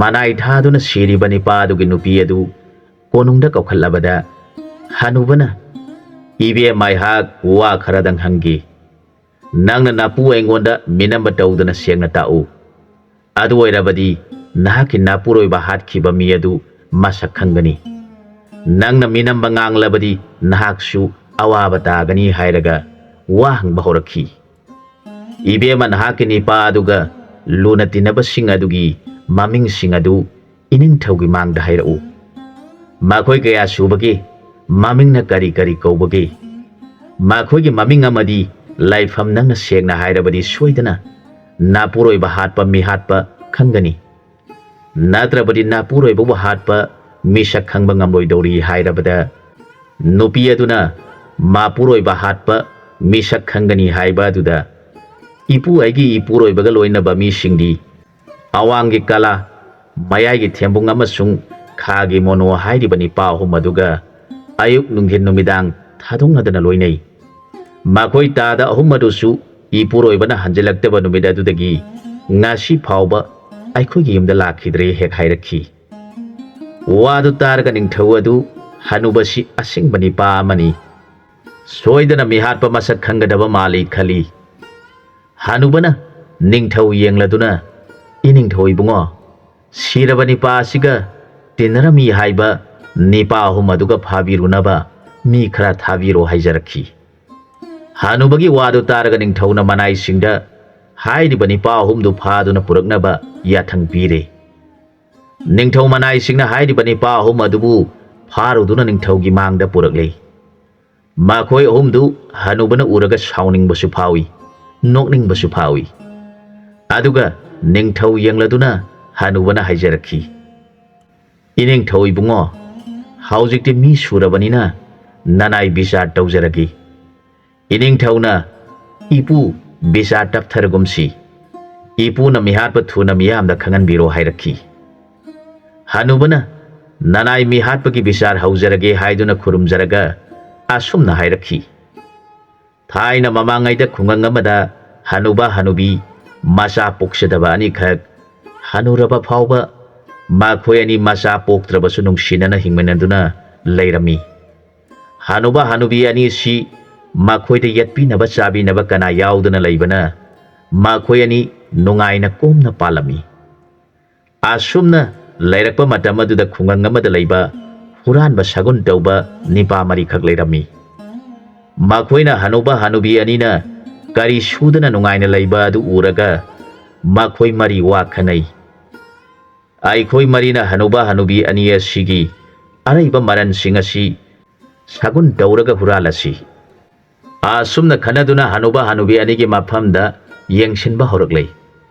ꯃꯅꯥꯏ ꯊꯥꯗꯨꯅ ꯁꯤꯔꯤꯕ ꯅꯤꯄꯥ ꯑꯗꯨꯒꯤ ꯅꯨꯄꯤ ꯑꯗꯨ ꯀꯣꯅꯨꯡꯗ ꯀꯧꯈꯠꯂꯕꯗ ꯍꯅꯨꯕꯅ, "ꯏꯕꯦꯝ, ꯑꯩꯍꯥꯛ ꯋꯥ ꯈꯔꯗꯪ ꯍꯪꯒꯦ꯫ ꯅꯪꯅ ꯅꯄꯨ ꯑꯩꯉꯣꯟꯗ ꯃꯤꯅꯝꯕ ꯇꯧꯗꯅ ꯁꯦꯡꯅ ꯇꯥꯛꯎ꯫ ꯑꯗꯨ ꯑꯣꯏꯔꯕꯗꯤ ꯅꯍꯥꯛꯀꯤ ꯅꯄꯨꯔꯣꯏꯕ ꯍꯥꯠꯈꯤꯕ ꯃꯤ ꯑꯗꯨ ꯃꯁꯛ ꯈꯪꯒꯅꯤ꯫ ꯅꯪꯅ ꯃꯤꯅꯝꯕ ꯉꯥꯡꯂꯕꯗꯤ ꯅꯍꯥꯛꯁꯨ ꯑꯋꯥꯕ ꯇꯥꯒꯅꯤ" ꯍꯥꯏꯔꯒ ꯋꯥ ꯍꯪꯕ ꯍꯧꯔꯛꯈꯤ꯫ "ꯏꯕꯦꯝꯃ, ꯅꯍꯥꯛꯀꯤ ꯅꯤꯄꯥ ꯑꯗꯨꯒ ꯂꯨꯅ ꯇꯤꯟꯅꯕꯁꯤꯡ ꯑꯗꯨꯒꯤ ꯃꯃꯤꯡꯁꯤꯡ ꯑꯗꯨ ꯏꯅꯤꯡꯊꯧꯒꯤ ꯃꯥꯡꯗ ꯍꯥꯏꯔꯛꯎ꯫ ꯃꯈꯣꯏ ꯀꯌꯥ ꯁꯨꯕꯒꯦ? ꯃꯃꯤꯡꯅ ꯀꯔꯤ ꯀꯔꯤ ꯀꯧꯕꯒꯦ? ꯃꯈꯣꯏꯒꯤ ꯃꯃꯤꯡ ꯑꯃꯗꯤ ꯂꯩꯐꯝ ꯅꯪꯅ ꯁꯦꯡꯅ ꯍꯥꯏꯔꯕꯗꯤ ꯁꯣꯏꯗꯅ ꯅꯥꯄꯨꯔꯣꯏꯕ ꯍꯥꯠꯄ ꯃꯤꯍꯥꯠꯄ ꯈꯪꯒꯅꯤ꯫ ꯅꯠꯇ꯭ꯔꯕꯗꯤ ꯅꯥꯄꯨꯔꯣꯏꯕꯕꯨ ꯍꯥꯠꯄ ꯃꯤꯁꯛ ꯈꯪꯕ ꯉꯝꯂꯣꯏꯗꯧꯔꯤ" ꯍꯥꯏꯔꯕꯗ, ꯅꯨꯄꯤ ꯑꯗꯨꯅ ꯃꯄꯨꯔꯣꯏꯕ ꯍꯥꯠꯄ ꯃꯤꯁꯛ ꯈꯪꯒꯅꯤ ꯍꯥꯏꯕ ꯑꯗꯨꯗ, "ꯏꯄꯨ, ꯑꯩꯒꯤ ꯏꯄꯨꯔꯣꯏꯕꯒ ꯂꯣꯏꯅꯕ ꯃꯤꯁꯤꯡꯗꯤ ꯑꯋꯥꯡꯒꯤ ꯀꯂꯥ, ꯃꯌꯥꯏꯒꯤ ꯊꯦꯝꯕꯨꯡ ꯑꯃꯁꯨꯡ ꯈꯥꯒꯤ ꯃꯣꯅꯣ ꯍꯥꯏꯔꯤꯕ ꯅꯤꯄꯥ ꯑꯍꯨꯝ ꯑꯗꯨꯒ ꯑꯌꯨꯛ, ꯅꯨꯡꯊꯤꯜ, ꯅꯨꯃꯤꯗꯥꯡ ꯊꯥꯗꯣꯛꯅꯗꯅ ꯂꯣꯏꯅꯩ꯫ ꯃꯈꯣꯏ ꯇꯥꯗ ꯑꯍꯨꯝ ꯑꯗꯨꯁꯨ ꯏꯄꯨꯔꯣꯏꯕꯅ ꯍꯟꯖꯤꯜꯂꯛꯇꯕ ꯅꯨꯃꯤꯠ ꯑꯗꯨꯗꯒꯤ ꯉꯁꯤ ꯐꯥꯎꯕ ꯑꯩꯈꯣꯏꯒꯤ ꯌꯨꯝꯗ ꯂꯥꯛꯈꯤꯗ꯭ꯔꯦ" ꯍꯦꯛ ꯍꯥꯏꯔꯛꯈꯤ꯫ ꯋꯥꯗꯨ ꯇꯥꯔꯒ ꯅꯤꯡꯊꯧ ꯑꯗꯨ ꯍꯅꯨꯕꯁꯤ ꯑꯁꯦꯡꯕ ꯅꯤꯄꯥ ꯑꯃꯅꯤ, ꯁꯣꯏꯗꯅ ꯃꯤꯍꯥꯠꯄ ꯃꯁꯛ ꯈꯪꯒꯗꯕ ꯃꯥꯜꯂꯤ ꯈꯜꯂꯤ꯫ ꯍꯅꯨꯕꯅ ꯅꯤꯡꯊꯧ ꯌꯦꯡꯂꯗꯨꯅ, "ꯏꯅꯤꯡꯊꯧ ꯏꯕꯨꯡꯉꯣ, ꯁꯤꯔꯕ ꯅꯤꯄꯥ ꯑꯁꯤꯒ ꯇꯤꯟꯅꯔꯝꯃꯤ ꯍꯥꯏꯕ ꯅꯤꯄꯥ ꯑꯍꯨꯝ ꯑꯗꯨꯒ ꯐꯥꯕꯤꯔꯨꯅꯕ ꯃꯤ ꯈꯔ ꯊꯥꯕꯤꯔꯣ" ꯍꯥꯏꯖꯔꯛꯈꯤ꯫ ꯍꯅꯨꯕꯒꯤ ꯋꯥꯗꯨ ꯇꯥꯔꯒ ꯅꯤꯡꯊꯧꯅ ꯃꯅꯥꯏꯁꯤꯡꯗ ꯍꯥꯏꯔꯤꯕ ꯅꯤꯄꯥ ꯑꯍꯨꯝꯗꯨ ꯐꯥꯗꯨꯅ ꯄꯨꯔꯛꯅꯕ ꯌꯥꯊꯪ ꯄꯤꯔꯦ꯫ ꯅꯤꯡꯊꯧ ꯃꯅꯥꯏꯁꯤꯡꯅ ꯍꯥꯏꯔꯤꯕ ꯅꯤꯄꯥ ꯑꯍꯨꯝ ꯑꯗꯨꯕꯨ ꯐꯥꯔꯨꯗꯨꯅ ꯅꯤꯡꯊꯧꯒꯤ ꯃꯥꯡꯗ ꯄꯨꯔꯛꯂꯦ꯫ ꯃꯈꯣꯏ ꯑꯍꯨꯝꯗꯨ ꯍꯅꯨꯕꯅ ꯎꯔꯒ ꯁꯥꯎꯅꯤꯡꯕꯁꯨ ꯐꯥꯎꯏ, ꯅꯣꯛꯅꯤꯡꯕꯁꯨ ꯐꯥꯎꯏ꯫ ꯑꯗꯨꯒ ꯅꯤꯡꯊꯧ ꯌꯦꯡꯂꯗꯨꯅ ꯍꯅꯨꯕꯅ ꯍꯥꯏꯖꯔꯛꯈꯤ, "ꯏꯅꯤꯡꯊꯧ ꯏꯕꯨꯡꯉꯣ, ꯍꯧꯖꯤꯛꯇꯤ ꯃꯤ ꯁꯨꯔꯕꯅꯤꯅ ꯅꯅꯥꯏ ꯕꯤꯆꯥꯔ ꯇꯧꯖꯔꯒꯦ"꯫ ꯏꯅꯤꯡꯊꯧꯅ, "ꯏꯄꯨ, ꯕꯤꯆꯥꯔ ꯇꯞꯊꯔꯒꯨꯝꯁꯤ꯫ ꯏꯄꯨꯅ ꯃꯤꯍꯥꯠꯄ ꯊꯨꯅ ꯃꯤꯌꯥꯝꯗ ꯈꯪꯍꯟꯕꯤꯔꯣ" ꯍꯥꯏꯔꯛꯈꯤ꯫ ꯍꯅꯨꯕꯅ, "ꯅꯅꯥꯏ ꯃꯤꯍꯥꯠꯄꯒꯤ ꯕꯤꯆꯥꯔ ꯍꯧꯖꯔꯒꯦ" ꯍꯥꯏꯗꯨꯅ ꯈꯨꯔꯨꯝꯖꯔꯒ ꯑꯁꯨꯝꯅ ꯍꯥꯏꯔꯛꯈꯤ, "ꯊꯥꯏꯅ ꯃꯃꯥꯡꯉꯩꯗ ꯈꯨꯡꯒꯪ ꯑꯃꯗ ꯍꯅꯨꯕ ꯍꯅꯨꯕꯤ ꯃꯆꯥ ꯄꯣꯛꯆꯗꯕ ꯑꯅꯤꯈꯛ, ꯍꯅꯨꯔꯕ ꯐꯥꯎꯕ ꯃꯈꯣꯏ ꯑꯅꯤ ꯃꯆꯥ ꯄꯣꯛꯇ꯭ꯔꯕꯁꯨ ꯅꯨꯡꯁꯤꯅꯅ ꯍꯤꯡꯃꯤꯟꯅꯗꯨꯅ ꯂꯩꯔꯝꯃꯤ꯫ ꯍꯅꯨꯕ ꯍꯅꯨꯕꯤ ꯑꯅꯤꯁꯤ ꯃꯈꯣꯏꯗ ꯌꯦꯠꯄꯤꯅꯕ ꯆꯥꯕꯤꯅꯕ ꯀꯅꯥ ꯌꯥꯎꯗꯅ ꯂꯩꯕꯅ ꯃꯈꯣꯏ ꯑꯅꯤ ꯅꯨꯡꯉꯥꯏꯅ ꯀꯣꯝꯅ ꯄꯥꯜꯂꯝꯃꯤ꯫ ꯑꯁꯨꯝꯅ ꯂꯩꯔꯛꯄ ꯃꯇꯝ ꯑꯗꯨꯗ ꯈꯨꯡꯒꯪ ꯑꯃꯗ ꯂꯩꯕ ꯍꯨꯔꯥꯟꯕ ꯁꯥꯒꯨꯟ ꯇꯧꯕ ꯅꯤꯄꯥ ꯃꯔꯤꯈꯛ ꯂꯩꯔꯝꯃꯤ꯫ ꯃꯈꯣꯏꯅ ꯍꯅꯨꯕ ꯍꯅꯨꯕꯤ ꯑꯅꯤꯅ ꯀꯔꯤ ꯁꯨꯗꯅ ꯅꯨꯡꯉꯥꯏꯅ ꯂꯩꯕ ꯑꯗꯨ ꯎꯔꯒ ꯃꯈꯣꯏ ꯃꯔꯤ ꯋꯥ ꯈꯟꯅꯩ꯫ ꯑꯩꯈꯣꯏ ꯃꯔꯤꯅ ꯍꯅꯨꯕ ꯍꯅꯨꯕꯤ ꯑꯅꯤ ꯑꯁꯤꯒꯤ ꯑꯔꯩꯕ ꯃꯔꯟꯁꯤꯡ ꯑꯁꯤ ꯁꯥꯒꯨꯟ ꯇꯧꯔꯒ ꯍꯨꯔꯥꯜꯂꯁꯤ꯫ ꯑꯁꯨꯝꯅ ꯈꯟꯅꯗꯨꯅ ꯍꯅꯨꯕ ꯍꯅꯨꯕꯤ ꯑꯅꯤꯒꯤ ꯃꯐꯝꯗ ꯌꯦꯡꯁꯤꯟꯕ ꯍꯧꯔꯛꯂꯦ꯫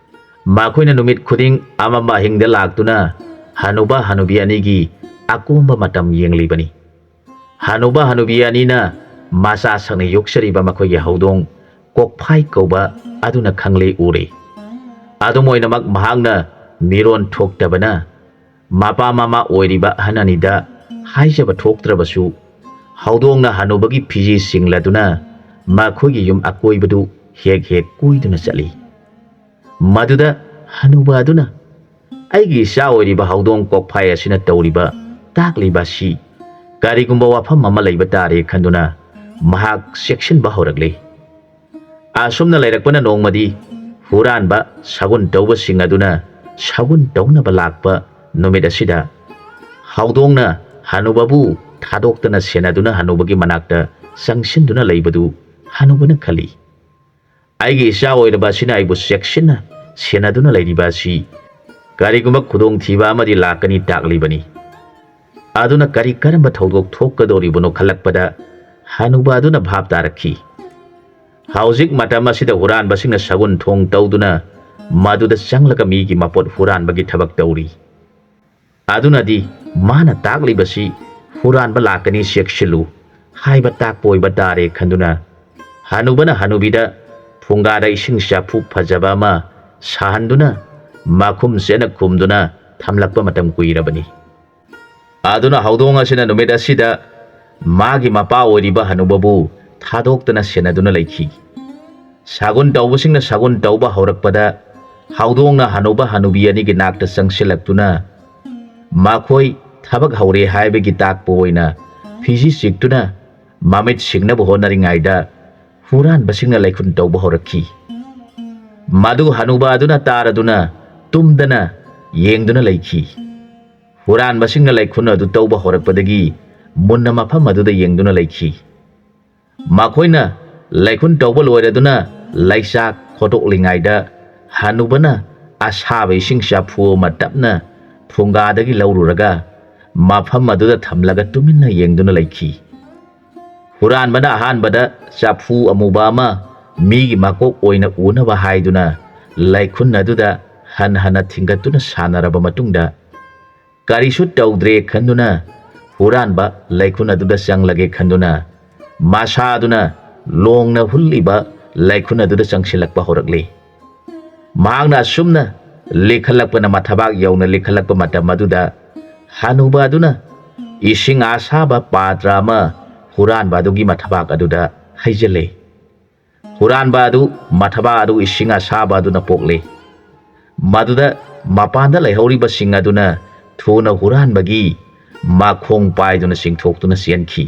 ꯃꯈꯣꯏꯅ ꯅꯨꯃꯤꯠ ꯈꯨꯗꯤꯡ ꯑꯃꯝꯕ ꯑꯍꯤꯡꯗ ꯂꯥꯛꯇꯨꯅ ꯍꯅꯨꯕ ꯍꯅꯨꯕꯤ ꯑꯅꯤꯒꯤ ꯑꯀꯣꯝꯕ ꯃꯇꯝ ꯌꯦꯡꯂꯤꯕꯅꯤ꯫ ꯍꯅꯨꯕ ꯍꯅꯨꯕꯤ ꯑꯅꯤꯅ ꯃꯆꯥ ꯁꯛꯅ ꯌꯣꯛꯆꯔꯤꯕ ꯃꯈꯣꯏꯒꯤ ꯍꯧꯗꯣꯡ ꯀꯣꯛꯐꯥꯏ ꯀꯧꯕ ꯑꯗꯨꯅ ꯈꯪꯂꯦ ꯎꯔꯦ꯫ ꯑꯗꯨꯝ ꯑꯣꯏꯅꯃꯛ ꯃꯍꯥꯛꯅ ꯃꯤꯔꯣꯟ ꯊꯣꯛꯇꯕꯅ ꯃꯄꯥ ꯃꯃꯥ ꯑꯣꯏꯔꯤꯕ ꯑꯍꯟ ꯑꯅꯤꯗ ꯍꯥꯏꯖꯕ ꯊꯣꯛꯇ꯭ꯔꯕꯁꯨ, ꯍꯧꯗꯣꯡꯅ ꯍꯅꯨꯕꯒꯤ ꯐꯤꯖꯤ ꯁꯤꯡꯂꯗꯨꯅ ꯃꯈꯣꯏꯒꯤ ꯌꯨꯝ ꯑꯀꯣꯏꯕꯗꯨ ꯍꯦꯛ ꯍꯦꯛ ꯀꯣꯏꯗꯨꯅ ꯆꯠꯂꯤ꯫ ꯃꯗꯨꯗ ꯍꯅꯨꯕ ꯑꯗꯨꯅ, ꯑꯩꯒꯤ ꯏꯆꯥ ꯑꯣꯏꯔꯤꯕ ꯍꯧꯗꯣꯡ ꯀꯣꯛꯐꯥꯏ ꯑꯁꯤꯅ ꯇꯧꯔꯤꯕ ꯇꯥꯛꯂꯤꯕ ꯑꯁꯤ ꯀꯔꯤꯒꯨꯝꯕ ꯋꯥꯐꯝ ꯑꯃ ꯂꯩꯕ ꯇꯥꯔꯦ ꯈꯟꯗꯨꯅ ꯃꯍꯥꯛ ꯆꯦꯛꯁꯤꯟꯕ ꯍꯧꯔꯛꯂꯦ꯫ ꯑꯁꯨꯝꯅ ꯂꯩꯔꯛꯄꯅ ꯅꯣꯡꯃꯗꯤ ꯍꯨꯔꯥꯟꯕ ꯁꯒꯨꯟ ꯇꯧꯕꯁꯤꯡ ꯑꯗꯨꯅ ꯁꯒꯨꯟ ꯇꯧꯅꯕ ꯂꯥꯛꯄ ꯅꯨꯃꯤꯠ ꯑꯁꯤꯗ ꯍꯧꯗꯣꯡꯅ ꯍꯅꯨꯕꯕꯨ ꯊꯥꯗꯣꯛꯇꯅ ꯁꯦꯟꯅꯗꯨꯅ ꯍꯅꯨꯕꯒꯤ ꯃꯅꯥꯛꯇ ꯆꯪꯁꯤꯟꯗꯨꯅ ꯂꯩꯕꯗꯨ ꯍꯅꯨꯕꯅ ꯈꯜꯂꯤ, "ꯑꯩꯒꯤ ꯏꯆꯥ ꯑꯣꯏꯔꯕ ꯑꯁꯤꯅ ꯑꯩꯕꯨ ꯆꯦꯛꯁꯤꯟꯅ ꯁꯦꯟꯅꯗꯨꯅ ꯂꯩꯔꯤꯕ ꯑꯁꯤ ꯀꯔꯤꯒꯨꯝꯕ ꯈꯨꯗꯣꯡꯊꯤꯕ ꯑꯃꯗꯤ ꯂꯥꯛꯀꯅꯤ ꯇꯥꯛꯂꯤꯕꯅꯤ꯫ ꯑꯗꯨꯅ ꯀꯔꯤ ꯀꯔꯝꯕ ꯊꯧꯗꯣꯛ ꯊꯣꯛꯀꯗꯧꯔꯤꯕꯅꯣ?" ꯈꯜꯂꯛꯄꯗ ꯍꯅꯨꯕ ꯑꯗꯨꯅ ꯚꯥꯞ ꯇꯥꯔꯛꯈꯤ꯫ ꯍꯧꯖꯤꯛ ꯃꯇꯝ ꯑꯁꯤꯗ ꯍꯨꯔꯥꯟꯕꯁꯤꯡꯅ ꯁꯒꯨꯟ ꯊꯣꯡ ꯇꯧꯗꯨꯅ ꯃꯗꯨꯗ ꯆꯪꯂꯒ ꯃꯤꯒꯤ ꯃꯄꯣꯠ ꯍꯨꯔꯥꯟꯕꯒꯤ ꯊꯕꯛ ꯇꯧꯔꯤ꯫ ꯑꯗꯨꯅꯗꯤ ꯃꯥꯅ ꯇꯥꯛꯂꯤꯕꯁꯤ "ꯍꯨꯔꯥꯟꯕ ꯂꯥꯛꯀꯅꯤ, ꯆꯦꯛꯁꯤꯜꯂꯨ" ꯍꯥꯏꯕ ꯇꯥꯛꯄ ꯑꯣꯏꯕ ꯇꯥꯔꯦ ꯈꯟꯗꯨꯅ ꯍꯅꯨꯕꯅ ꯍꯅꯨꯕꯤꯗ ꯐꯨꯡꯒꯥꯗ ꯏꯁꯤꯡ ꯆꯥꯐꯨ ꯐꯖꯕ ꯑꯃ ꯁꯥꯍꯟꯗꯨꯅ ꯃꯈꯨꯝ ꯆꯦꯠꯅ ꯈꯨꯝꯗꯨꯅ ꯊꯝꯂꯛꯄ ꯃꯇꯝ ꯀꯨꯏꯔꯕꯅꯤ꯫ ꯑꯗꯨꯅ ꯍꯧꯗꯣꯡ ꯑꯁꯤꯅ ꯅꯨꯃꯤꯠ ꯑꯁꯤꯗ ꯃꯥꯒꯤ ꯃꯄꯥ ꯑꯣꯏꯔꯤꯕ ꯍꯅꯨꯕꯕꯨ ꯊꯥꯗꯣꯛꯇꯅ ꯁꯦꯟꯅꯗꯨꯅ ꯂꯩꯈꯤ꯫ ꯁꯒꯨꯟ ꯇꯧꯕꯁꯤꯡꯅ ꯁꯒꯨꯟ ꯇꯧꯕ ꯍꯧꯔꯛꯄꯗ ꯍꯧꯗꯣꯡꯅ ꯍꯅꯨꯕ ꯍꯅꯨꯕꯤ ꯑꯅꯤꯒꯤ ꯅꯥꯛꯇ ꯆꯪꯁꯤꯜꯂꯛꯇꯨꯅ ꯃꯈꯣꯏ ꯊꯕꯛ ꯍꯧꯔꯦ ꯍꯥꯏꯕꯒꯤ ꯇꯥꯛꯄ ꯑꯣꯏꯅ ꯐꯤꯖꯤ ꯆꯤꯛꯇꯨꯅ ꯃꯃꯤꯠ ꯁꯤꯡꯅꯕ ꯍꯣꯠꯅꯔꯤꯉꯩꯗ ꯍꯨꯔꯥꯟꯕꯁꯤꯡꯅ ꯂꯩꯈꯨꯟ ꯇꯧꯕ ꯍꯧꯔꯛꯈꯤ꯫ ꯃꯗꯨ ꯍꯅꯨꯕ ꯑꯗꯨꯅ ꯇꯥꯔꯗꯨꯅ ꯇꯨꯝꯗꯅ ꯌꯦꯡꯗꯨꯅ ꯂꯩꯈꯤ꯫ ꯍꯨꯔꯥꯟꯕꯁꯤꯡꯅ ꯂꯩꯈꯨꯟ ꯑꯗꯨ ꯇꯧꯕ ꯍꯧꯔꯛꯄꯗꯒꯤ ꯃꯨꯟꯅ ꯃꯐꯝ ꯑꯗꯨꯗ ꯌꯦꯡꯗꯨꯅ ꯂꯩꯈꯤ꯫ ꯃꯈꯣꯏꯅ ꯂꯩꯈꯨꯟ ꯇꯧꯕ ꯂꯣꯏꯔꯗꯨꯅ ꯂꯩꯆꯥꯛ ꯈꯣꯠꯇꯣꯛꯂꯤꯉꯩꯗ ꯍꯅꯨꯕꯅ ꯑꯁꯥꯕ ꯏꯁꯤꯡ ꯆꯥꯐꯨ ꯑꯃ ꯇꯞꯅ ꯐꯨꯡꯒꯥꯗꯒꯤ ꯂꯧꯔꯨꯔꯒ ꯃꯐꯝ ꯑꯗꯨꯗ ꯊꯝꯂꯒ ꯇꯨꯃꯤꯟꯅ ꯌꯦꯡꯗꯨꯅ ꯂꯩꯈꯤ꯫ ꯍꯨꯔꯥꯟꯕꯅ ꯑꯍꯥꯟꯕꯗ ꯆꯥꯐꯨ ꯑꯃꯨꯕ ꯑꯃ ꯃꯤꯒꯤ ꯃꯀꯣꯛ ꯑꯣꯏꯅ ꯎꯅꯕ ꯍꯥꯏꯗꯨꯅ ꯂꯩꯈꯨꯟ ꯑꯗꯨꯗ ꯍꯟ ꯍꯟꯅ ꯊꯤꯡꯒꯠꯇꯨꯅ ꯁꯥꯟꯅꯔꯕ ꯃꯇꯨꯡꯗ ꯀꯔꯤꯁꯨ ꯇꯧꯗ꯭ꯔꯦ ꯈꯟꯗꯨꯅ ꯍꯨꯔꯥꯟꯕ ꯂꯩꯈꯨꯟ ꯑꯗꯨꯗ ꯆꯪꯂꯒꯦ ꯈꯟꯗꯨꯅ ꯃꯁꯥꯗꯨꯅ ꯂꯣꯡꯅ ꯍꯨꯜꯂꯤꯕ ꯂꯩꯈꯨꯟ ꯑꯗꯨꯗ ꯆꯪꯁꯤꯜꯂꯛꯄ ꯍꯧꯔꯛꯂꯤ꯫ ꯃꯍꯥꯛꯅ ꯑꯁꯨꯝꯅ ꯂꯤꯈꯠꯂꯛꯄꯅ ꯃꯊꯕꯥꯛ ꯌꯧꯅ ꯂꯤꯈꯠꯂꯛꯄ ꯃꯇꯝ ꯑꯗꯨꯗ ꯍꯅꯨꯕ ꯑꯗꯨꯅ ꯏꯁꯤꯡ ꯑꯁꯥꯕ ꯄꯥꯇ꯭ꯔ ꯑꯃ ꯍꯨꯔꯥꯟꯕ ꯑꯗꯨꯒꯤ ꯃꯊꯕꯥꯛ ꯑꯗꯨꯗ ꯍꯩꯖꯤꯜꯂꯤ꯫ ꯍꯨꯔꯥꯟꯕ ꯑꯗꯨ ꯃꯊꯕꯥꯛ ꯑꯗꯨ ꯏꯁꯤꯡ ꯑꯁꯥꯕ ꯑꯗꯨꯅ ꯄꯣꯛꯂꯤ꯫ ꯃꯗꯨꯗ ꯃꯄꯥꯟꯗ ꯂꯩꯍꯧꯔꯤꯕꯁꯤꯡ ꯑꯗꯨꯅ ꯊꯨꯅ ꯍꯨꯔꯥꯟꯕꯒꯤ ꯃꯈꯣꯡ ꯄꯥꯏꯗꯨꯅ ꯆꯤꯡꯊꯣꯛꯇꯨꯅ ꯆꯦꯟꯈꯤ꯫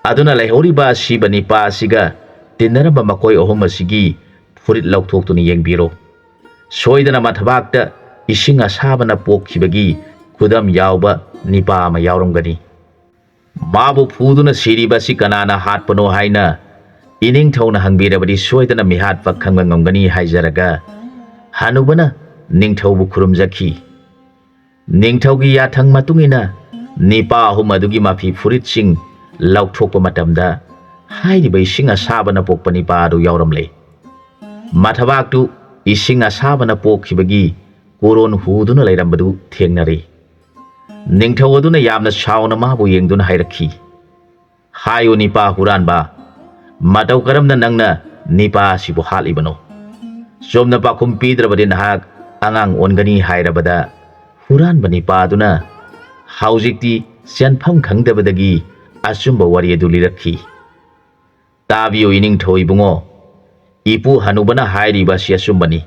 ꯑꯗꯨꯅ ꯂꯩꯍꯧꯔꯤꯕ ꯑꯁꯤꯕ ꯅꯤꯄꯥ ꯑꯁꯤꯒ ꯇꯤꯟꯅꯔꯝꯕ ꯃꯈꯣꯏ ꯑꯍꯨꯝ ꯑꯁꯤꯒꯤ ꯐꯨꯔꯤꯠ ꯂꯧꯊꯣꯛꯇꯨꯅ ꯌꯦꯡꯕꯤꯔꯣ꯫ ꯁꯣꯏꯗꯅ ꯃꯊꯕꯥꯛꯇ ꯏꯁꯤꯡ ꯑꯁꯥꯕꯅ ꯄꯣꯛꯈꯤꯕꯒꯤ ꯈꯨꯗꯝ ꯌꯥꯎꯕ ꯅꯤꯄꯥ ꯑꯃ ꯌꯥꯎꯔꯝꯒꯅꯤ꯫ ꯃꯥꯕꯨ ꯐꯨꯗꯨꯅ ꯁꯤꯔꯤꯕ ꯑꯁꯤ ꯀꯅꯥꯅ ꯍꯥꯠꯄꯅꯣ ꯍꯥꯏꯅ ꯏꯅꯤꯡꯊꯧꯅ ꯍꯪꯕꯤꯔꯕꯗꯤ ꯁꯣꯏꯗꯅ ꯃꯤꯍꯥꯠꯄ ꯈꯪꯕ ꯉꯝꯒꯅꯤ ꯍꯥꯏꯖꯔꯒ, ꯍꯅꯨꯕꯅ ꯅꯤꯡꯊꯧꯕꯨ ꯈꯨꯔꯨꯝꯖꯈꯤ꯫ ꯅꯤꯡꯊꯧꯒꯤ ꯌꯥꯊꯪ ꯃꯇꯨꯡ ꯏꯟꯅ ꯅꯤꯄꯥ ꯑꯍꯨꯝ ꯑꯗꯨꯒꯤ ꯃꯐꯤ ꯐꯨꯔꯤꯠꯁꯤꯡ ꯂꯧꯊꯣꯛꯄ ꯃꯇꯝꯗ, ꯍꯥꯏꯔꯤꯕ ꯏꯁꯤꯡ ꯑꯁꯥꯕꯅ ꯄꯣꯛꯄ ꯅꯤꯄꯥ ꯑꯗꯨ ꯌꯥꯎꯔꯝꯂꯦ꯫ ꯃꯊꯕꯥꯛꯇꯨ ꯏꯁꯤꯡ ꯑꯁꯥꯕꯅ ꯄꯣꯛꯈꯤꯕꯒꯤ ꯀꯣꯔꯣꯟ ꯍꯨꯗꯨꯅ ꯂꯩꯔꯝꯕꯗꯨ ꯊꯦꯡꯅꯔꯦ꯫ ꯅꯤꯡꯊꯧ ꯑꯗꯨꯅ ꯌꯥꯝꯅ ꯁꯥꯎꯅ ꯃꯥꯕꯨ ꯌꯦꯡꯗꯨꯅ ꯍꯥꯏꯔꯛꯈꯤ, "ꯍꯥꯏꯌꯨ ꯅꯤꯄꯥ ꯍꯨꯔꯥꯟꯕ, ꯃꯇꯧ ꯀꯔꯝꯅ ꯅꯪꯅ ꯅꯤꯄꯥ ꯑꯁꯤꯕꯨ ꯍꯥꯠꯂꯤꯕꯅꯣ? ꯆꯨꯝꯅ ꯄꯥꯎꯈꯨꯝ ꯄꯤꯗ꯭ꯔꯕꯗꯤ ꯅꯍꯥꯛ ꯑꯉꯥꯡ ꯑꯣꯟꯒꯅꯤ" ꯍꯥꯏꯔꯕꯗ, ꯍꯨꯔꯥꯟꯕ ꯅꯤꯄꯥ ꯑꯗꯨꯅ ꯍꯧꯖꯤꯛꯇꯤ ꯆꯦꯟꯐꯝ ꯈꯪꯗꯕꯗꯒꯤ ꯑꯆꯨꯝꯕ ꯋꯥꯔꯤ ꯑꯗꯨ ꯂꯤꯔꯛꯈꯤ꯫ ꯇꯥꯕꯤꯌꯨ ꯏꯅꯤꯡꯊꯧ ꯏꯕꯨꯡꯉꯣ, ꯏꯄꯨ ꯍꯅꯨꯕꯅ ꯍꯥꯏꯔꯤꯕ ꯑꯁꯤ ꯑꯆꯨꯝꯕꯅꯤ꯫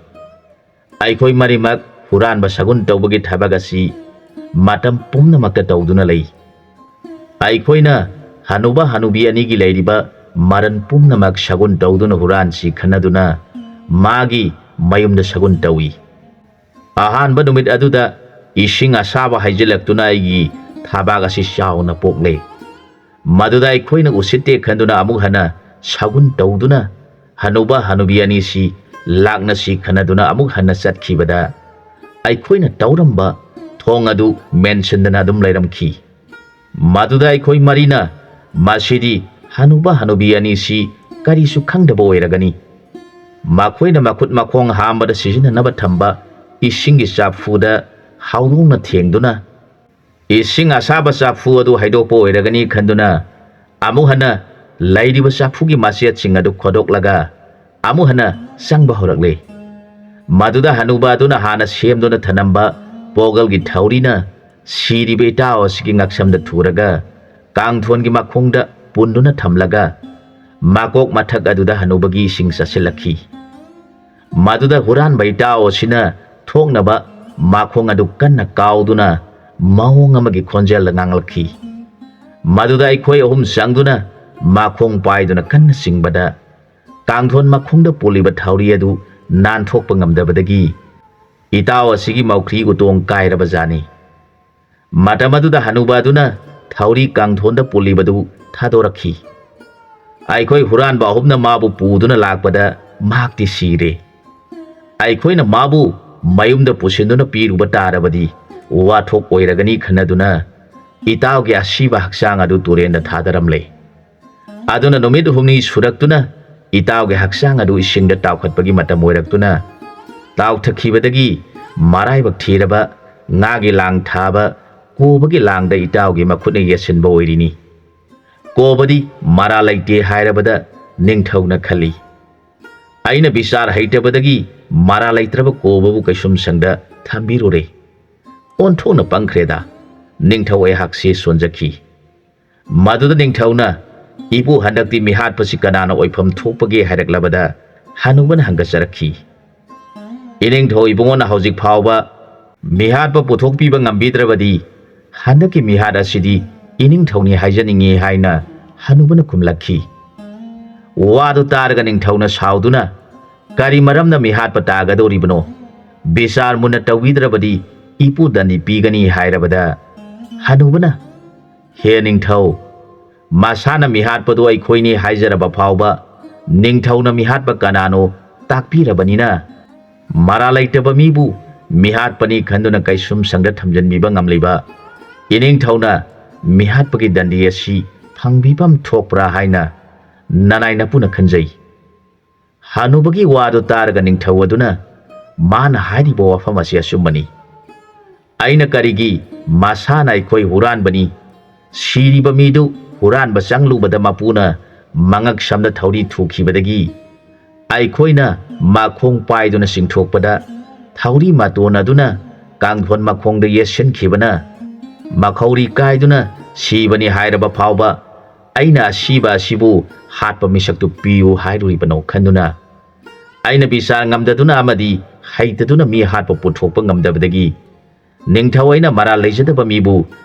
ꯑꯩꯈꯣꯏ ꯃꯔꯤꯃꯛ ꯍꯨꯔꯥꯟꯕ ꯁꯒꯨꯟ ꯇꯧꯕꯒꯤ ꯊꯕꯛ ꯑꯁꯤ ꯃꯇꯝ ꯄꯨꯝꯅꯃꯛꯇ ꯇꯧꯗꯨꯅ ꯂꯩ꯫ ꯑꯩꯈꯣꯏꯅ ꯍꯅꯨꯕ ꯍꯅꯨꯕꯤ ꯑꯅꯤꯒꯤ ꯂꯩꯔꯤꯕ ꯃꯔꯟ ꯄꯨꯝꯅꯃꯛ ꯁꯒꯨꯟ ꯇꯧꯗꯨꯅ ꯍꯨꯔꯥꯟꯁꯤ ꯈꯟꯅꯗꯨꯅ ꯃꯥꯒꯤ ꯃꯌꯨꯝꯗ ꯁꯒꯨꯟ ꯇꯧꯏ꯫ ꯑꯍꯥꯟꯕ ꯅꯨꯃꯤꯠ ꯑꯗꯨꯗ ꯏꯁꯤꯡ ꯑꯁꯥꯕ ꯍꯩꯖꯤꯜꯂꯛꯇꯨꯅ ꯑꯩꯒꯤ ꯊꯕꯥꯛ ꯑꯁꯤ ꯆꯥꯎꯅ ꯄꯣꯛꯂꯦ꯫ ꯃꯗꯨꯗ ꯑꯩꯈꯣꯏꯅ ꯎꯁꯤꯠꯇꯦ ꯈꯟꯗꯨꯅ ꯑꯃꯨꯛ ꯍꯟꯅ ꯁꯒꯨꯟ ꯇꯧꯗꯨꯅ ꯍꯅꯨꯕ ꯍꯅꯨꯕꯤ ꯑꯅꯤꯁꯤ ꯂꯥꯛꯅꯁꯤ ꯈꯟꯅꯗꯨꯅ ꯑꯃꯨꯛ ꯍꯟꯅ ꯆꯠꯈꯤꯕꯗ, ꯑꯩꯈꯣꯏꯅ ꯇꯧꯔꯝꯕ ꯊꯣꯡ ꯑꯗꯨ ꯃꯦꯟꯁꯤꯟꯗꯅ ꯑꯗꯨꯝ ꯂꯩꯔꯝꯈꯤ꯫ ꯃꯗꯨꯗ ꯑꯩꯈꯣꯏ ꯃꯔꯤꯅ, "ꯃꯁꯤꯗꯤ ꯍꯅꯨꯕ ꯍꯅꯨꯕꯤ ꯑꯅꯤꯁꯤ ꯀꯔꯤꯁꯨ ꯈꯪꯗꯕ ꯑꯣꯏꯔꯒꯅꯤ"꯫ ꯃꯈꯣꯏꯅ ꯃꯈꯨꯠ ꯃꯈꯣꯡ ꯍꯥꯝꯕꯗ ꯁꯤꯖꯤꯟꯅꯅꯕ ꯊꯝꯕ ꯏꯁꯤꯡꯒꯤ ꯆꯥꯐꯨꯗ ꯍꯧꯗꯣꯡꯅ ꯊꯦꯡꯗꯨꯅ ꯏꯁꯤꯡ ꯑꯁꯥꯕ ꯆꯥꯐꯨ ꯑꯗꯨ ꯍꯩꯗꯣꯛꯄ ꯑꯣꯏꯔꯒꯅꯤ ꯈꯟꯗꯨꯅ, ꯑꯃꯨꯛ ꯍꯟꯅ ꯂꯩꯔꯤꯕ ꯆꯥꯐꯨꯒꯤ ꯃꯆꯦꯠꯁꯤꯡ ꯑꯗꯨ ꯈꯣꯗꯣꯛꯂꯒ ꯑꯃꯨꯛ ꯍꯟꯅ ꯆꯪꯕ ꯍꯧꯔꯛꯂꯦ꯫ ꯃꯗꯨꯗ ꯍꯅꯨꯕ ꯑꯗꯨꯅ ꯍꯥꯟꯅ ꯁꯦꯝꯗꯨꯅ ꯊꯅꯝꯕ ꯄꯣꯒꯜꯒꯤ ꯊꯧꯔꯤꯅ ꯁꯤꯔꯤꯕ ꯏꯇꯥꯎ ꯑꯁꯤꯒꯤ ꯉꯛꯁꯝꯗ ꯊꯨꯔꯒ, ꯀꯥꯡꯊꯣꯟꯒꯤ ꯃꯈꯣꯡꯗ ꯄꯨꯟꯗꯨꯅ ꯊꯝꯂꯒ, ꯃꯀꯣꯛ ꯃꯊꯛ ꯑꯗꯨꯗ ꯍꯅꯨꯕꯒꯤ ꯏꯁꯤꯡ ꯆꯥꯁꯤꯜꯂꯛꯈꯤ꯫ ꯃꯗꯨꯗ ꯍꯨꯔꯥꯟꯕ ꯏꯇꯥꯎ ꯑꯁꯤꯅ ꯊꯣꯛꯅꯕ ꯃꯈꯣꯡ ꯑꯗꯨ ꯀꯟꯅ ꯀꯥꯎꯗꯨꯅ ꯃꯑꯣꯡ ꯑꯃꯒꯤ ꯈꯣꯟꯖꯦꯜꯗ ꯉꯥꯡꯂꯛꯈꯤ꯫ ꯃꯗꯨꯗ ꯑꯩꯈꯣꯏ ꯑꯍꯨꯝ ꯆꯪꯗꯨꯅ ꯃꯈꯣꯡ ꯄꯥꯏꯗꯨꯅ ꯀꯟꯅ ꯆꯤꯡꯕꯗ, ꯀꯥꯡꯊꯣꯟ ꯃꯈꯣꯡꯗ ꯄꯨꯜꯂꯤꯕ ꯊꯧꯔꯤ ꯑꯗꯨ ꯅꯥꯟꯊꯣꯛꯄ ꯉꯝꯗꯕꯗꯒꯤ ꯏꯇꯥꯎ ꯑꯁꯤꯒꯤ ꯃꯧꯈ꯭ꯔꯤ ꯎꯇꯣꯡ ꯀꯥꯏꯔꯕꯖꯥꯠꯅꯤ꯫ ꯃꯇꯝ ꯑꯗꯨꯗ ꯍꯅꯨꯕ ꯑꯗꯨꯅ ꯊꯧꯔꯤ ꯀꯥꯡꯊꯣꯟꯗ ꯄꯨꯜꯂꯤꯕꯗꯨ ꯊꯥꯗꯣꯔꯛꯈꯤ꯫ ꯑꯩꯈꯣꯏ ꯍꯨꯔꯥꯟꯕ ꯑꯍꯨꯝꯅ ꯃꯥꯕꯨ ꯄꯨꯗꯨꯅ ꯂꯥꯛꯄꯗ ꯃꯍꯥꯛꯇꯤ ꯁꯤꯔꯦ꯫ ꯑꯩꯈꯣꯏꯅ ꯃꯥꯕꯨ ꯃꯌꯨꯝꯗ ꯄꯨꯁꯤꯟꯗꯨꯅ ꯄꯤꯔꯨꯕ ꯇꯥꯔꯕꯗꯤ ꯋꯥꯊꯣꯛ ꯑꯣꯏꯔꯒꯅꯤ ꯈꯟꯅꯗꯨꯅ ꯏꯇꯥꯎꯒꯤ ꯑꯁꯤꯕ ꯍꯛꯆꯥꯡ ꯑꯗꯨ ꯇꯨꯔꯦꯟꯗ ꯊꯥꯗꯔꯝꯂꯦ꯫ ꯑꯗꯨꯅ ꯅꯨꯃꯤꯠ ꯍꯨꯝꯅꯤ ꯁꯨꯔꯛꯇꯨꯅ ꯏꯇꯥꯎꯒꯤ ꯍꯛꯆꯥꯡ ꯑꯗꯨ ꯏꯁꯤꯡꯗ ꯇꯥꯎꯈꯠꯄꯒꯤ ꯃꯇꯝ ꯑꯣꯏꯔꯛꯇꯨꯅ, ꯇꯥꯎꯊꯈꯤꯕꯗꯒꯤ ꯃꯔꯥꯏꯕꯛ ꯊꯤꯔꯕ ꯉꯥꯒꯤ ꯂꯥꯡ ꯊꯥꯕ ꯀꯣꯕꯒꯤ ꯂꯥꯡꯗ ꯏꯇꯥꯎꯒꯤ ꯃꯈꯨꯠꯅ ꯌꯦꯠꯁꯤꯟꯕ ꯑꯣꯏꯔꯤꯅꯤ꯫ ꯀꯣꯕꯗꯤ ꯃꯔꯥ ꯂꯩꯇꯦ ꯍꯥꯏꯔꯕꯗ ꯅꯤꯡꯊꯧꯅ ꯈꯜꯂꯤ꯫ ꯑꯩꯅ ꯕꯤꯆꯥꯔ ꯍꯩꯇꯕꯗꯒꯤ ꯃꯔꯥ ꯂꯩꯇ꯭ꯔꯕ ꯀꯣꯕꯕꯨ ꯀꯩꯁꯨꯝꯁꯪꯗ ꯊꯝꯕꯤꯔꯨꯔꯦ꯫ ꯑꯣꯟꯊꯣꯛꯅ ꯄꯪꯈ꯭ꯔꯦꯗ꯫ ꯅꯤꯡꯊꯧ ꯑꯩꯍꯥꯛꯁꯤ ꯁꯣꯟꯖꯈꯤ꯫ ꯃꯗꯨꯗ ꯅꯤꯡꯊꯧꯅ, "ꯏꯄꯨ, ꯍꯟꯗꯛꯇꯤ ꯃꯤꯍꯥꯠꯄꯁꯤ ꯀꯅꯥꯅ ꯑꯣꯏꯐꯝ ꯊꯣꯛꯄꯒꯦ?" ꯍꯥꯏꯔꯛꯂꯕꯗ ꯍꯅꯨꯕꯅ ꯍꯪꯒꯠꯆꯔꯛꯈꯤ꯫ "ꯏꯅꯤꯡꯊꯧ ꯏꯕꯨꯡꯉꯣꯅ ꯍꯧꯖꯤꯛ ꯐꯥꯎꯕ ꯃꯤꯍꯥꯠꯄ ꯄꯨꯊꯣꯛꯄꯤꯕ ꯉꯝꯕꯤꯗ꯭ꯔꯕꯗꯤ ꯍꯟꯗꯛꯀꯤ ꯃꯤꯍꯥꯠ ꯑꯁꯤꯗꯤ ꯏꯅꯤꯡꯊꯧꯅꯤ ꯍꯥꯏꯖꯅꯤꯡꯉꯤ," ꯍꯥꯏꯅ ꯍꯅꯨꯕꯅ ꯈꯨꯝꯂꯛꯈꯤ꯫ ꯋꯥꯗꯨ ꯇꯥꯔꯒ ꯅꯤꯡꯊꯧꯅ ꯁꯥꯎꯗꯨꯅ, "ꯀꯔꯤ ꯃꯔꯝꯅ ꯃꯤꯍꯥꯠꯄ ꯇꯥꯒꯗꯧꯔꯤꯕꯅꯣ? ꯕꯤꯆꯥꯔ ꯃꯨꯟꯅ ꯇꯧꯕꯤꯗ꯭ꯔꯕꯗꯤ ꯏꯄꯨ ꯗꯟꯗꯤ ꯄꯤꯒꯅꯤ," ꯍꯥꯏꯔꯕꯗ ꯍꯅꯨꯕꯅ, "ꯍꯦ ꯅꯤꯡꯊꯧ, ꯃꯁꯥꯅ ꯃꯤꯍꯥꯠꯄꯗꯨ ꯑꯩꯈꯣꯏꯅꯤ ꯍꯥꯏꯖꯔꯕ ꯐꯥꯎꯕ ꯅꯤꯡꯊꯧꯅ ꯃꯤꯍꯥꯠꯄ ꯀꯅꯥꯅꯣ ꯇꯥꯛꯄꯤꯔꯕꯅꯤꯅ, ꯃꯔꯥ ꯂꯩꯇꯕ ꯃꯤꯕꯨ ꯃꯤꯍꯥꯠꯄꯅꯤ ꯈꯟꯗꯨꯅ ꯀꯩꯁꯨꯝꯁꯪꯗ ꯊꯝꯖꯤꯟꯕꯤꯕ ꯉꯝꯂꯤꯕ ꯏꯅꯤꯡꯊꯧꯅ ꯃꯤꯍꯥꯠꯄꯒꯤ ꯗꯟꯗꯤ ꯑꯁꯤ ꯐꯪꯕꯤꯐꯝ ꯊꯣꯛꯄ꯭ꯔꯥ ꯍꯥꯏꯅ ꯅꯅꯥꯏ ꯅꯄꯨꯅ ꯈꯟꯖꯩ?" ꯍꯅꯨꯕꯒꯤ ꯋꯥꯗꯨ ꯇꯥꯔꯒ ꯅꯤꯡꯊꯧ ꯑꯗꯨꯅ, "ꯃꯥꯅ ꯍꯥꯏꯔꯤꯕ ꯋꯥꯐꯝ ꯑꯁꯤ ꯑꯆꯨꯝꯕꯅꯤ꯫ ꯑꯩꯅ ꯀꯔꯤꯒꯤ ꯃꯁꯥꯅ ꯑꯩꯈꯣꯏ ꯍꯨꯔꯥꯟꯕꯅꯤ, ꯁꯤꯔꯤꯕ ꯃꯤꯗꯨ ꯍꯨꯔꯥꯟꯕ ꯆꯪꯂꯨꯕꯗ ꯃꯄꯨꯅ ꯃꯉꯛ ꯁꯝꯗ ꯊꯧꯔꯤ ꯊꯨꯈꯤꯕꯗꯒꯤ ꯑꯩꯈꯣꯏꯅ ꯃꯈꯣꯡ ꯄꯥꯏꯗꯨꯅ ꯆꯤꯡꯊꯣꯛꯄꯗ ꯊꯧꯔꯤ ꯃꯇꯣꯟ ꯑꯗꯨꯅ ꯀꯥꯡꯊꯣꯟ ꯃꯈꯣꯡꯗ ꯌꯦꯠꯁꯤꯟꯈꯤꯕꯅ ꯃꯈꯧꯔꯤ ꯀꯥꯏꯗꯨꯅ ꯁꯤꯕꯅꯤ ꯍꯥꯏꯔꯕ ꯐꯥꯎꯕ ꯑꯩꯅ ꯑꯁꯤꯕ ꯑꯁꯤꯕꯨ ꯍꯥꯠꯄ ꯃꯤꯁꯛꯇꯨ ꯄꯤꯌꯨ ꯍꯥꯏꯔꯨꯔꯤꯕꯅꯣ ꯈꯟꯗꯨꯅ ꯑꯩꯅ ꯕꯤꯆꯥꯔ ꯉꯝꯗꯗꯨꯅ ꯑꯃꯗꯤ ꯍꯩꯇꯗꯨꯅ ꯃꯤ ꯍꯥꯠꯄ ꯄꯨꯊꯣꯛꯄ ꯉꯝꯗꯕꯗꯒꯤ ꯅꯤꯡꯊꯧ ꯑꯩꯅ ꯃꯔꯥꯜ ꯂꯩꯖꯗꯕ ꯃꯤꯕꯨ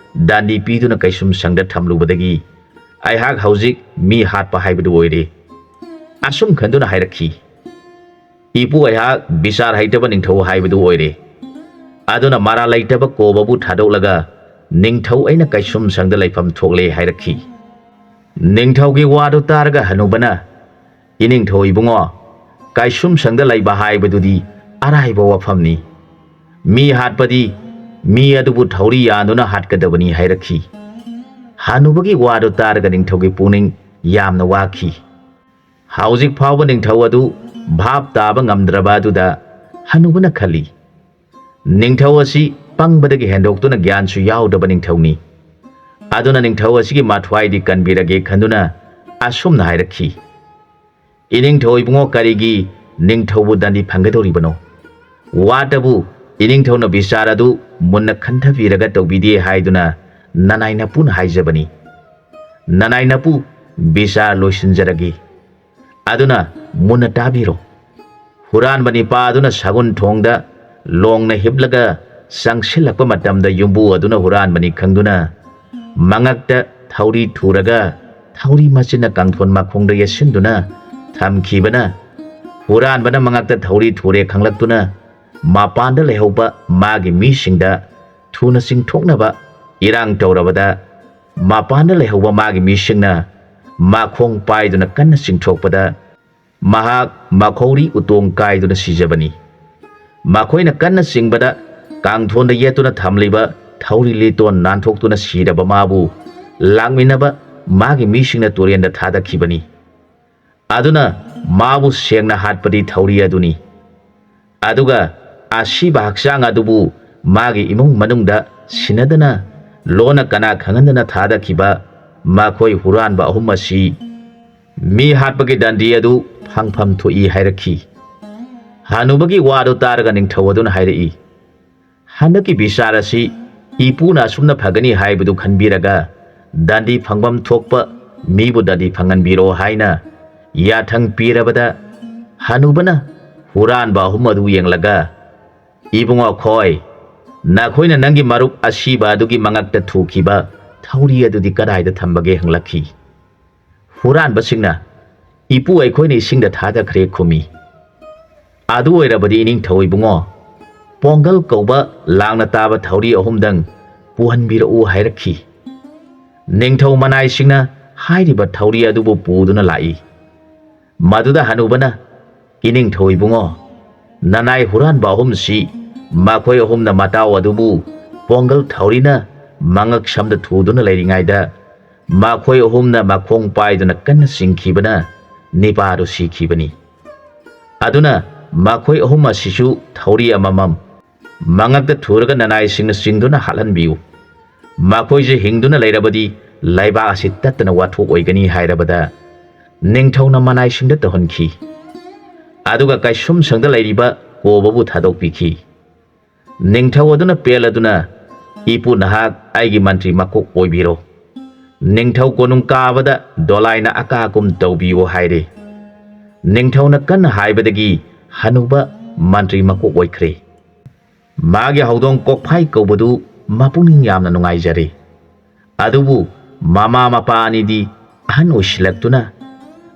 ꯗꯟꯗꯤ ꯄꯤꯗꯨꯅ ꯀꯩꯁꯨꯝ ꯁꯪꯗ ꯊꯝꯂꯨꯕꯗꯒꯤ ꯑꯩꯍꯥꯛ ꯍꯧꯖꯤꯛ ꯃꯤ ꯍꯥꯠꯄ ꯍꯥꯏꯕꯗꯨ ꯑꯣꯏꯔꯦ꯫ ꯑꯁꯨꯝ ꯈꯟꯗꯨꯅ ꯍꯥꯏꯔꯛꯈꯤ, "ꯏꯄꯨ, ꯑꯩꯍꯥꯛ ꯕꯤꯆꯥꯔ ꯍꯩꯇꯕ ꯅꯤꯡꯊꯧ ꯍꯥꯏꯕꯗꯨ ꯑꯣꯏꯔꯦ꯫ ꯑꯗꯨꯅ ꯃꯔꯥꯜ ꯂꯩꯇꯕ ꯀꯣꯕꯕꯨ ꯊꯥꯗꯣꯛꯂꯒ ꯅꯤꯡꯊꯧ ꯑꯩꯅ ꯀꯩꯁꯨꯝ ꯁꯪꯗ ꯂꯩꯐꯝ ꯊꯣꯛꯂꯦ" ꯍꯥꯏꯔꯛꯈꯤ꯫ ꯅꯤꯡꯊꯧꯒꯤ ꯋꯥꯗꯨ ꯇꯥꯔꯒ ꯍꯅꯨꯕꯅ, "ꯏꯅꯤꯡꯊꯧ ꯏꯕꯨꯡꯉꯣ, ꯀꯩꯁꯨꯝ ꯁꯪꯗ ꯂꯩꯕ ꯍꯥꯏꯕꯗꯨꯗꯤ ꯑꯔꯥꯏꯕ ꯋꯥꯐꯝꯅꯤ꯫ ꯃꯤ ꯍꯥꯠꯄꯗꯤ ꯃꯤ ꯑꯗꯨꯕꯨ ꯊꯧꯔꯤ ꯌꯥꯟꯗꯨꯅ ꯍꯥꯠꯀꯗꯕꯅꯤ" ꯍꯥꯏꯔꯛꯈꯤ꯫ ꯍꯅꯨꯕꯒꯤ ꯋꯥꯗꯨ ꯇꯥꯔꯒ ꯅꯤꯡꯊꯧꯒꯤ ꯄꯨꯛꯅꯤꯡ ꯌꯥꯝꯅ ꯋꯥꯈꯤ꯫ ꯍꯧꯖꯤꯛ ꯐꯥꯎꯕ ꯅꯤꯡꯊꯧ ꯑꯗꯨ ꯚꯥꯞ ꯇꯥꯕ ꯉꯝꯗ꯭ꯔꯕ ꯑꯗꯨꯗ ꯍꯅꯨꯕꯅ ꯈꯜꯂꯤ, "ꯅꯤꯡꯊꯧ ꯑꯁꯤ ꯄꯪꯕꯗꯒꯤ ꯍꯦꯟꯗꯣꯛꯇꯨꯅ ꯒ꯭ꯌꯥꯟꯁꯨ ꯌꯥꯎꯗꯕ ꯅꯤꯡꯊꯧꯅꯤ꯫ ꯑꯗꯨꯅ ꯅꯤꯡꯊꯧ ꯑꯁꯤꯒꯤ ꯃꯊ꯭ꯋꯥꯏꯗꯤ ꯀꯟꯕꯤꯔꯒꯦ" ꯈꯟꯗꯨꯅ ꯑꯁꯨꯝꯅ ꯍꯥꯏꯔꯛꯈꯤ, "ꯏꯅꯤꯡꯊꯧ ꯏꯕꯨꯡꯉꯣ, ꯀꯔꯤꯒꯤ ꯅꯤꯡꯊꯧꯕꯨ ꯗꯟꯗꯤ ꯐꯪꯒꯗꯧꯔꯤꯕꯅꯣ? ꯋꯥꯇꯕꯨ ꯏꯅꯤꯡꯊꯧꯅ ꯕꯤꯆꯥꯔ ꯑꯗꯨ ꯃꯨꯟꯅ ꯈꯟꯊꯕꯤꯔꯒ ꯇꯧꯕꯤꯗꯦ ꯍꯥꯏꯗꯨꯅ ꯅꯅꯥꯏ ꯅꯄꯨꯅ ꯍꯥꯏꯖꯕꯅꯤ꯫ ꯅꯅꯥꯏ ꯅꯄꯨ ꯕꯤꯆꯥꯔ ꯂꯣꯏꯁꯤꯟꯖꯔꯒꯦ꯫ ꯑꯗꯨꯅ ꯃꯨꯟꯅ ꯇꯥꯕꯤꯔꯣ꯫" ꯍꯨꯔꯥꯟꯕ ꯅꯤꯄꯥ ꯑꯗꯨꯅ ꯁꯒꯨꯟ ꯊꯣꯡꯗ ꯂꯣꯡꯅ ꯍꯤꯞꯂꯒ ꯆꯪꯁꯤꯜꯂꯛꯄ ꯃꯇꯝꯗ ꯌꯨꯝꯕꯨ ꯑꯗꯨꯅ ꯍꯨꯔꯥꯟꯕꯅꯤ ꯈꯪꯗꯨꯅ ꯃꯉꯛꯇ ꯊꯧꯔꯤ ꯊꯨꯔꯒ ꯊꯧꯔꯤ ꯃꯆꯤꯟꯅ ꯀꯥꯡꯊꯣꯟ ꯃꯈꯣꯡꯗ ꯌꯦꯠꯁꯤꯟꯗꯨꯅ ꯊꯝꯈꯤꯕꯅ ꯍꯨꯔꯥꯟꯕꯅ ꯃꯉꯛꯇ ꯊꯧꯔꯤ ꯊꯨꯔꯦ ꯈꯪꯂꯛꯇꯨꯅ ꯃꯄꯥꯟꯗ ꯂꯩꯍꯧꯕ ꯃꯥꯒꯤ ꯃꯤꯁꯤꯡꯗ ꯊꯨꯅ ꯆꯤꯡꯊꯣꯛꯅꯕ ꯏꯔꯥꯡ ꯇꯧꯔꯕꯗ ꯃꯄꯥꯟꯗ ꯂꯩꯍꯧꯕ ꯃꯥꯒꯤ ꯃꯤꯁꯤꯡꯅ ꯃꯈꯣꯡ ꯄꯥꯏꯗꯨꯅ ꯀꯟꯅ ꯆꯤꯡꯊꯣꯛꯄꯗ ꯃꯍꯥꯛ ꯃꯈꯧꯔꯤ ꯎꯇꯣꯡ ꯀꯥꯏꯗꯨꯅ ꯁꯤꯖꯕꯅꯤ꯫ ꯃꯈꯣꯏꯅ ꯀꯟꯅ ꯆꯤꯡꯕꯗ ꯀꯥꯡꯊꯣꯟꯗ ꯌꯦꯠꯇꯨꯅ ꯊꯝꯂꯤꯕ ꯊꯧꯔꯤ ꯂꯤꯇꯣꯟ ꯅꯥꯟꯊꯣꯛꯇꯨꯅ ꯁꯤꯔꯕ ꯃꯥꯕꯨ ꯂꯥꯛꯃꯤꯟꯅꯕ ꯃꯥꯒꯤ ꯃꯤꯁꯤꯡꯅ ꯇꯨꯔꯦꯟꯗ ꯊꯥꯗꯈꯤꯕꯅꯤ꯫ ꯑꯗꯨꯅ ꯃꯥꯕꯨ ꯁꯦꯡꯅ ꯍꯥꯠꯄꯗꯤ ꯊꯧꯔꯤ ꯑꯗꯨꯅꯤ꯫ ꯑꯗꯨꯒ ꯑꯁꯤꯕ ꯍꯛꯆꯥꯡ ꯑꯗꯨꯕꯨ ꯃꯥꯒꯤ ꯏꯃꯨꯡ ꯃꯅꯨꯡꯗ ꯁꯤꯟꯅꯗꯅ ꯂꯣꯟꯅ ꯀꯅꯥ ꯈꯪꯍꯟꯗꯅ ꯊꯥꯗꯈꯤꯕ ꯃꯈꯣꯏ ꯍꯨꯔꯥꯟꯕ ꯑꯍꯨꯝ ꯑꯁꯤ ꯃꯤ ꯍꯥꯠꯄꯒꯤ ꯗꯟꯗꯤ ꯑꯗꯨ ꯐꯪꯐꯝ ꯊꯣꯛꯏ ꯍꯥꯏꯔꯛꯈꯤ꯫ ꯍꯅꯨꯕꯒꯤ ꯋꯥꯗꯨ ꯇꯥꯔꯒ ꯅꯤꯡꯊꯧ ꯑꯗꯨꯅ ꯍꯥꯏꯔꯛꯏ, "ꯍꯟꯗꯛꯀꯤ ꯕꯤꯆꯥꯔ ꯑꯁꯤ ꯏꯄꯨꯅ ꯑꯁꯨꯝꯅ ꯐꯒꯅꯤ ꯍꯥꯏꯕꯗꯨ ꯈꯟꯕꯤꯔꯒ ꯗꯟꯗꯤ ꯐꯪꯐꯝ ꯊꯣꯛꯄ ꯃꯤꯕꯨ ꯗꯟꯗꯤ ꯐꯪꯍꯟꯕꯤꯔꯣ" ꯍꯥꯏꯅ ꯌꯥꯊꯪ ꯄꯤꯔꯕꯗ ꯍꯅꯨꯕꯅ ꯍꯨꯔꯥꯟꯕ ꯑꯍꯨꯝ ꯑꯗꯨ ꯌꯦꯡꯂꯒ, "ꯏꯕꯨꯡꯉꯣ ꯈꯣꯏ, ꯅꯈꯣꯏꯅ ꯅꯪꯒꯤ ꯃꯔꯨꯞ ꯑꯁꯤꯕ ꯑꯗꯨꯒꯤ ꯃꯉꯛꯇ ꯊꯨꯈꯤꯕ ꯊꯧꯔꯤ ꯑꯗꯨꯗꯤ ꯀꯗꯥꯏꯗ ꯊꯝꯕꯒꯦ?" ꯍꯪꯂꯛꯈꯤ꯫ ꯍꯨꯔꯥꯟꯕꯁꯤꯡꯅ, "ꯏꯄꯨ, ꯑꯩꯈꯣꯏꯅ ꯏꯁꯤꯡꯗ ꯊꯥꯗꯈ꯭ꯔꯦ" ꯈꯨꯝꯃꯤ꯫ "ꯑꯗꯨ ꯑꯣꯏꯔꯕꯗꯤ ꯏꯅꯤꯡꯊꯧ ꯏꯕꯨꯡꯉꯣ, ꯄꯣꯡꯒꯜ ꯀꯧꯕ ꯂꯥꯡꯅ ꯇꯥꯕ ꯊꯧꯔꯤ ꯑꯍꯨꯝꯗꯪ ꯄꯨꯍꯟꯕꯤꯔꯛꯎ" ꯍꯥꯏꯔꯛꯈꯤ꯫ ꯅꯤꯡꯊꯧ ꯃꯅꯥꯏꯁꯤꯡꯅ ꯍꯥꯏꯔꯤꯕ ꯊꯧꯔꯤ ꯑꯗꯨꯕꯨ ꯄꯨꯗꯨꯅ ꯂꯥꯛꯏ꯫ ꯃꯗꯨꯗ ꯍꯅꯨꯕꯅ, "ꯏꯅꯤꯡꯊꯧ ꯏꯕꯨꯡꯉꯣ, ꯅꯅꯥꯏ ꯍꯨꯔꯥꯟꯕ ꯑꯍꯨꯝꯁꯤ ꯃꯈꯣꯏ ꯑꯍꯨꯝꯅ ꯃꯇꯥꯎ ꯑꯗꯨꯕꯨ ꯄꯣꯡꯒꯜ ꯊꯧꯔꯤꯅ ꯃꯉꯛ ꯁꯝꯗ ꯊꯨꯗꯨꯅ ꯂꯩꯔꯤꯉꯩꯗ ꯃꯈꯣꯏ ꯑꯍꯨꯝꯅ ꯃꯈꯣꯡ ꯄꯥꯏꯗꯨꯅ ꯀꯟꯅ ꯆꯤꯡꯈꯤꯕꯅ ꯅꯤꯄꯥꯗꯨ ꯁꯤꯈꯤꯕꯅꯤ꯫ ꯑꯗꯨꯅ ꯃꯈꯣꯏ ꯑꯍꯨꯝ ꯑꯁꯤꯁꯨ ꯊꯧꯔꯤ ꯑꯃꯃꯝ ꯃꯉꯛꯇ ꯊꯨꯔꯒ ꯅꯅꯥꯏꯁꯤꯡꯅ ꯆꯤꯡꯗꯨꯅ ꯍꯥꯠꯍꯟꯕꯤꯌꯨ꯫ ꯃꯈꯣꯏꯁꯦ ꯍꯤꯡꯗꯨꯅ ꯂꯩꯔꯕꯗꯤ ꯂꯩꯕꯥꯛ ꯑꯁꯤ ꯇꯠꯇꯅ ꯋꯥꯊꯣꯛ ꯑꯣꯏꯒꯅꯤ" ꯍꯥꯏꯔꯕꯗ ꯅꯤꯡꯊꯧꯅ ꯃꯅꯥꯏꯁꯤꯡꯗ ꯇꯧꯍꯟꯈꯤ꯫ ꯑꯗꯨꯒ ꯀꯩꯁꯨꯝꯁꯪꯗ ꯂꯩꯔꯤꯕ ꯀꯣꯕꯕꯨ ꯊꯥꯗꯣꯛꯄꯤꯈꯤ꯫ ꯅꯤꯡꯊꯧ ꯑꯗꯨꯅ ꯄꯦꯜꯂꯗꯨꯅ, "ꯏꯄꯨ, ꯅꯍꯥꯛ ꯑꯩꯒꯤ ꯃꯟꯇ꯭ꯔꯤ ꯃꯀꯣꯛ ꯑꯣꯏꯕꯤꯔꯣ꯫ ꯅꯤꯡꯊꯧ ꯀꯣꯅꯨꯡ ꯀꯥꯕꯗ ꯗꯣꯂꯥꯏꯅ ꯑꯀꯥꯒꯨꯝ ꯇꯧꯕꯤꯌꯨ" ꯍꯥꯏꯔꯦ꯫ ꯅꯤꯡꯊꯧꯅ ꯀꯟꯅ ꯍꯥꯏꯕꯗꯒꯤ ꯍꯅꯨꯕ ꯃꯟꯇ꯭ꯔꯤ ꯃꯀꯣꯛ ꯑꯣꯏꯈ꯭ꯔꯦ꯫ ꯃꯥꯒꯤ ꯍꯧꯗꯣꯡ ꯀꯣꯛꯐꯥꯏ ꯀꯧꯕꯗꯨ ꯃꯄꯨꯛꯅꯤꯡ ꯌꯥꯝꯅ ꯅꯨꯡꯉꯥꯏꯖꯔꯦ꯫ ꯑꯗꯨꯕꯨ ꯃꯃꯥ ꯃꯄꯥ ꯑꯅꯤꯗꯤ ꯑꯍꯟ ꯑꯣꯏꯁꯤꯜꯂꯛꯇꯨꯅ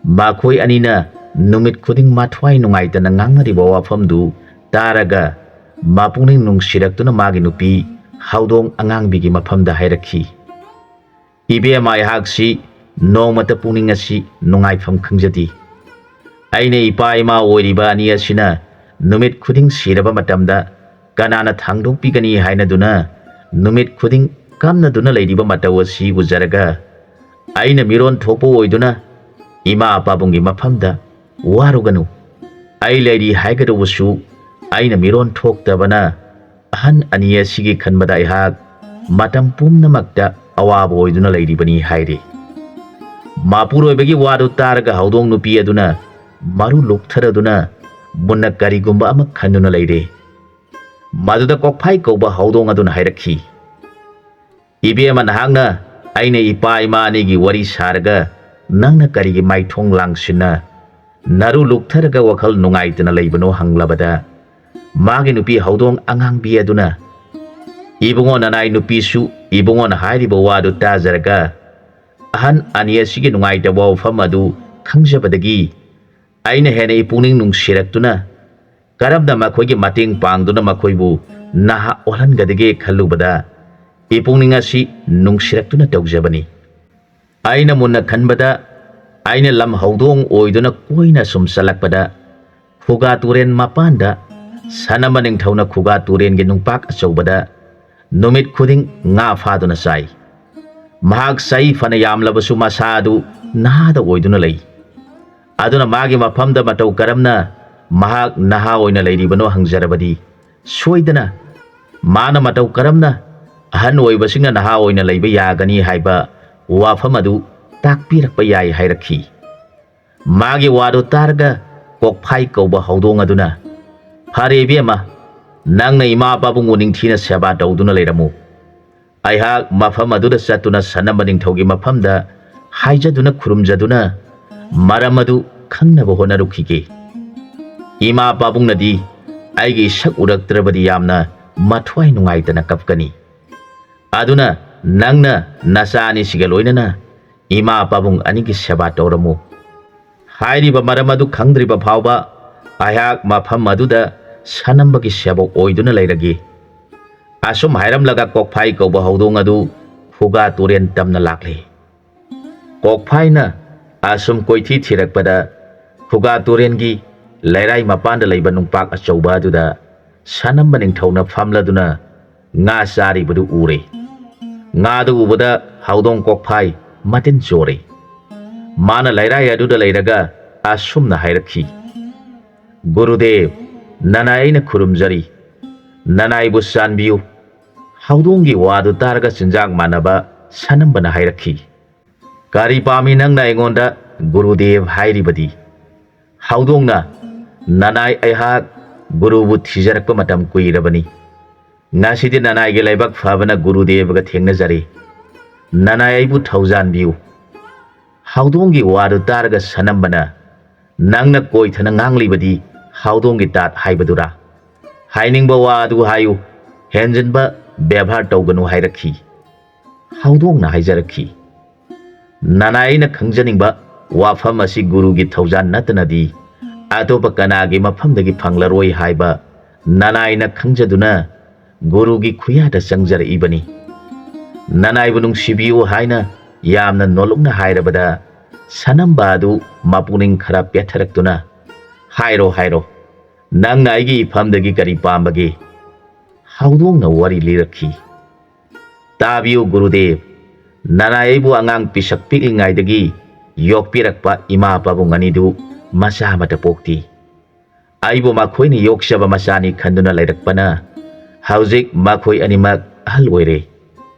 ꯃꯈꯣꯏ ꯑꯅꯤꯅ ꯅꯨꯃꯤꯠ ꯈꯨꯗꯤꯡ ꯃꯊ꯭ꯋꯥꯏ ꯅꯨꯡꯉꯥꯏꯇꯅ ꯉꯥꯡꯅꯔꯤꯕ ꯋꯥꯐꯝꯗꯨ ꯇꯥꯔꯒ ꯃꯄꯨꯛꯅꯤꯡ ꯅꯨꯡꯁꯤꯔꯛꯇꯨꯅ ꯃꯥꯒꯤ ꯅꯨꯄꯤ ꯍꯧꯗꯣꯡ ꯑꯉꯥꯡꯕꯤꯒꯤ ꯃꯐꯝꯗ ꯍꯥꯏꯔꯛꯈꯤ, "ꯏꯕꯦꯝꯃ, ꯑꯩꯍꯥꯛꯁꯤ ꯅꯣꯡꯃꯇ ꯄꯨꯛꯅꯤꯡ ꯑꯁꯤ ꯅꯨꯡꯉꯥꯏꯐꯝ ꯈꯪꯖꯗꯦ꯫ ꯑꯩꯅ ꯏꯄꯥ ꯏꯃꯥ ꯑꯣꯏꯔꯤꯕ ꯑꯅꯤ ꯑꯁꯤꯅ ꯅꯨꯃꯤꯠ ꯈꯨꯗꯤꯡ ꯁꯤꯔꯕ ꯃꯇꯝꯗ ꯀꯅꯥꯅ ꯊꯥꯡꯗꯣꯛꯄꯤꯒꯅꯤ ꯍꯥꯏꯅꯗꯨꯅ ꯅꯨꯃꯤꯠ ꯈꯨꯗꯤꯡ ꯀꯝꯅꯗꯨꯅ ꯂꯩꯔꯤꯕ ꯃꯇꯧ ꯑꯁꯤ ꯎꯖꯔꯒ ꯑꯩꯅ ꯃꯤꯔꯣꯟ ꯊꯣꯛꯄ ꯑꯣꯏꯗꯨꯅ ꯏꯃꯥ ꯄꯥꯕꯨꯡꯒꯤ ꯃꯐꯝꯗ ꯋꯥꯔꯨꯒꯅꯨ꯫ ꯑꯩ ꯂꯩꯔꯤ ꯍꯥꯏꯒꯗꯧꯕꯁꯨ ꯑꯩꯅ ꯃꯤꯔꯣꯟ ꯊꯣꯛꯇꯕꯅ ꯑꯍꯟ ꯑꯅꯤ ꯑꯁꯤꯒꯤ ꯈꯟꯕꯗ ꯑꯩꯍꯥꯛ ꯃꯇꯝ ꯄꯨꯝꯅꯃꯛꯇ ꯑꯋꯥꯕ ꯑꯣꯏꯗꯨꯅ ꯂꯩꯔꯤꯕꯅꯤ" ꯍꯥꯏꯔꯤ꯫ ꯃꯄꯨꯔꯣꯏꯕꯒꯤ ꯋꯥꯗꯨ ꯇꯥꯔꯒ ꯍꯧꯗꯣꯡ ꯅꯨꯄꯤ ꯑꯗꯨꯅ ꯃꯔꯨ ꯂꯨꯛꯊꯔꯗꯨꯅ ꯃꯨꯟꯅ ꯀꯔꯤꯒꯨꯝꯕ ꯑꯃ ꯈꯟꯗꯨꯅ ꯂꯩꯔꯦ꯫ ꯃꯗꯨꯗ ꯀꯣꯛꯐꯥꯏ ꯀꯧꯕ ꯍꯧꯗꯣꯡ ꯑꯗꯨꯅ ꯍꯥꯏꯔꯛꯈꯤ, "ꯏꯕꯦꯝꯃ, ꯅꯍꯥꯛꯅ ꯑꯩꯅ ꯏꯄꯥ ꯏꯃꯥ ꯑꯅꯤꯒꯤ ꯋꯥꯔꯤ ꯁꯥꯔꯒ ꯅꯪꯅ ꯀꯔꯤꯒꯤ ꯃꯥꯏꯊꯣꯡ ꯂꯥꯡꯁꯤꯟꯅ ꯅꯔꯨ ꯂꯨꯛꯊꯔꯒ ꯋꯥꯈꯜ ꯅꯨꯡꯉꯥꯏꯇꯅ ꯂꯩꯕꯅꯣ ꯍꯪꯂꯕꯗ, ꯃꯥꯒꯤ ꯅꯨꯄꯤ ꯍꯧꯗꯣꯡ ꯑꯉꯥꯡꯕꯤ ꯑꯗꯨꯅ, "ꯏꯕꯨꯡꯉꯣ ꯅꯅꯥꯏ ꯅꯨꯄꯤꯁꯨ ꯏꯕꯨꯡꯉꯣꯅ ꯍꯥꯏꯔꯤꯕ ꯋꯥꯗꯨ ꯇꯥꯖꯔꯒ, ꯑꯍꯟ ꯑꯅꯤ ꯑꯁꯤꯒꯤ ꯅꯨꯡꯉꯥꯏꯇꯕ ꯋꯥꯐꯝ ꯑꯗꯨ ꯈꯪꯖꯕꯗꯒꯤ ꯑꯩꯅ ꯍꯦꯟꯅ ꯏꯄꯨꯛꯅꯤꯡ ꯅꯨꯡꯁꯤꯔꯛꯇꯨꯅ, ꯀꯔꯝꯅ ꯃꯈꯣꯏꯒꯤ ꯃꯇꯦꯡ ꯄꯥꯡꯗꯨꯅ ꯃꯈꯣꯏꯕꯨ ꯅꯍꯥ ꯑꯣꯜꯍꯟꯒꯗꯒꯦ ꯈꯜꯂꯨꯕꯗ, ꯏꯄꯨꯛꯅꯤꯡ ꯑꯁꯤ ꯅꯨꯡꯁꯤꯔꯛꯇꯨꯅ ꯇꯧꯖꯕꯅꯤ꯫ ꯑꯩꯅ ꯃꯨꯟꯅ ꯈꯟꯕꯗ, ꯑꯩꯅ ꯂꯝ ꯍꯧꯗꯣꯡ ꯑꯣꯏꯗꯨꯅ ꯀꯣꯏꯅ ꯁꯨꯝ ꯆꯠꯂꯛꯄꯗ, ꯈꯨꯒꯥ ꯇꯨꯔꯦꯟ ꯃꯄꯥꯟꯗ ꯁꯅꯥꯃ ꯅꯤꯡꯊꯧꯅ ꯈꯨꯒꯥ ꯇꯨꯔꯦꯟꯒꯤ ꯅꯨꯡꯄꯥꯛ ꯑꯆꯧꯕꯗ ꯅꯨꯃꯤꯠ ꯈꯨꯗꯤꯡ ꯉꯥ ꯐꯥꯗꯨꯅ ꯆꯥꯏ꯫ ꯃꯍꯥꯛ ꯆꯍꯤ ꯐꯅ ꯌꯥꯝꯂꯕꯁꯨ ꯃꯁꯥ ꯑꯗꯨ ꯅꯍꯥꯗ ꯑꯣꯏꯗꯨꯅ ꯂꯩ꯫ ꯑꯗꯨꯅ ꯃꯥꯒꯤ ꯃꯐꯝꯗ ꯃꯇꯧ ꯀꯔꯝꯅ ꯃꯍꯥꯛ ꯅꯍꯥ ꯑꯣꯏꯅ ꯂꯩꯔꯤꯕꯅꯣ ꯍꯪꯖꯔꯕꯗꯤ, ꯁꯣꯏꯗꯅ ꯃꯥꯅ ꯃꯇꯧ ꯀꯔꯝꯅ ꯑꯍꯟ ꯑꯣꯏꯕꯁꯤꯡꯅ ꯅꯍꯥ ꯑꯣꯏꯅ ꯂꯩꯕ ꯌꯥꯒꯅꯤ ꯍꯥꯏꯕ ꯋꯥꯐꯝ ꯑꯗꯨ ꯇꯥꯛꯄꯤꯔꯛꯄ ꯌꯥꯏ" ꯍꯥꯏꯔꯛꯈꯤ꯫ ꯃꯥꯒꯤ ꯋꯥꯗꯨ ꯇꯥꯔꯒ ꯀꯣꯛꯐꯥꯏ ꯀꯧꯕ ꯍꯧꯗꯣꯡ ꯑꯗꯨꯅ, "ꯐꯔꯦ ꯏꯕꯦꯝꯃ, ꯅꯪꯅ ꯏꯃꯥ ꯄꯥꯕꯨꯡꯕꯨ ꯅꯤꯡꯊꯤꯅ ꯁꯦꯕꯥ ꯇꯧꯗꯨꯅ ꯂꯩꯔꯝꯃꯨ꯫ ꯑꯩꯍꯥꯛ ꯃꯐꯝ ꯑꯗꯨꯗ ꯆꯠꯇꯨꯅ ꯁꯅꯥꯃ ꯅꯤꯡꯊꯧꯒꯤ ꯃꯐꯝꯗ ꯍꯥꯏꯖꯗꯨꯅ ꯈꯨꯔꯨꯝꯖꯗꯨꯅ ꯃꯔꯝ ꯑꯗꯨ ꯈꯪꯅꯕ ꯍꯣꯠꯅꯔꯨꯈꯤꯒꯦ꯫ ꯏꯃꯥ ꯄꯥꯕꯨꯡꯅꯗꯤ ꯑꯩꯒꯤ ꯏꯁꯛ ꯎꯔꯛꯇ꯭ꯔꯕꯗꯤ ꯌꯥꯝꯅ ꯃꯊ꯭ꯋꯥꯏ ꯅꯨꯡꯉꯥꯏꯇꯅ ꯀꯞꯀꯅꯤ꯫ ꯑꯗꯨꯅ ꯅꯪꯅ ꯅꯆꯥ ꯑꯅꯤꯁꯤꯒ ꯂꯣꯏꯅꯅ ꯏꯃꯥ ꯄꯥꯕꯨꯡ ꯑꯅꯤꯒꯤ ꯁꯦꯕꯥ ꯇꯧꯔꯝꯃꯨ" ꯍꯥꯏꯔꯤꯕ ꯃꯔꯝ ꯑꯗꯨ ꯈꯪꯗ꯭ꯔꯤꯕ ꯐꯥꯎꯕ ꯑꯩꯍꯥꯛ ꯃꯐꯝ ꯑꯗꯨꯗ ꯁꯅꯥꯃꯒꯤ ꯁꯦꯕꯣꯛ ꯑꯣꯏꯗꯨꯅ ꯂꯩꯔꯒꯦ꯫ ꯑꯁꯨꯝ ꯍꯥꯏꯔꯝꯂꯒ ꯀꯣꯛꯐꯥꯏ ꯀꯧꯕ ꯍꯧꯗꯣꯡ ꯑꯗꯨ ꯈꯨꯒꯥ ꯇꯨꯔꯦꯟ ꯇꯝꯅ ꯂꯥꯛꯂꯦ꯫ ꯀꯣꯛꯐꯥꯏꯅ ꯑꯁꯨꯝ ꯀꯣꯏꯊꯤ ꯊꯤꯔꯛꯄꯗ, ꯈꯨꯒꯥ ꯇꯨꯔꯦꯟꯒꯤ ꯂꯩꯔꯥꯏ ꯃꯄꯥꯟꯗ ꯂꯩꯕ ꯅꯨꯡꯄꯥꯛ ꯑꯆꯧꯕ ꯑꯗꯨꯗ ꯁꯅꯥꯃ ꯅꯤꯡꯊꯧꯅ ꯐꯝꯂꯗꯨꯅ ꯉꯥ ꯆꯥꯔꯤꯕꯗꯨ ꯎꯔꯦ꯫ ꯉꯥꯗꯨ ꯎꯕꯗ ꯍꯧꯗꯣꯡ ꯀꯣꯛꯐꯥꯏ ꯃꯇꯤꯟ ꯆꯣꯔꯦ꯫ ꯃꯥꯅ ꯂꯩꯔꯥꯏ ꯑꯗꯨꯗ ꯂꯩꯔꯒ ꯑꯁꯨꯝꯅ ꯍꯥꯏꯔꯛꯈꯤ, "ꯒꯨꯔꯨꯗꯦꯕ, ꯅꯅꯥꯏ ꯑꯩꯅ ꯈꯨꯔꯨꯝꯖꯔꯤ꯫ ꯅꯅꯥꯏꯕꯨ ꯆꯥꯟꯕꯤꯌꯨ꯫" ꯍꯧꯗꯣꯡꯒꯤ ꯋꯥꯗꯨ ꯇꯥꯔꯒ ꯆꯤꯟꯖꯥꯛ ꯃꯥꯟꯅꯕ ꯁꯅꯥꯃꯅ ꯍꯥꯏꯔꯛꯈꯤ, "ꯀꯔꯤ ꯄꯥꯝꯃꯤ ꯅꯪꯅ ꯑꯩꯉꯣꯟꯗ ꯒꯨꯔꯨꯗꯦꯕ ꯍꯥꯏꯔꯤꯕꯗꯤ?" ꯍꯧꯗꯣꯡꯅ, "ꯅꯅꯥꯏ, ꯑꯩꯍꯥꯛ ꯒꯨꯔꯨꯕꯨ ꯊꯤꯖꯔꯛꯄ ꯃꯇꯝ ꯀꯨꯏꯔꯕꯅꯤ꯫ ꯉꯁꯤꯗꯤ ꯅꯅꯥꯏꯒꯤ ꯂꯥꯏꯕꯛ ꯐꯕꯅ ꯒꯨꯔꯨꯗꯦꯕꯒ ꯊꯦꯡꯅꯖꯔꯦ꯫ ꯅꯅꯥꯏ ꯑꯩꯕꯨ ꯊꯧꯖꯥꯟꯕꯤꯌꯨ꯫" ꯍꯧꯗꯣꯡꯒꯤ ꯋꯥꯗꯨ ꯇꯥꯔꯒ ꯁꯅꯥꯃꯅ, "ꯅꯪꯅ ꯀꯣꯏꯊꯅ ꯉꯥꯡꯂꯤꯕꯗꯤ ꯍꯧꯗꯣꯡꯒꯤ ꯇꯥꯠ ꯍꯥꯏꯕꯗꯨꯔꯥ? ꯍꯥꯏꯅꯤꯡꯕ ꯋꯥ ꯑꯗꯨ ꯍꯥꯏꯌꯨ, ꯍꯦꯟꯖꯤꯟꯕ ꯕꯦꯕꯥꯔ ꯇꯧꯒꯅꯨ" ꯍꯥꯏꯔꯛꯈꯤ꯫ ꯍꯧꯗꯣꯡꯅ ꯍꯥꯏꯖꯔꯛꯈꯤ, "ꯅꯅꯥꯏ, ꯑꯩꯅ ꯈꯪꯖꯅꯤꯡꯕ ꯋꯥꯐꯝ ꯑꯁꯤ ꯒꯨꯔꯨꯒꯤ ꯊꯧꯖꯥꯜ ꯅꯠꯇꯅꯗꯤ ꯑꯇꯣꯞꯄ ꯀꯅꯥꯒꯤ ꯃꯐꯝꯗꯒꯤ ꯐꯪꯂꯔꯣꯏ ꯍꯥꯏꯕ ꯅꯅꯥꯏꯅ ꯈꯪꯖꯗꯨꯅ ꯒꯨꯔꯨꯒꯤ ꯈꯨꯌꯥꯗ ꯆꯪꯖꯔꯛꯏꯕꯅꯤ꯫ ꯅꯅꯥꯏꯕꯨ ꯅꯨꯡꯁꯤꯕꯤꯌꯨ ꯍꯥꯏꯅ ꯌꯥꯝꯅ ꯅꯣꯜꯂꯨꯛꯅ ꯍꯥꯏꯔꯕꯗ ꯁꯅꯝꯕ ꯑꯗꯨ ꯃꯄꯨꯛꯅꯤꯡ ꯈꯔ ꯄꯦꯠꯊꯔꯛꯇꯨꯅ, ꯍꯥꯏꯔꯣ, ꯍꯥꯏꯔꯣ, ꯅꯪꯅ ꯑꯩꯒꯤ ꯏꯐꯝꯗꯒꯤ ꯀꯔꯤ ꯄꯥꯝꯕꯒꯦ?" ꯍꯧꯗꯣꯡꯅ ꯋꯥꯔꯤ ꯂꯤꯔꯛꯈꯤ꯫ "ꯇꯥꯕꯤꯌꯨ ꯒꯨꯔꯨꯗꯦꯕ, ꯅꯅꯥꯏ ꯑꯩꯕꯨ ꯑꯉꯥꯡ ꯄꯤꯁꯛ ꯄꯤꯛꯂꯤꯉꯩꯗꯒꯤ ꯌꯣꯛꯄꯤꯔꯛꯄ ꯏꯃꯥ ꯄꯥꯕꯨꯡ ꯑꯅꯤꯗꯨ ꯃꯆꯥ ꯑꯃꯠꯇ ꯄꯣꯛꯇꯦ꯫ ꯑꯩꯕꯨ ꯃꯈꯣꯏꯅ ꯌꯣꯛꯆꯕ ꯃꯆꯥꯅꯤ ꯈꯟꯗꯨꯅ ꯂꯩꯔꯛꯄꯅ ꯍꯧꯖꯤꯛ ꯃꯈꯣꯏ ꯑꯅꯤꯃꯛ ꯑꯍꯜ ꯑꯣꯏꯔꯦ꯫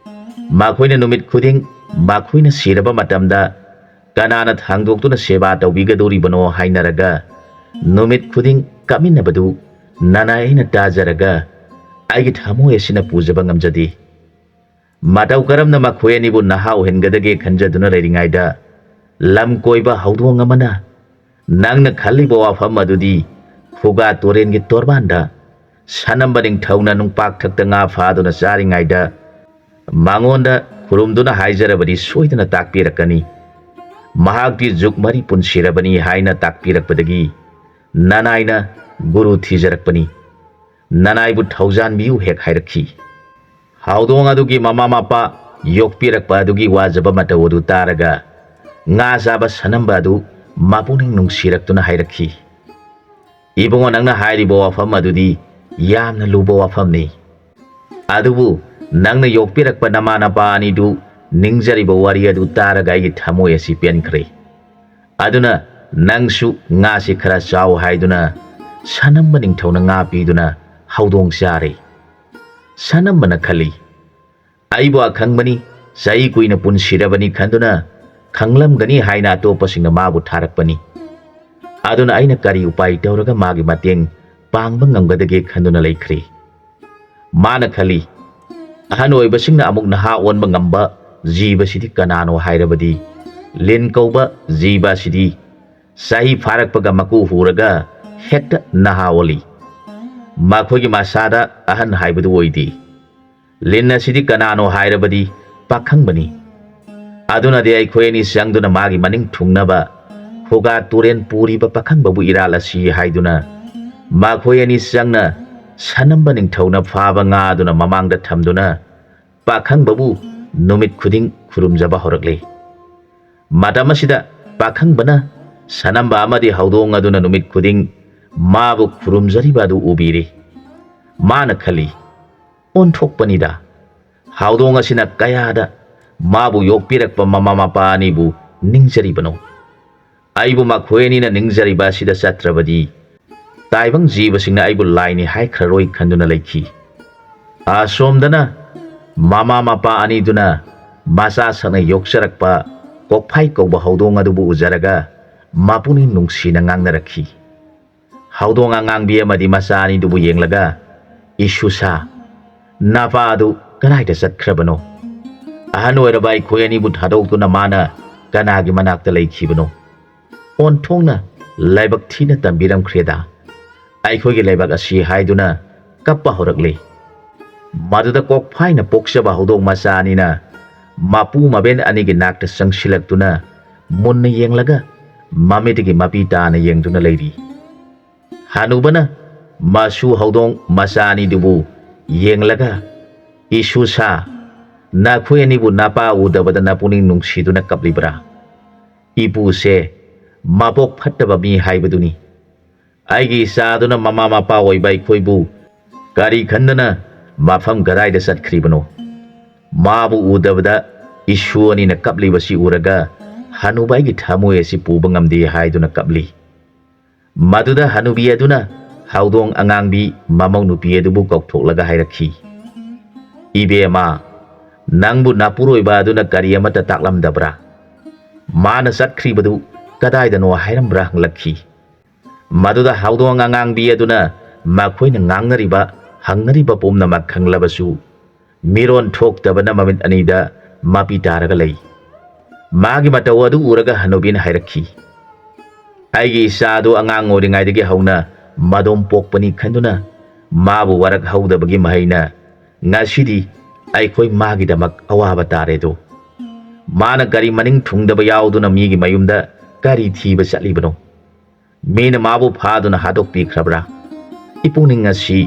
ꯃꯈꯣꯏꯅ ꯅꯨꯃꯤꯠ ꯈꯨꯗꯤꯡ ꯃꯈꯣꯏꯅ ꯁꯤꯔꯕ ꯃꯇꯝꯗ ꯀꯅꯥꯅ ꯊꯥꯡꯗꯣꯛꯇꯨꯅ ꯁꯦꯕꯥ ꯇꯧꯕꯤꯒꯗꯧꯔꯤꯕꯅꯣ ꯍꯥꯏꯅꯔꯒ ꯅꯨꯃꯤꯠ ꯈꯨꯗꯤꯡ ꯀꯞꯃꯤꯟꯅꯕꯗꯨ ꯅꯅꯥꯏ ꯑꯩꯅ ꯇꯥꯖꯔꯒ ꯑꯩꯒꯤ ꯊꯃꯣꯏ ꯑꯁꯤꯅ ꯄꯨꯖꯕ ꯉꯝꯖꯗꯦ꯫ ꯃꯇꯧ ꯀꯔꯝꯅ ꯃꯈꯣꯏ ꯑꯅꯤꯕꯨ ꯅꯍꯥ ꯑꯣꯏꯍꯟꯒꯗꯒꯦ ꯈꯟꯖꯗꯨꯅ ꯂꯩꯔꯤꯉꯩꯗ ꯂꯝ ꯀꯣꯏꯕ ꯍꯧꯗꯣꯡ ꯑꯃꯅ ꯅꯪꯅ ꯈꯜꯂꯤꯕ ꯋꯥꯐꯝ ꯑꯗꯨꯗꯤ ꯈꯨꯒꯥ ꯇꯨꯔꯦꯟꯒꯤ ꯇꯣꯔꯕꯥꯟꯗ ꯁꯅꯝꯕ ꯅꯤꯡꯊꯧꯅ ꯅꯨꯡꯄꯥꯛꯊꯛꯇ ꯉꯥ ꯐꯥꯗꯨꯅ ꯆꯥꯔꯤꯉꯩꯗ ꯃꯉꯣꯟꯗ ꯈꯨꯔꯨꯝꯗꯨꯅ ꯍꯥꯏꯖꯔꯕꯗꯤ ꯁꯣꯏꯗꯅ ꯇꯥꯛꯄꯤꯔꯛꯀꯅꯤ꯫ ꯃꯍꯥꯛꯇꯤ ꯖꯨꯛ ꯃꯔꯤ ꯄꯨꯟꯁꯤꯔꯕꯅꯤ" ꯍꯥꯏꯅ ꯇꯥꯛꯄꯤꯔꯛꯄꯗꯒꯤ ꯅꯅꯥꯏꯅ ꯒꯨꯔꯨ ꯊꯤꯖꯔꯛꯄꯅꯤ꯫ ꯅꯅꯥꯏꯕꯨ ꯊꯧꯖꯥꯟꯕꯤꯌꯨ ꯍꯦꯛ ꯍꯥꯏꯔꯛꯈꯤ꯫ ꯍꯧꯗꯣꯡ ꯑꯗꯨꯒꯤ ꯃꯃꯥ ꯃꯄꯥ ꯌꯣꯛꯄꯤꯔꯛꯄ ꯑꯗꯨꯒꯤ ꯋꯥꯖꯕ ꯃꯇꯧ ꯑꯗꯨ ꯇꯥꯔꯒ ꯉꯥ ꯆꯥꯕ ꯁꯅꯝꯕ ꯑꯗꯨ ꯃꯄꯨꯛꯅꯤꯡ ꯅꯨꯡꯁꯤꯔꯛꯇꯨꯅ ꯍꯥꯏꯔꯛꯈꯤ, "ꯏꯕꯨꯡꯉꯣ, ꯅꯪꯅ ꯍꯥꯏꯔꯤꯕ ꯋꯥꯐꯝ ꯑꯗꯨꯗꯤ ꯌꯥꯝꯅ ꯂꯨꯕ ꯋꯥꯐꯝꯅꯤ꯫ ꯑꯗꯨꯕꯨ ꯅꯪꯅ ꯌꯣꯛꯄꯤꯔꯛꯄ ꯅꯃꯥ ꯅꯄꯥ ꯑꯅꯤꯗꯨ ꯅꯤꯡꯖꯔꯤꯕ ꯋꯥꯔꯤ ꯑꯗꯨ ꯇꯥꯔꯒ ꯑꯩꯒꯤ ꯊꯃꯣꯏ ꯑꯁꯤ ꯄꯦꯟꯈ꯭ꯔꯦ꯫ ꯑꯗꯨꯅ ꯅꯪꯁꯨ ꯉꯥꯁꯤ ꯈꯔ ꯆꯥꯎ" ꯍꯥꯏꯗꯨꯅ ꯁꯅꯝꯕ ꯅꯤꯡꯊꯧꯅ ꯉꯥ ꯄꯤꯗꯨꯅ ꯍꯧꯗꯣꯡ ꯆꯥꯔꯦ꯫ ꯁꯅꯝꯕꯅ ꯈꯜꯂꯤ, "ꯑꯩꯕꯨ ꯑꯈꯪꯕꯅꯤ, ꯆꯍꯤ ꯀꯨꯏꯅ ꯄꯨꯟꯁꯤꯔꯕꯅꯤ ꯈꯟꯗꯨꯅ ꯈꯪꯂꯝꯒꯅꯤ ꯍꯥꯏꯅ ꯑꯇꯣꯞꯄꯁꯤꯡꯅ ꯃꯥꯕꯨ ꯊꯥꯔꯛꯄꯅꯤ꯫ ꯑꯗꯨꯅ ꯑꯩꯅ ꯀꯔꯤ ꯎꯄꯥꯏ ꯇꯧꯔꯒ ꯃꯥꯒꯤ ꯃꯇꯦꯡ ꯄꯥꯡꯕ ꯉꯝꯒꯗꯒꯦ?" ꯈꯟꯗꯨꯅ ꯂꯩꯈ꯭ꯔꯦ꯫ ꯃꯥꯅ ꯈꯜꯂꯤ, "ꯑꯍꯟ ꯑꯣꯏꯕꯁꯤꯡꯅ ꯑꯃꯨꯛ ꯅꯍꯥ ꯑꯣꯟꯕ ꯉꯝꯕ ꯖꯤꯕꯁꯤꯗꯤ ꯀꯅꯥꯅꯣ ꯍꯥꯏꯔꯕꯗꯤ ꯂꯤꯟ ꯀꯧꯕ ꯖꯤꯕ ꯑꯁꯤꯗꯤ ꯆꯍꯤ ꯐꯥꯔꯛꯄꯒ ꯃꯀꯨ ꯍꯨꯔꯒ ꯍꯦꯛꯇ ꯅꯍꯥ ꯑꯣꯜꯂꯤ꯫ ꯃꯈꯣꯏꯒꯤ ꯃꯁꯥꯗ ꯑꯍꯟ ꯍꯥꯏꯕꯗꯨ ꯑꯣꯏꯗꯦ꯫ ꯂꯤꯟ ꯑꯁꯤꯗꯤ ꯀꯅꯥꯅꯣ ꯍꯥꯏꯔꯕꯗꯤ ꯄꯥꯈꯪꯕꯅꯤ꯫ ꯑꯗꯨꯅꯗꯤ ꯑꯩꯈꯣꯏ ꯑꯅꯤ ꯆꯪꯗꯨꯅ ꯃꯥꯒꯤ ꯃꯅꯤꯡ ꯊꯨꯡꯅꯕ ꯈꯨꯒꯥ ꯇꯨꯔꯦꯟ ꯄꯨꯔꯤꯕ ꯄꯥꯈꯪꯕꯕꯨ ꯏꯔꯥꯜꯂꯁꯤ ꯍꯥꯏꯗꯨꯅ ꯃꯈꯣꯏ ꯑꯅꯤ ꯆꯪꯅ ꯁꯅꯝꯕ ꯅꯤꯡꯊꯧꯅ ꯐꯥꯕ ꯉꯥ ꯑꯗꯨꯅ ꯃꯃꯥꯡꯗ ꯊꯝꯗꯨꯅ ꯄꯥꯈꯪꯕꯕꯨ ꯅꯨꯃꯤꯠ ꯈꯨꯗꯤꯡ ꯈꯨꯔꯨꯝꯖꯕ ꯍꯧꯔꯛꯂꯦ꯫ ꯃꯇꯝ ꯑꯁꯤꯗ ꯄꯥꯈꯪꯕꯅ ꯁꯅꯝꯕ ꯑꯃꯗꯤ ꯍꯧꯗꯣꯡ ꯑꯗꯨꯅ ꯅꯨꯃꯤꯠ ꯈꯨꯗꯤꯡ ꯃꯥꯕꯨ ꯈꯨꯔꯨꯝꯖꯔꯤꯕ ꯑꯗꯨ ꯎꯕꯤꯔꯤ꯫ ꯃꯥꯅ ꯈꯜꯂꯤ, "ꯑꯣꯟꯊꯣꯛꯄꯅꯤꯗ, ꯍꯧꯗꯣꯡ ꯑꯁꯤꯅ ꯀꯌꯥꯗ ꯃꯥꯕꯨ ꯌꯣꯛꯄꯤꯔꯛꯄ ꯃꯃꯥ ꯃꯄꯥ ꯑꯅꯤꯕꯨ ꯅꯤꯡꯖꯔꯤꯕꯅꯣ? ꯑꯩꯕꯨ ꯃꯈꯣꯏ ꯑꯅꯤꯅ ꯅꯤꯡꯖꯔꯤꯕ ꯑꯁꯤꯗ ꯆꯠꯇ꯭ꯔꯕꯗꯤ ꯇꯥꯏꯕꯪ ꯖꯤꯕꯁꯤꯡꯅ ꯑꯩꯕꯨ ꯂꯥꯏꯅꯤ ꯍꯥꯏꯈ꯭ꯔꯔꯣꯏ" ꯈꯟꯗꯨꯅ ꯂꯩꯈꯤ꯫ ꯑꯁꯣꯝꯗꯅ ꯃꯃꯥ ꯃꯄꯥ ꯑꯅꯤꯗꯨꯅ ꯃꯆꯥ ꯁꯛꯅ ꯌꯣꯛꯆꯔꯛꯄ ꯀꯣꯛꯐꯥꯏ ꯀꯧꯕ ꯍꯧꯗꯣꯡ ꯑꯗꯨꯕꯨ ꯎꯖꯔꯒ ꯃꯄꯨꯛꯅꯤꯡ ꯅꯨꯡꯁꯤꯅ ꯉꯥꯡꯅꯔꯛꯈꯤ꯫ ꯍꯧꯗꯣꯡ ꯑꯉꯥꯡꯕꯤ ꯑꯃꯗꯤ ꯃꯆꯥ ꯑꯅꯤꯗꯨꯕꯨ ꯌꯦꯡꯂꯒ, "ꯏꯁꯨꯁꯥ, ꯅꯄꯥ ꯑꯗꯨ ꯀꯗꯥꯏꯗ ꯆꯠꯈ꯭ꯔꯕꯅꯣ? ꯑꯍꯟ ꯑꯣꯏꯔꯕ ꯑꯩꯈꯣꯏ ꯑꯅꯤꯕꯨ ꯊꯥꯗꯣꯛꯇꯨꯅ ꯃꯥꯅ ꯀꯅꯥꯒꯤ ꯃꯅꯥꯛꯇ ꯂꯩꯈꯤꯕꯅꯣ? ꯑꯣꯟꯊꯣꯛꯅ ꯂꯥꯏꯕꯛ ꯊꯤꯅ ꯇꯝꯕꯤꯔꯝꯈ꯭ꯔꯦꯗ꯫ ꯑꯩꯈꯣꯏꯒꯤ ꯂꯩꯕꯥꯛ ꯑꯁꯤ ꯍꯥꯏꯗꯨꯅ ꯀꯞꯄ ꯍꯧꯔꯛꯂꯦ"꯫ ꯃꯗꯨꯗ ꯀꯣꯛꯐꯥꯏꯅ ꯄꯣꯛꯆꯕ ꯍꯧꯗꯣꯡ ꯃꯆꯥ ꯑꯅꯤꯅ ꯃꯄꯨ ꯃꯕꯦꯟ ꯑꯅꯤꯒꯤ ꯅꯥꯛꯇ ꯆꯪꯁꯤꯜꯂꯛꯇꯨꯅ ꯃꯨꯟꯅ ꯌꯦꯡꯂꯒ ꯃꯃꯤꯠꯇꯒꯤ ꯃꯄꯤ ꯇꯥꯅ ꯌꯦꯡꯗꯨꯅ ꯂꯩꯔꯤ꯫ ꯍꯅꯨꯕꯅ ꯃꯁꯨ ꯍꯧꯗꯣꯡ ꯃꯆꯥ ꯑꯅꯤꯗꯨꯕꯨ ꯌꯦꯡꯂꯒ, "ꯏꯁꯨꯁꯥ, ꯅꯈꯣꯏ ꯑꯅꯤꯕꯨ ꯅꯄꯥ ꯎꯗꯕꯗ ꯅꯄꯨꯛꯅꯤꯡ ꯅꯨꯡꯁꯤꯗꯨꯅ ꯀꯞꯂꯤꯕ꯭ꯔꯥ? ꯏꯄꯨꯁꯦ ꯃꯕꯣꯛ ꯐꯠꯇꯕ ꯃꯤ ꯍꯥꯏꯕꯗꯨꯅꯤ꯫ ꯑꯩꯒꯤ ꯏꯆꯥꯗꯨꯅ ꯃꯃꯥ ꯃꯄꯥ ꯑꯣꯏꯕ ꯑꯩꯈꯣꯏꯕꯨ ꯀꯔꯤ ꯈꯟꯗꯅ ꯃꯐꯝ ꯀꯗꯥꯏꯗ ꯆꯠꯈ꯭ꯔꯤꯕꯅꯣ?" ꯃꯥꯕꯨ ꯎꯗꯕꯗ ꯏꯁꯨ ꯑꯅꯤꯅ ꯀꯞꯂꯤꯕꯁꯤ ꯎꯔꯒ ꯍꯅꯨꯕ ꯑꯩꯒꯤ ꯊꯃꯣꯏ ꯑꯁꯤ ꯄꯨꯕ ꯉꯝꯗꯦ ꯍꯥꯏꯗꯨꯅ ꯀꯞꯂꯤ꯫ ꯃꯗꯨꯗ ꯍꯅꯨꯕꯤ ꯑꯗꯨꯅ ꯍꯧꯗꯣꯡ ꯑꯉꯥꯡꯕꯤ ꯃꯃꯧ ꯅꯨꯄꯤ ꯑꯗꯨꯕꯨ ꯀꯧꯊꯣꯛꯂꯒ ꯍꯥꯏꯔꯛꯈꯤ, "ꯏꯕꯦꯝꯃ, ꯅꯪꯕꯨ ꯅꯄꯨꯔꯣꯏꯕ ꯑꯗꯨꯅ ꯀꯔꯤ ꯑꯃꯠꯇ ꯇꯥꯛꯂꯝꯗꯕ꯭ꯔꯥ? ꯃꯥꯅ ꯆꯠꯈ꯭ꯔꯤꯕꯗꯨ ꯀꯗꯥꯏꯗꯅꯣ ꯍꯥꯏꯔꯝꯕ꯭ꯔꯥ?" ꯍꯪꯂꯛꯈꯤ꯫ ꯃꯗꯨꯗ ꯍꯧꯗꯣꯡ ꯑꯉꯥꯡꯕꯤ ꯑꯗꯨꯅ ꯃꯈꯣꯏꯅ ꯉꯥꯡꯅꯔꯤꯕ, ꯍꯪꯅꯔꯤꯕ ꯄꯨꯝꯅꯃꯛ ꯈꯪꯂꯕꯁꯨ, ꯃꯤꯔꯣꯟ ꯊꯣꯛꯇꯕꯅ ꯃꯃꯤꯠ ꯑꯅꯤꯗ ꯃꯄꯤ ꯇꯥꯔꯒ ꯂꯩ꯫ ꯃꯥꯒꯤ ꯃꯇꯧ ꯑꯗꯨ ꯎꯔꯒ ꯍꯅꯨꯕꯤꯅ ꯍꯥꯏꯔꯛꯈꯤ, ꯑꯩꯒꯤ ꯏꯆꯥꯗꯨ ꯑꯉꯥꯡ ꯑꯣꯏꯔꯤꯉꯩꯗꯒꯤ ꯍꯧꯅ ꯃꯗꯣꯝ ꯄꯣꯛꯄꯅꯤ ꯈꯟꯗꯨꯅ ꯃꯥꯕꯨ ꯋꯥꯔꯛꯍꯧꯗꯕꯒꯤ ꯃꯍꯩꯅ ꯉꯁꯤꯗꯤ ꯑꯩꯈꯣꯏ ꯃꯥꯒꯤꯗꯃꯛ ꯑꯋꯥꯕ ꯇꯥꯔꯦꯗꯣ꯫ ꯃꯥꯅ ꯀꯔꯤ ꯃꯅꯤꯡ ꯊꯨꯡꯗꯕ ꯌꯥꯎꯗꯨꯅ ꯃꯤꯒꯤ ꯃꯌꯨꯝꯗ ꯀꯔꯤ ꯊꯤꯕ ꯆꯠꯂꯤꯕꯅꯣ? ꯃꯤꯅ ꯃꯥꯕꯨ ꯐꯥꯗꯨꯅ ꯍꯥꯠꯇꯣꯛꯄꯤꯈ꯭ꯔꯕ꯭ꯔꯥ? ꯏꯄꯨꯛꯅꯤꯡ ꯑꯁꯤ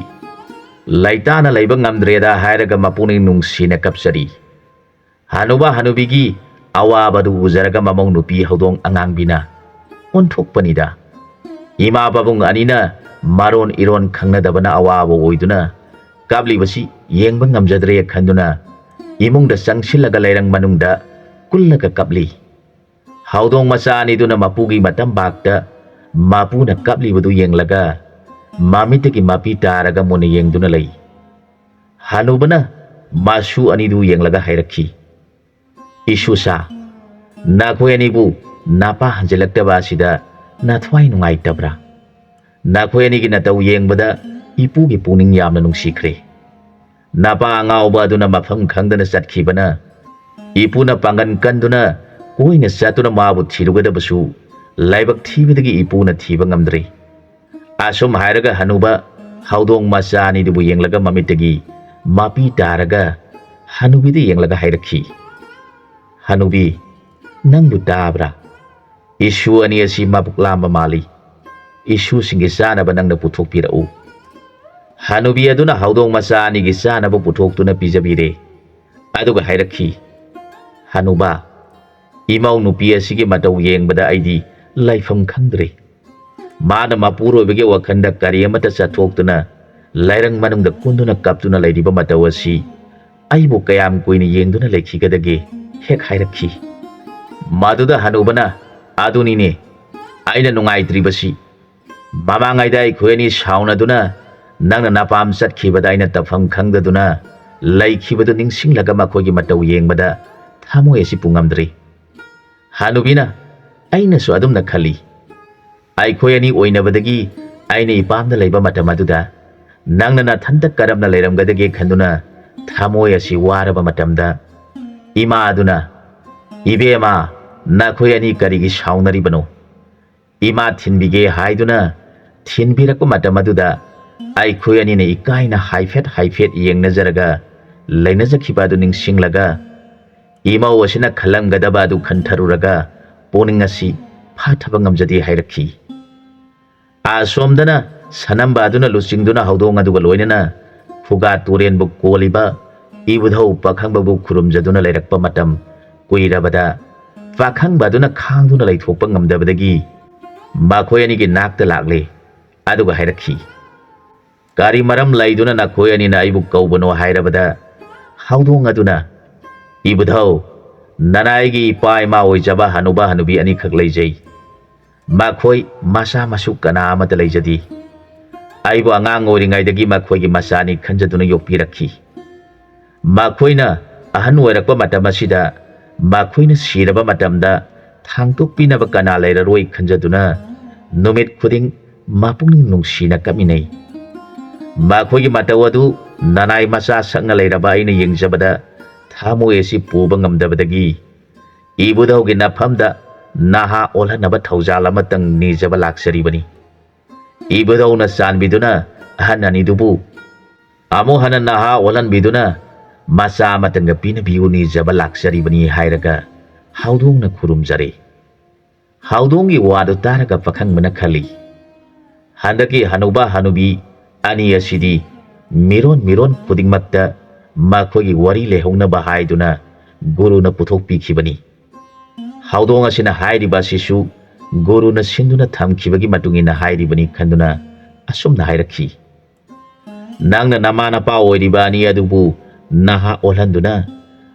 ꯂꯩꯇꯥꯅ ꯂꯩꯕ ꯉꯝꯗ꯭ꯔꯦꯗ ꯍꯥꯏꯔꯒ ꯃꯄꯨꯛꯅꯤꯡ ꯅꯨꯡꯁꯤꯅ ꯀꯞꯆꯔꯤ꯫ ꯍꯅꯨꯕ ꯍꯅꯨꯕꯤꯒꯤ ꯑꯋꯥꯕꯗꯨ ꯎꯖꯔꯒ ꯃꯃꯧ ꯅꯨꯄꯤ ꯍꯧꯗꯣꯡ ꯑꯉꯥꯡꯕꯤꯅ ꯑꯣꯟꯊꯣꯛꯄꯅꯤꯗ꯫ ꯏꯃꯥ ꯄꯥꯕꯨꯡ ꯑꯅꯤꯅ ꯃꯔꯣꯟ ꯏꯔꯣꯟ ꯈꯪꯅꯗꯕꯅ ꯑꯋꯥꯕ ꯑꯣꯏꯗꯨꯅ ꯀꯞꯂꯤꯕꯁꯤ ꯌꯦꯡꯕ ꯉꯝꯖꯗ꯭ꯔꯦ ꯈꯟꯗꯨꯅ ꯏꯃꯨꯡꯗ ꯆꯪꯁꯤꯜꯂꯒ ꯂꯩꯔꯪ ꯃꯅꯨꯡꯗ ꯀꯨꯜꯂꯒ ꯀꯞꯂꯤ꯫ ꯍꯧꯗꯣꯡ ꯃꯆꯥ ꯑꯅꯤꯗꯨꯅ ꯃꯄꯨꯒꯤ ꯃꯇꯝꯕꯥꯛꯇ ꯃꯄꯨꯅ ꯀꯞꯂꯤꯕꯗꯨ ꯌꯦꯡꯂꯒ ꯃꯃꯤꯠꯇꯒꯤ ꯃꯄꯤ ꯇꯥꯔꯒ ꯃꯨꯟꯅ ꯌꯦꯡꯗꯨꯅ ꯂꯩ꯫ ꯍꯅꯨꯕꯅ ꯃꯁꯨ ꯑꯅꯤꯗꯨ ꯌꯦꯡꯂꯒ ꯍꯥꯏꯔꯛꯈꯤ, "ꯏꯁꯨꯁꯥ, ꯅꯈꯣꯏ ꯑꯅꯤꯕꯨ ꯅꯄꯥ ꯍꯟꯖꯤꯜꯂꯛꯇꯕ ꯑꯁꯤꯗ ꯅꯊ꯭ꯋꯥꯏ ꯅꯨꯡꯉꯥꯏꯇꯕ꯭ꯔꯥ? ꯅꯈꯣꯏ ꯑꯅꯤꯒꯤ ꯅꯇꯧ ꯌꯦꯡꯕꯗ ꯏꯄꯨꯒꯤ ꯄꯨꯛꯅꯤꯡ ꯌꯥꯝꯅ ꯅꯨꯡꯁꯤꯈ꯭ꯔꯦ꯫ ꯅꯄꯥ ꯑꯉꯥꯎꯕ ꯑꯗꯨꯅ ꯃꯐꯝ ꯈꯪꯗꯅ ꯆꯠꯈꯤꯕꯅ ꯏꯄꯨꯅ ꯄꯥꯡꯒꯟ ꯀꯟꯗꯨꯅ ꯀꯣꯏꯅ ꯆꯠꯇꯨꯅ ꯃꯥꯕꯨ ꯊꯤꯔꯨꯒꯗꯕꯁꯨ ꯂꯥꯏꯕꯛ ꯊꯤꯕꯗꯒꯤ ꯏꯄꯨꯅ ꯊꯤꯕ ꯉꯝꯗ꯭ꯔꯦ꯫" ꯑꯁꯨꯝ ꯍꯥꯏꯔꯒ ꯍꯅꯨꯕ ꯍꯧꯗꯣꯡ ꯃꯆꯥ ꯑꯅꯤꯗꯨꯕꯨ ꯌꯦꯡꯂꯒ ꯃꯃꯤꯠꯇꯒꯤ ꯃꯄꯤ ꯇꯥꯔꯒ ꯍꯅꯨꯕꯤꯗ ꯌꯦꯡꯂꯒ ꯍꯥꯏꯔꯛꯈꯤ, "ꯍꯅꯨꯕꯤ, ꯅꯪꯕꯨ ꯇꯥꯕ꯭ꯔꯥ? ꯏꯁꯨ ꯑꯅꯤ ꯑꯁꯤ ꯃꯕꯨꯛ ꯂꯥꯝꯕ ꯃꯥꯜꯂꯤ꯫ ꯏꯁꯨꯁꯤꯡꯒꯤ ꯆꯥꯅꯕ ꯅꯪꯅ ꯄꯨꯊꯣꯛꯄꯤꯔꯛꯎ꯫" ꯍꯅꯨꯕꯤ ꯑꯗꯨꯅ ꯍꯧꯗꯣꯡ ꯃꯆꯥ ꯑꯅꯤꯒꯤ ꯆꯥꯅꯕ ꯄꯨꯊꯣꯛꯇꯨꯅ ꯄꯤꯖꯕꯤꯔꯦ꯫ ꯑꯗꯨꯒ ꯍꯥꯏꯔꯛꯈꯤ, "ꯍꯅꯨꯕ, ꯏꯃꯧ ꯅꯨꯄꯤ ꯑꯁꯤꯒꯤ ꯃꯇꯧ ꯌꯦꯡꯕꯗ ꯑꯩꯗꯤ ꯂꯩꯐꯝ ꯈꯪꯗ꯭ꯔꯦ꯫ ꯃꯥꯅ ꯃꯄꯨꯔꯣꯏꯕꯒꯤ ꯋꯥꯈꯜꯗ ꯀꯔꯤ ꯑꯃꯠꯇ ꯆꯠꯊꯣꯛꯇꯨꯅ ꯂꯥꯏꯔꯪ ꯃꯅꯨꯡꯗ ꯀꯨꯟꯗꯨꯅ ꯀꯞꯇꯨꯅ ꯂꯩꯔꯤꯕ ꯃꯇꯧ ꯑꯁꯤ ꯑꯩꯕꯨ ꯀꯌꯥꯝ ꯀꯨꯏꯅ ꯌꯦꯡꯗꯨꯅ ꯂꯩꯈꯤꯒꯗꯒꯦ?" ꯍꯦꯛ ꯍꯥꯏꯔꯛꯈꯤ꯫ ꯃꯗꯨꯗ ꯍꯅꯨꯕꯅ, "ꯑꯗꯨꯅꯤꯅꯦ ꯑꯩꯅ ꯅꯨꯡꯉꯥꯏꯇ꯭ꯔꯤꯕꯁꯤ꯫ ꯃꯃꯥꯡꯉꯩꯗ ꯑꯩꯈꯣꯏ ꯑꯅꯤ ꯁꯥꯎꯅꯗꯨꯅ ꯅꯪꯅ ꯅꯄꯥꯝ ꯆꯠꯈꯤꯕꯗ ꯑꯩꯅ ꯇꯧꯐꯝ ꯈꯪꯗꯗꯨꯅ ꯂꯩꯈꯤꯕꯗꯨ ꯅꯤꯡꯁꯤꯡꯂꯒ ꯃꯈꯣꯏꯒꯤ ꯃꯇꯧ ꯌꯦꯡꯕꯗ ꯊꯃꯣꯏ ꯑꯁꯤ ꯄꯨꯉꯝꯗ꯭ꯔꯤ꯫" ꯍꯅꯨꯕꯤꯅ, "ꯑꯩꯅꯁꯨ ꯑꯗꯨꯝꯅ ꯈꯜꯂꯤ꯫ ꯑꯩꯈꯣꯏ ꯑꯅꯤ ꯑꯣꯏꯅꯕꯗꯒꯤ ꯑꯩꯅ ꯏꯄꯥꯝꯗ ꯂꯩꯕ ꯃꯇꯝ ꯑꯗꯨꯗ ꯅꯪꯅ ꯅꯊꯟꯇ ꯀꯔꯝꯅ ꯂꯩꯔꯝꯒꯗꯒꯦ ꯈꯟꯗꯨꯅ ꯊꯃꯣꯏ ꯑꯁꯤ ꯋꯥꯔꯕ ꯃꯇꯝꯗ ꯏꯃꯥ ꯑꯗꯨꯅ, 'ꯏꯕꯦꯝꯃ, ꯅꯈꯣꯏ ꯑꯅꯤ ꯀꯔꯤꯒꯤ ꯁꯥꯎꯅꯔꯤꯕꯅꯣ? ꯏꯃꯥ ꯊꯤꯟꯕꯤꯒꯦ ꯍꯥꯏꯗꯨꯅ ꯊꯤꯟꯕꯤꯔꯛꯄ ꯃꯇꯝ ꯑꯗꯨꯗ ꯑꯩꯈꯣꯏ ꯑꯅꯤꯅ ꯏꯀꯥꯏꯅ ꯍꯥꯏꯐꯦꯠ ꯍꯥꯏꯐꯦꯠ ꯌꯦꯡꯅꯖꯔꯒ ꯂꯩꯅꯖꯈꯤꯕ ꯑꯗꯨ ꯅꯤꯡꯁꯤꯡꯂꯒ ꯏꯃꯧ ꯑꯁꯤꯅ ꯈꯜꯂꯝꯒꯗꯕ ꯑꯗꯨ ꯈꯟꯊꯔꯨꯔꯒ ꯄꯨꯛꯅꯤꯡ ꯑꯁꯤ ꯐꯥꯊꯕ ꯉꯝꯖꯗꯦ ꯍꯥꯏꯔꯛꯈꯤ꯫ ꯑꯁꯣꯝꯗꯅ ꯁꯅꯝꯕ ꯑꯗꯨꯅ ꯂꯨꯆꯤꯡꯗꯨꯅ ꯍꯧꯗꯣꯡ ꯑꯗꯨꯒ ꯂꯣꯏꯅꯅ ꯈꯨꯒꯥ ꯇꯨꯔꯦꯟꯕꯨ ꯀꯣꯜꯂꯤꯕ ꯏꯕꯨꯙꯧ ꯄꯥꯈꯪꯕꯕꯨ ꯈꯨꯔꯨꯝꯖꯗꯨꯅ ꯂꯩꯔꯛꯄ ꯃꯇꯝ ꯀꯨꯏꯔꯕꯗ ꯄꯥꯈꯪꯕ ꯑꯗꯨꯅ ꯈꯥꯡꯗꯨꯅ ꯂꯩꯊꯣꯛꯄ ꯉꯝꯗꯕꯗꯒꯤ ꯃꯈꯣꯏ ꯑꯅꯤꯒꯤ ꯅꯥꯛꯇ ꯂꯥꯛꯂꯦ꯫ ꯑꯗꯨꯒ ꯍꯥꯏꯔꯛꯈꯤ, "ꯀꯔꯤ ꯃꯔꯝ ꯂꯩꯗꯨꯅ ꯅꯈꯣꯏ ꯑꯅꯤꯅ ꯑꯩꯕꯨ ꯀꯧꯕꯅꯣ?" ꯍꯥꯏꯔꯕꯗ ꯍꯧꯗꯣꯡ ꯑꯗꯨꯅ, "ꯏꯕꯨꯙꯧ, ꯅꯅꯥꯏꯒꯤ ꯏꯄꯥ ꯏꯃꯥ ꯑꯣꯏꯖꯕ ꯍꯅꯨꯕ ꯍꯅꯨꯕꯤ ꯑꯅꯤꯈꯛ ꯂꯩꯖꯩ꯫ ꯃꯈꯣꯏ ꯃꯆꯥ ꯃꯁꯨ ꯀꯅꯥ ꯑꯃꯠꯇ ꯂꯩꯖꯗꯦ꯫ ꯑꯩꯕꯨ ꯑꯉꯥꯡ ꯑꯣꯏꯔꯤꯉꯩꯗꯒꯤ ꯃꯈꯣꯏꯒꯤ ꯃꯆꯥꯅꯤ ꯈꯟꯖꯗꯨꯅ ꯌꯣꯛꯄꯤꯔꯛꯈꯤ꯫ ꯃꯈꯣꯏꯅ ꯑꯍꯟ ꯑꯣꯏꯔꯛꯄ ꯃꯇꯝ ꯑꯁꯤꯗ ꯃꯈꯣꯏꯅ ꯁꯤꯔꯕ ꯃꯇꯝꯗ ꯊꯥꯡꯇꯣꯛꯄꯤꯅꯕ ꯀꯅꯥ ꯂꯩꯔꯔꯣꯏ ꯈꯟꯖꯗꯨꯅ ꯅꯨꯃꯤꯠ ꯈꯨꯗꯤꯡ ꯃꯄꯨꯛꯅꯤꯡ ꯅꯨꯡꯁꯤꯅ ꯀꯞꯃꯤꯟꯅꯩ꯫ ꯃꯈꯣꯏꯒꯤ ꯃꯇꯧ ꯑꯗꯨ ꯅꯅꯥꯏ ꯃꯆꯥ ꯁꯛꯅ ꯂꯩꯔꯕ ꯑꯩꯅ ꯌꯦꯡꯖꯕꯗ ꯊꯃꯣꯏ ꯑꯁꯤ ꯄꯨꯕ ꯉꯝꯗꯕꯗꯒꯤ ꯏꯕꯨꯙꯧꯒꯤ ꯅꯐꯝꯗ ꯅꯍꯥ ꯑꯣꯜꯍꯟꯅꯕ ꯊꯧꯖꯥꯜ ꯑꯃꯇꯪ ꯅꯤꯖꯕ ꯂꯥꯛꯆꯔꯤꯕꯅꯤ꯫ ꯏꯕꯨꯙꯧꯅ ꯆꯥꯟꯕꯤꯗꯨꯅ ꯑꯍꯟ ꯑꯅꯤꯗꯨꯕꯨ ꯑꯃꯨꯛ ꯍꯟꯅ ꯅꯍꯥ ꯑꯣꯜꯍꯟꯕꯤꯗꯨꯅ ꯃꯆꯥ ꯑꯃꯇꯪꯒ ꯄꯤꯅꯕꯤꯌꯨ ꯅꯤꯖꯕ ꯂꯥꯛꯆꯔꯤꯕꯅꯤ" ꯍꯥꯏꯔꯒ ꯍꯧꯗꯣꯡꯅ ꯈꯨꯔꯨꯝꯖꯔꯦ꯫ ꯍꯧꯗꯣꯡꯒꯤ ꯋꯥꯗꯨ ꯇꯥꯔꯒ ꯄꯥꯈꯪꯕꯅ ꯈꯜꯂꯤ, "ꯍꯟꯗꯛꯀꯤ ꯍꯅꯨꯕ ꯍꯅꯨꯕꯤ ꯑꯅꯤ ꯑꯁꯤꯗꯤ ꯃꯤꯔꯣꯟ ꯃꯤꯔꯣꯟ ꯈꯨꯗꯤꯡꯃꯛꯇ ꯃꯈꯣꯏꯒꯤ ꯋꯥꯔꯤ ꯂꯩꯍꯧꯅꯕ ꯍꯥꯏꯗꯨꯅ ꯒꯨꯔꯨꯅ ꯄꯨꯊꯣꯛꯄꯤꯈꯤꯕꯅꯤ꯫ ꯍꯧꯗꯣꯡ ꯑꯁꯤꯅ ꯍꯥꯏꯔꯤꯕ ꯑꯁꯤꯁꯨ ꯒꯨꯔꯨꯅ ꯁꯤꯟꯗꯨꯅ ꯊꯝꯈꯤꯕꯒꯤ ꯃꯇꯨꯡ ꯏꯟꯅ ꯍꯥꯏꯔꯤꯕꯅꯤ" ꯈꯟꯗꯨꯅ ꯑꯁꯨꯝꯅ ꯍꯥꯏꯔꯛꯈꯤ, "ꯅꯪꯅ ꯅꯃꯥ ꯅꯄꯥ ꯑꯣꯏꯔꯤꯕ ꯑꯅꯤ ꯑꯗꯨꯕꯨ ꯅꯍꯥ ꯑꯣꯜꯍꯟꯗꯨꯅ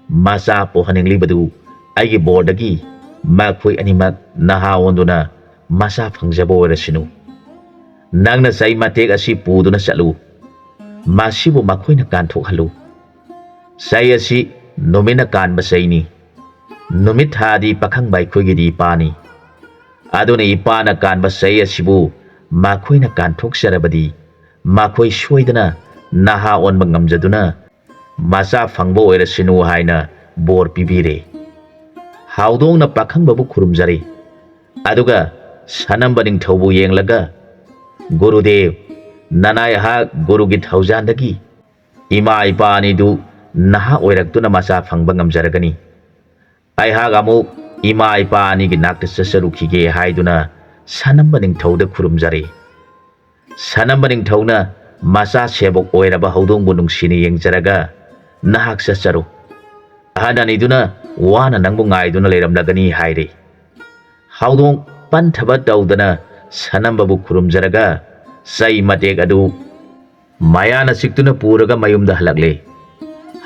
ꯃꯆꯥ ꯄꯣꯛꯍꯟꯅꯤꯡꯂꯤꯕꯗꯨ ꯑꯩꯒꯤ ꯕꯣꯔꯗꯒꯤ ꯃꯈꯣꯏ ꯑꯅꯤꯃꯛ ꯅꯍꯥ ꯑꯣꯟꯗꯨꯅ ꯃꯆꯥ ꯐꯪꯖꯕ ꯑꯣꯏꯔꯁꯅꯨ꯫ ꯅꯪꯅ ꯆꯩ ꯃꯇꯦꯛ ꯑꯁꯤ ꯄꯨꯗꯨꯅ ꯆꯠꯂꯨ꯫ ꯃꯁꯤꯕꯨ ꯃꯈꯣꯏꯅ ꯀꯥꯟꯊꯣꯛꯍꯜꯂꯨ꯫ ꯆꯩ ꯑꯁꯤ ꯅꯨꯃꯤꯠꯅ ꯀꯥꯟꯕ ꯆꯩꯅꯤ꯫ ꯅꯨꯃꯤꯠ ꯊꯥꯗꯤ ꯄꯥꯈꯪꯕ ꯑꯩꯈꯣꯏꯒꯤꯗꯤ ꯏꯄꯥꯅꯤ꯫ ꯑꯗꯨꯅ ꯏꯄꯥꯅ ꯀꯥꯟꯕ ꯆꯩ ꯑꯁꯤꯕꯨ ꯃꯈꯣꯏꯅ ꯀꯥꯟꯊꯣꯛꯆꯔꯕꯗꯤ ꯃꯈꯣꯏ ꯁꯣꯏꯗꯅ ꯅꯍꯥ ꯑꯣꯟꯕ ꯉꯝꯖꯗꯨꯅ ꯃꯆꯥ ꯐꯪꯕ ꯑꯣꯏꯔꯁꯅꯨ" ꯍꯥꯏꯅ ꯕꯣꯔ ꯄꯤꯕꯤꯔꯦ꯫ ꯍꯧꯗꯣꯡꯅ ꯄꯥꯈꯪꯕꯕꯨ ꯈꯨꯔꯨꯝꯖꯔꯦ꯫ ꯑꯗꯨꯒ ꯁꯅꯝꯕ ꯅꯤꯡꯊꯧꯕꯨ ꯌꯦꯡꯂꯒ, "ꯒꯨꯔꯨꯗꯦꯕ, ꯅꯅꯥꯏꯍꯥꯛ ꯒꯨꯔꯨꯒꯤ ꯊꯧꯖꯥꯟꯗꯒꯤ ꯏꯃꯥ ꯏꯄꯥ ꯑꯅꯤꯗꯨ ꯅꯍꯥ ꯑꯣꯏꯔꯛꯇꯨꯅ ꯃꯆꯥ ꯐꯪꯕ ꯉꯝꯖꯔꯒꯅꯤ꯫ ꯑꯩꯍꯥꯛ ꯑꯃꯨꯛ ꯏꯃꯥ ꯏꯄꯥ ꯑꯅꯤꯒꯤ ꯅꯥꯛꯇ ꯆꯠꯆꯔꯨꯈꯤꯒꯦ" ꯍꯥꯏꯗꯨꯅ ꯁꯅꯝꯕ ꯅꯤꯡꯊꯧꯗ ꯈꯨꯔꯨꯝꯖꯔꯦ꯫ ꯁꯅꯝꯕ ꯅꯤꯡꯊꯧꯅ ꯃꯆꯥ ꯁꯦꯕꯣꯛ ꯑꯣꯏꯔꯕ ꯍꯧꯗꯣꯡꯕꯨ ꯅꯨꯡꯁꯤꯅ ꯌꯦꯡꯖꯔꯒ, "ꯅꯍꯥꯛ ꯆꯠꯆꯔꯣ꯫ ꯑꯍꯟ ꯑꯅꯤꯗꯨꯅ ꯋꯥꯅ ꯅꯪꯕꯨ ꯉꯥꯏꯗꯨꯅ ꯂꯩꯔꯝꯂꯒꯅꯤ" ꯍꯥꯏꯔꯦ꯫ ꯍꯧꯗꯣꯡ ꯄꯟꯊꯕ ꯇꯧꯗꯅ ꯁꯅꯝꯕꯕꯨ ꯈꯨꯔꯨꯝꯖꯔꯒ ꯆꯩ ꯃꯇꯦꯛ ꯑꯗꯨ ꯃꯌꯥꯅ ꯆꯤꯛꯇꯨꯅ ꯄꯨꯔꯒ ꯃꯌꯨꯝꯗ ꯍꯜꯂꯛꯂꯦ꯫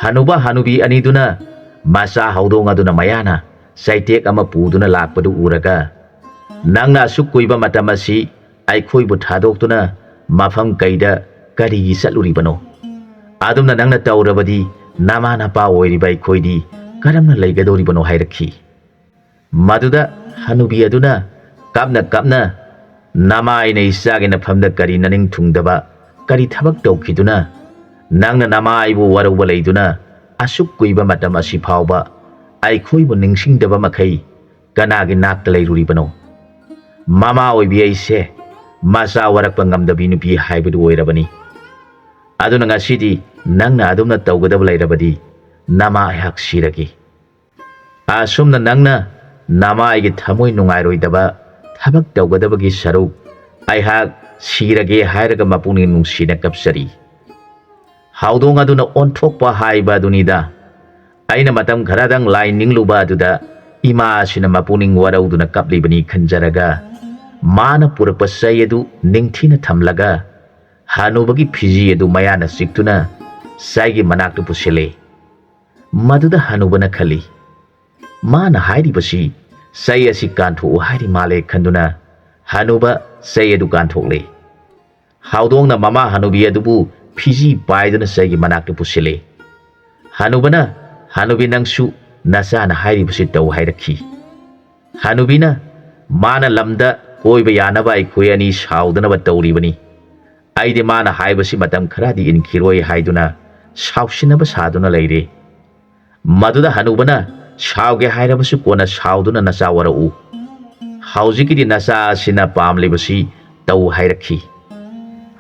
ꯍꯅꯨꯕ ꯍꯅꯨꯕꯤ ꯑꯅꯤꯗꯨꯅ ꯃꯆꯥ ꯍꯧꯗꯣꯡ ꯑꯗꯨꯅ ꯃꯌꯥꯅ ꯆꯩꯇꯦꯛ ꯑꯃ ꯄꯨꯗꯨꯅ ꯂꯥꯛꯄꯗꯨ ꯎꯔꯒ, "ꯅꯪꯅ ꯑꯁꯨꯛ ꯀꯨꯏꯕ ꯃꯇꯝ ꯑꯁꯤ ꯑꯩꯈꯣꯏꯕꯨ ꯊꯥꯗꯣꯛꯇꯨꯅ ꯃꯐꯝ ꯀꯩꯗ ꯀꯔꯤꯒꯤ ꯆꯠꯂꯨꯔꯤꯕꯅꯣ? ꯑꯗꯨꯝꯅ ꯅꯪꯅ ꯇꯧꯔꯕꯗꯤ ꯅꯃꯥ ꯅꯄꯥ ꯑꯣꯏꯔꯤꯕ ꯑꯩꯈꯣꯏꯗꯤ ꯀꯔꯝꯅ ꯂꯩꯒꯗꯧꯔꯤꯕꯅꯣ?" ꯍꯥꯏꯔꯛꯈꯤ꯫ ꯃꯗꯨꯗ ꯍꯅꯨꯕꯤ ꯑꯗꯨꯅ ꯀꯞꯅ ꯀꯞꯅ, "ꯅꯃꯥꯏꯅ ꯏꯆꯥꯒꯤ ꯅꯐꯝꯗ ꯀꯔꯤ ꯅꯅꯤꯡ ꯊꯨꯡꯗꯕ, ꯀꯔꯤ ꯊꯕꯛ ꯇꯧꯈꯤꯗꯨꯅ ꯅꯪꯅ ꯅꯃꯥꯏꯕꯨ ꯋꯥꯔꯧꯕ ꯂꯩꯗꯨꯅ ꯑꯁꯨꯛ ꯀꯨꯏꯕ ꯃꯇꯝ ꯑꯁꯤ ꯐꯥꯎꯕ ꯑꯩꯈꯣꯏꯕꯨ ꯅꯤꯡꯁꯤꯡꯗꯕ ꯃꯈꯩ ꯀꯅꯥꯒꯤ ꯅꯥꯛꯇ ꯂꯩꯔꯨꯔꯤꯕꯅꯣ? ꯃꯃꯥ ꯑꯣꯏꯕꯤ ꯑꯩꯁꯦ ꯃꯆꯥ ꯋꯥꯔꯛꯄ ꯉꯝꯗꯕꯤ ꯅꯨꯄꯤ ꯍꯥꯏꯕꯗꯨ ꯑꯣꯏꯔꯕꯅꯤ꯫ ꯑꯗꯨꯅ ꯉꯁꯤꯗꯤ ꯅꯪꯅ ꯑꯗꯨꯝꯅ ꯇꯧꯒꯗꯕ ꯂꯩꯔꯕꯗꯤ ꯅꯃꯥ ꯑꯩꯍꯥꯛ ꯁꯤꯔꯒꯦ꯫ ꯑꯁꯨꯝꯅ ꯅꯪꯅ ꯅꯃꯥꯏꯒꯤ ꯊꯃꯣꯏ ꯅꯨꯡꯉꯥꯏꯔꯣꯏꯗꯕ ꯊꯕꯛ ꯇꯧꯒꯗꯕꯒꯤ ꯁꯔꯨꯛ ꯑꯩꯍꯥꯛ ꯁꯤꯔꯒꯦ" ꯍꯥꯏꯔꯒ ꯃꯄꯨꯛꯅꯤꯡ ꯅꯨꯡꯁꯤꯅ ꯀꯞꯆꯔꯤ꯫ ꯍꯧꯗꯣꯡ ꯑꯗꯨꯅ ꯑꯣꯟꯊꯣꯛꯄ ꯍꯥꯏꯕ ꯑꯗꯨꯅꯤꯗ꯫ ꯑꯩꯅ ꯃꯇꯝ ꯈꯔꯗꯪ ꯂꯥꯏ ꯅꯤꯡꯂꯨꯕ ꯑꯗꯨꯗ ꯏꯃꯥ ꯑꯁꯤꯅ ꯃꯄꯨꯛꯅꯤꯡ ꯋꯥꯔꯧꯗꯨꯅ ꯀꯞꯂꯤꯕꯅꯤ ꯈꯟꯖꯔꯒ, ꯃꯥꯅ ꯄꯨꯔꯛꯄ ꯆꯩ ꯑꯗꯨ ꯅꯤꯡꯊꯤꯅ ꯊꯝꯂꯒ ꯍꯅꯨꯕꯒꯤ ꯐꯤꯖꯤ ꯑꯗꯨ ꯃꯌꯥꯅ ꯆꯤꯛꯇꯨꯅ ꯆꯩꯒꯤ ꯃꯅꯥꯛꯇ ꯄꯨꯁꯤꯜꯂꯦ꯫ ꯃꯗꯨꯗ ꯍꯅꯨꯕꯅ ꯈꯜꯂꯤ, "ꯃꯥꯅ ꯍꯥꯏꯔꯤꯕꯁꯤ ꯆꯩ ꯑꯁꯤ ꯀꯥꯟꯊꯣꯛꯎ ꯍꯥꯏꯔꯤ ꯃꯥꯜꯂꯦ" ꯈꯟꯗꯨꯅ ꯍꯅꯨꯕ ꯆꯩ ꯑꯗꯨ ꯀꯥꯟꯊꯣꯛꯂꯦ꯫ ꯍꯧꯗꯣꯡꯅ ꯃꯃꯥ ꯍꯅꯨꯕꯤ ꯑꯗꯨꯕꯨ ꯐꯤꯖꯤ ꯄꯥꯏꯗꯨꯅ ꯆꯩꯒꯤ ꯃꯅꯥꯛꯇ ꯄꯨꯁꯤꯜꯂꯦ꯫ ꯍꯅꯨꯕꯅ, "ꯍꯅꯨꯕꯤ, ꯅꯪꯁꯨ ꯅꯆꯥꯅ ꯍꯥꯏꯔꯤꯕꯁꯤ ꯇꯧ" ꯍꯥꯏꯔꯛꯈꯤ꯫ ꯍꯅꯨꯕꯤꯅ, "ꯃꯥꯅ ꯂꯝꯗ ꯀꯣꯏꯕ ꯌꯥꯅꯕ ꯑꯩꯈꯣꯏ ꯑꯅꯤ ꯁꯥꯎꯗꯅꯕ ꯇꯧꯔꯤꯕꯅꯤ꯫ ꯑꯩꯗꯤ ꯃꯥꯅ ꯍꯥꯏꯕꯁꯤ ꯃꯇꯝ ꯈꯔꯗꯤ ꯏꯟꯈꯤꯔꯣꯏ" ꯍꯥꯏꯗꯨꯅ ꯁꯥꯎꯁꯤꯟꯅꯕ ꯁꯥꯗꯨꯅ ꯂꯩꯔꯦ꯫ ꯃꯗꯨꯗ ꯍꯅꯨꯕꯅ, "ꯁꯥꯎꯒꯦ ꯍꯥꯏꯔꯕꯁꯨ ꯀꯣꯟꯅ ꯁꯥꯎꯗꯨꯅ ꯅꯆꯥ ꯋꯥꯔꯛꯎ꯫ ꯍꯧꯖꯤꯛꯀꯤꯗꯤ ꯅꯆꯥ ꯑꯁꯤꯅ ꯄꯥꯝꯂꯤꯕꯁꯤ ꯇꯧ ꯍꯥꯏꯔꯛꯈꯤ꯫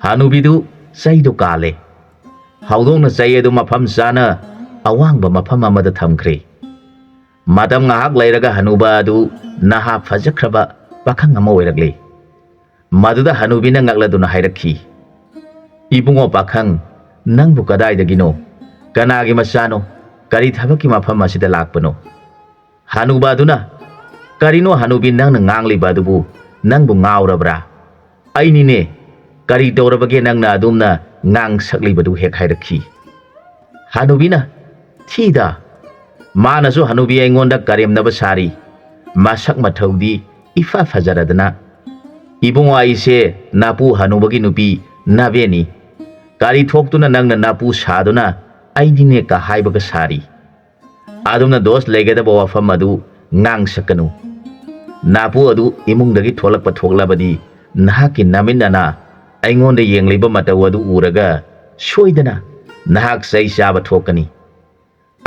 ꯍꯅꯨꯕꯤꯗꯨ ꯆꯩꯗꯨ ꯀꯥꯜꯂꯦ꯫ ꯍꯧꯗꯣꯡꯅ ꯆꯩ ꯑꯗꯨ ꯃꯐꯝ ꯆꯥꯅ ꯑꯋꯥꯡꯕ ꯃꯐꯝ ꯑꯃꯗ ꯊꯝꯈ꯭ꯔꯦ꯫ ꯃꯇꯝ ꯉꯥꯏꯍꯥꯛ ꯂꯩꯔꯒ ꯍꯅꯨꯕ ꯑꯗꯨ ꯅꯍꯥ ꯐꯖꯈ꯭ꯔꯕ ꯄꯥꯈꯪ ꯑꯃ ꯑꯣꯏꯔꯛꯂꯦ꯫ ꯃꯗꯨꯗ ꯍꯅꯨꯕꯤꯅ ꯉꯛꯂꯗꯨꯅ ꯍꯥꯏꯔꯛꯈꯤ, "ꯏꯕꯨꯡꯉꯣ ꯄꯥꯈꯪ, ꯅꯪꯕꯨ ꯀꯗꯥꯏꯗꯒꯤꯅꯣ? ꯀꯅꯥꯒꯤ ꯃꯆꯥꯅꯣ? ꯀꯔꯤ ꯊꯕꯛꯀꯤ ꯃꯐꯝ ꯑꯁꯤꯗ ꯂꯥꯛꯄꯅꯣ?" ꯍꯅꯨꯕ ꯑꯗꯨꯅ, "ꯀꯔꯤꯅꯣ ꯍꯅꯨꯕꯤ ꯅꯪꯅ ꯉꯥꯡꯂꯤꯕ ꯑꯗꯨꯕꯨ? ꯅꯪꯕꯨ ꯉꯥꯎꯔꯕ꯭ꯔꯥ?" "ꯑꯩꯅꯤꯅꯦ, ꯀꯔꯤ ꯇꯧꯔꯕꯒꯦ ꯅꯪꯅ ꯑꯗꯨꯝꯅ ꯉꯥꯡ ꯁꯛꯂꯤꯕꯗꯨ?" ꯍꯦꯛ ꯍꯥꯏꯔꯛꯈꯤ꯫ ꯍꯅꯨꯕꯤꯅ, "ꯊꯤꯗ, ꯃꯥꯅꯁꯨ ꯍꯅꯨꯕꯤ ꯑꯩꯉꯣꯟꯗ ꯀꯔꯦꯝꯅꯕ ꯁꯥꯔꯤ, ꯃꯁꯛ ꯃꯊꯧꯗꯤ ꯏꯐ ꯐꯖꯔꯗꯅ꯫ ꯏꯕꯨꯡꯉꯣ, ꯑꯩꯁꯦ ꯅꯥꯄꯨ ꯍꯅꯨꯕꯒꯤ ꯅꯨꯄꯤ ꯅꯥꯕꯦꯟꯅꯤ꯫ ꯀꯔꯤ ꯊꯣꯛꯇꯨꯅ ꯅꯪꯅ ꯅꯥꯄꯨ ꯁꯥꯗꯨꯅ ꯑꯩꯗꯤꯅꯦ ꯀ ꯍꯥꯏꯕꯒ ꯁꯥꯔꯤ?" ꯑꯗꯨꯝꯅ ꯗꯣꯁ ꯂꯩꯒꯗꯕ ꯋꯥꯐꯝ ꯑꯗꯨ ꯉꯥꯡ ꯁꯛꯀꯅꯨ꯫ ꯅꯥꯄꯨ ꯑꯗꯨ ꯏꯃꯨꯡꯗꯒꯤ ꯊꯣꯛꯂꯛꯄ ꯊꯣꯛꯂꯕꯗꯤ ꯅꯍꯥꯛꯀꯤ ꯅꯃꯤꯠ ꯅꯅꯥ ꯑꯩꯉꯣꯟꯗ ꯌꯦꯡꯂꯤꯕ ꯃꯇꯧ ꯑꯗꯨ ꯎꯔꯒ ꯁꯣꯏꯗꯅ ꯅꯍꯥꯛ ꯆꯩ ꯆꯥꯕ ꯊꯣꯛꯀꯅꯤ꯫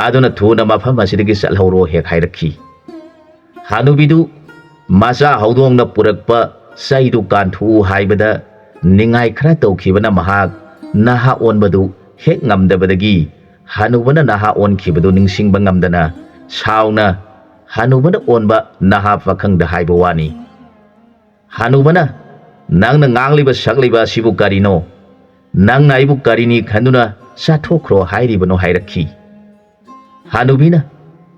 ꯑꯗꯨꯅ ꯊꯨꯅ ꯃꯐꯝ ꯑꯁꯤꯗꯒꯤ ꯆꯠꯍꯧꯔꯣ ꯍꯦꯛ ꯍꯥꯏꯔꯛꯈꯤ꯫ ꯍꯅꯨꯕꯤꯗꯨ ꯃꯆꯥ ꯍꯧꯗꯣꯡꯅ ꯄꯨꯔꯛꯄ ꯆꯩꯗꯨ ꯀꯥꯟꯊꯣꯛꯎ ꯍꯥꯏꯕꯗ ꯅꯤꯡꯉꯥꯏ ꯈꯔ ꯇꯧꯈꯤꯕꯅ ꯃꯍꯥꯛ ꯅꯍꯥ ꯑꯣꯟꯕꯗꯨ ꯍꯦꯛ ꯉꯝꯗꯕꯗꯒꯤ ꯍꯅꯨꯕꯅ ꯅꯍꯥ ꯑꯣꯟꯈꯤꯕꯗꯨ ꯅꯤꯡꯁꯤꯡꯕ ꯉꯝꯗꯅ ꯁꯥꯎꯅ ꯍꯅꯨꯕꯅ ꯑꯣꯟꯕ ꯅꯍꯥ ꯄꯥꯈꯪꯗ ꯍꯥꯏꯕ ꯋꯥꯅꯤ꯫ ꯍꯅꯨꯕꯅ, "ꯅꯪꯅ ꯉꯥꯡꯂꯤꯕ ꯁꯛꯂꯤꯕ ꯑꯁꯤꯕꯨ ꯀꯔꯤꯅꯣ? ꯅꯪꯅ ꯑꯩꯕꯨ ꯀꯔꯤꯅꯤ ꯈꯟꯗꯨꯅ ꯆꯥꯊꯣꯛꯈ꯭ꯔꯣ ꯍꯥꯏꯔꯤꯕꯅꯣ?" ꯍꯥꯏꯔꯛꯈꯤ꯫ ꯍꯅꯨꯕꯤꯅ,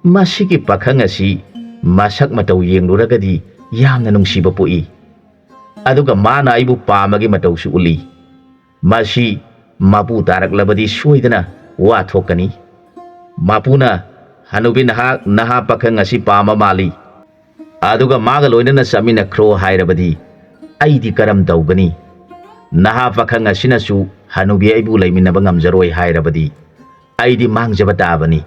"ꯃꯁꯤꯒꯤ ꯄꯥꯈꯪ ꯑꯁꯤ ꯃꯁꯛ ꯃꯇꯧ ꯌꯦꯡꯂꯨꯔꯒꯗꯤ ꯌꯥꯝꯅ ꯅꯨꯡꯁꯤꯕ ꯄꯣꯛꯏ꯫ ꯑꯗꯨꯒ ꯃꯥꯅ ꯑꯩꯕꯨ ꯄꯥꯝꯕꯒꯤ ꯃꯇꯧꯁꯨ ꯎꯠꯂꯤ꯫ ꯃꯁꯤ ꯃꯄꯨ ꯇꯥꯔꯛꯂꯕꯗꯤ ꯁꯣꯏꯗꯅ ꯋꯥ ꯊꯣꯛꯀꯅꯤ꯫ ꯃꯄꯨꯅ, 'ꯍꯅꯨꯕꯤ ꯅꯍꯥꯛ ꯅꯍꯥ ꯄꯥꯈꯪ ꯑꯁꯤ ꯄꯥꯝꯕ ꯃꯥꯜꯂꯤ꯫ ꯑꯗꯨꯒ ꯃꯥꯒ ꯂꯣꯏꯅꯅ ꯆꯠꯃꯤꯟꯅꯈ꯭ꯔꯣ' ꯍꯥꯏꯔꯕꯗꯤ ꯑꯩꯗꯤ ꯀꯔꯝ ꯇꯧꯒꯅꯤ? ꯅꯍꯥ ꯄꯥꯈꯪ ꯑꯁꯤꯅꯁꯨ ꯍꯅꯨꯕꯤ ꯑꯩꯕꯨ ꯂꯩꯃꯤꯟꯅꯕ ꯉꯝꯖꯔꯣꯏ ꯍꯥꯏꯔꯕꯗꯤ ꯑꯩꯗꯤ ꯃꯥꯡꯖꯕ ꯇꯥꯕꯅꯤ꯫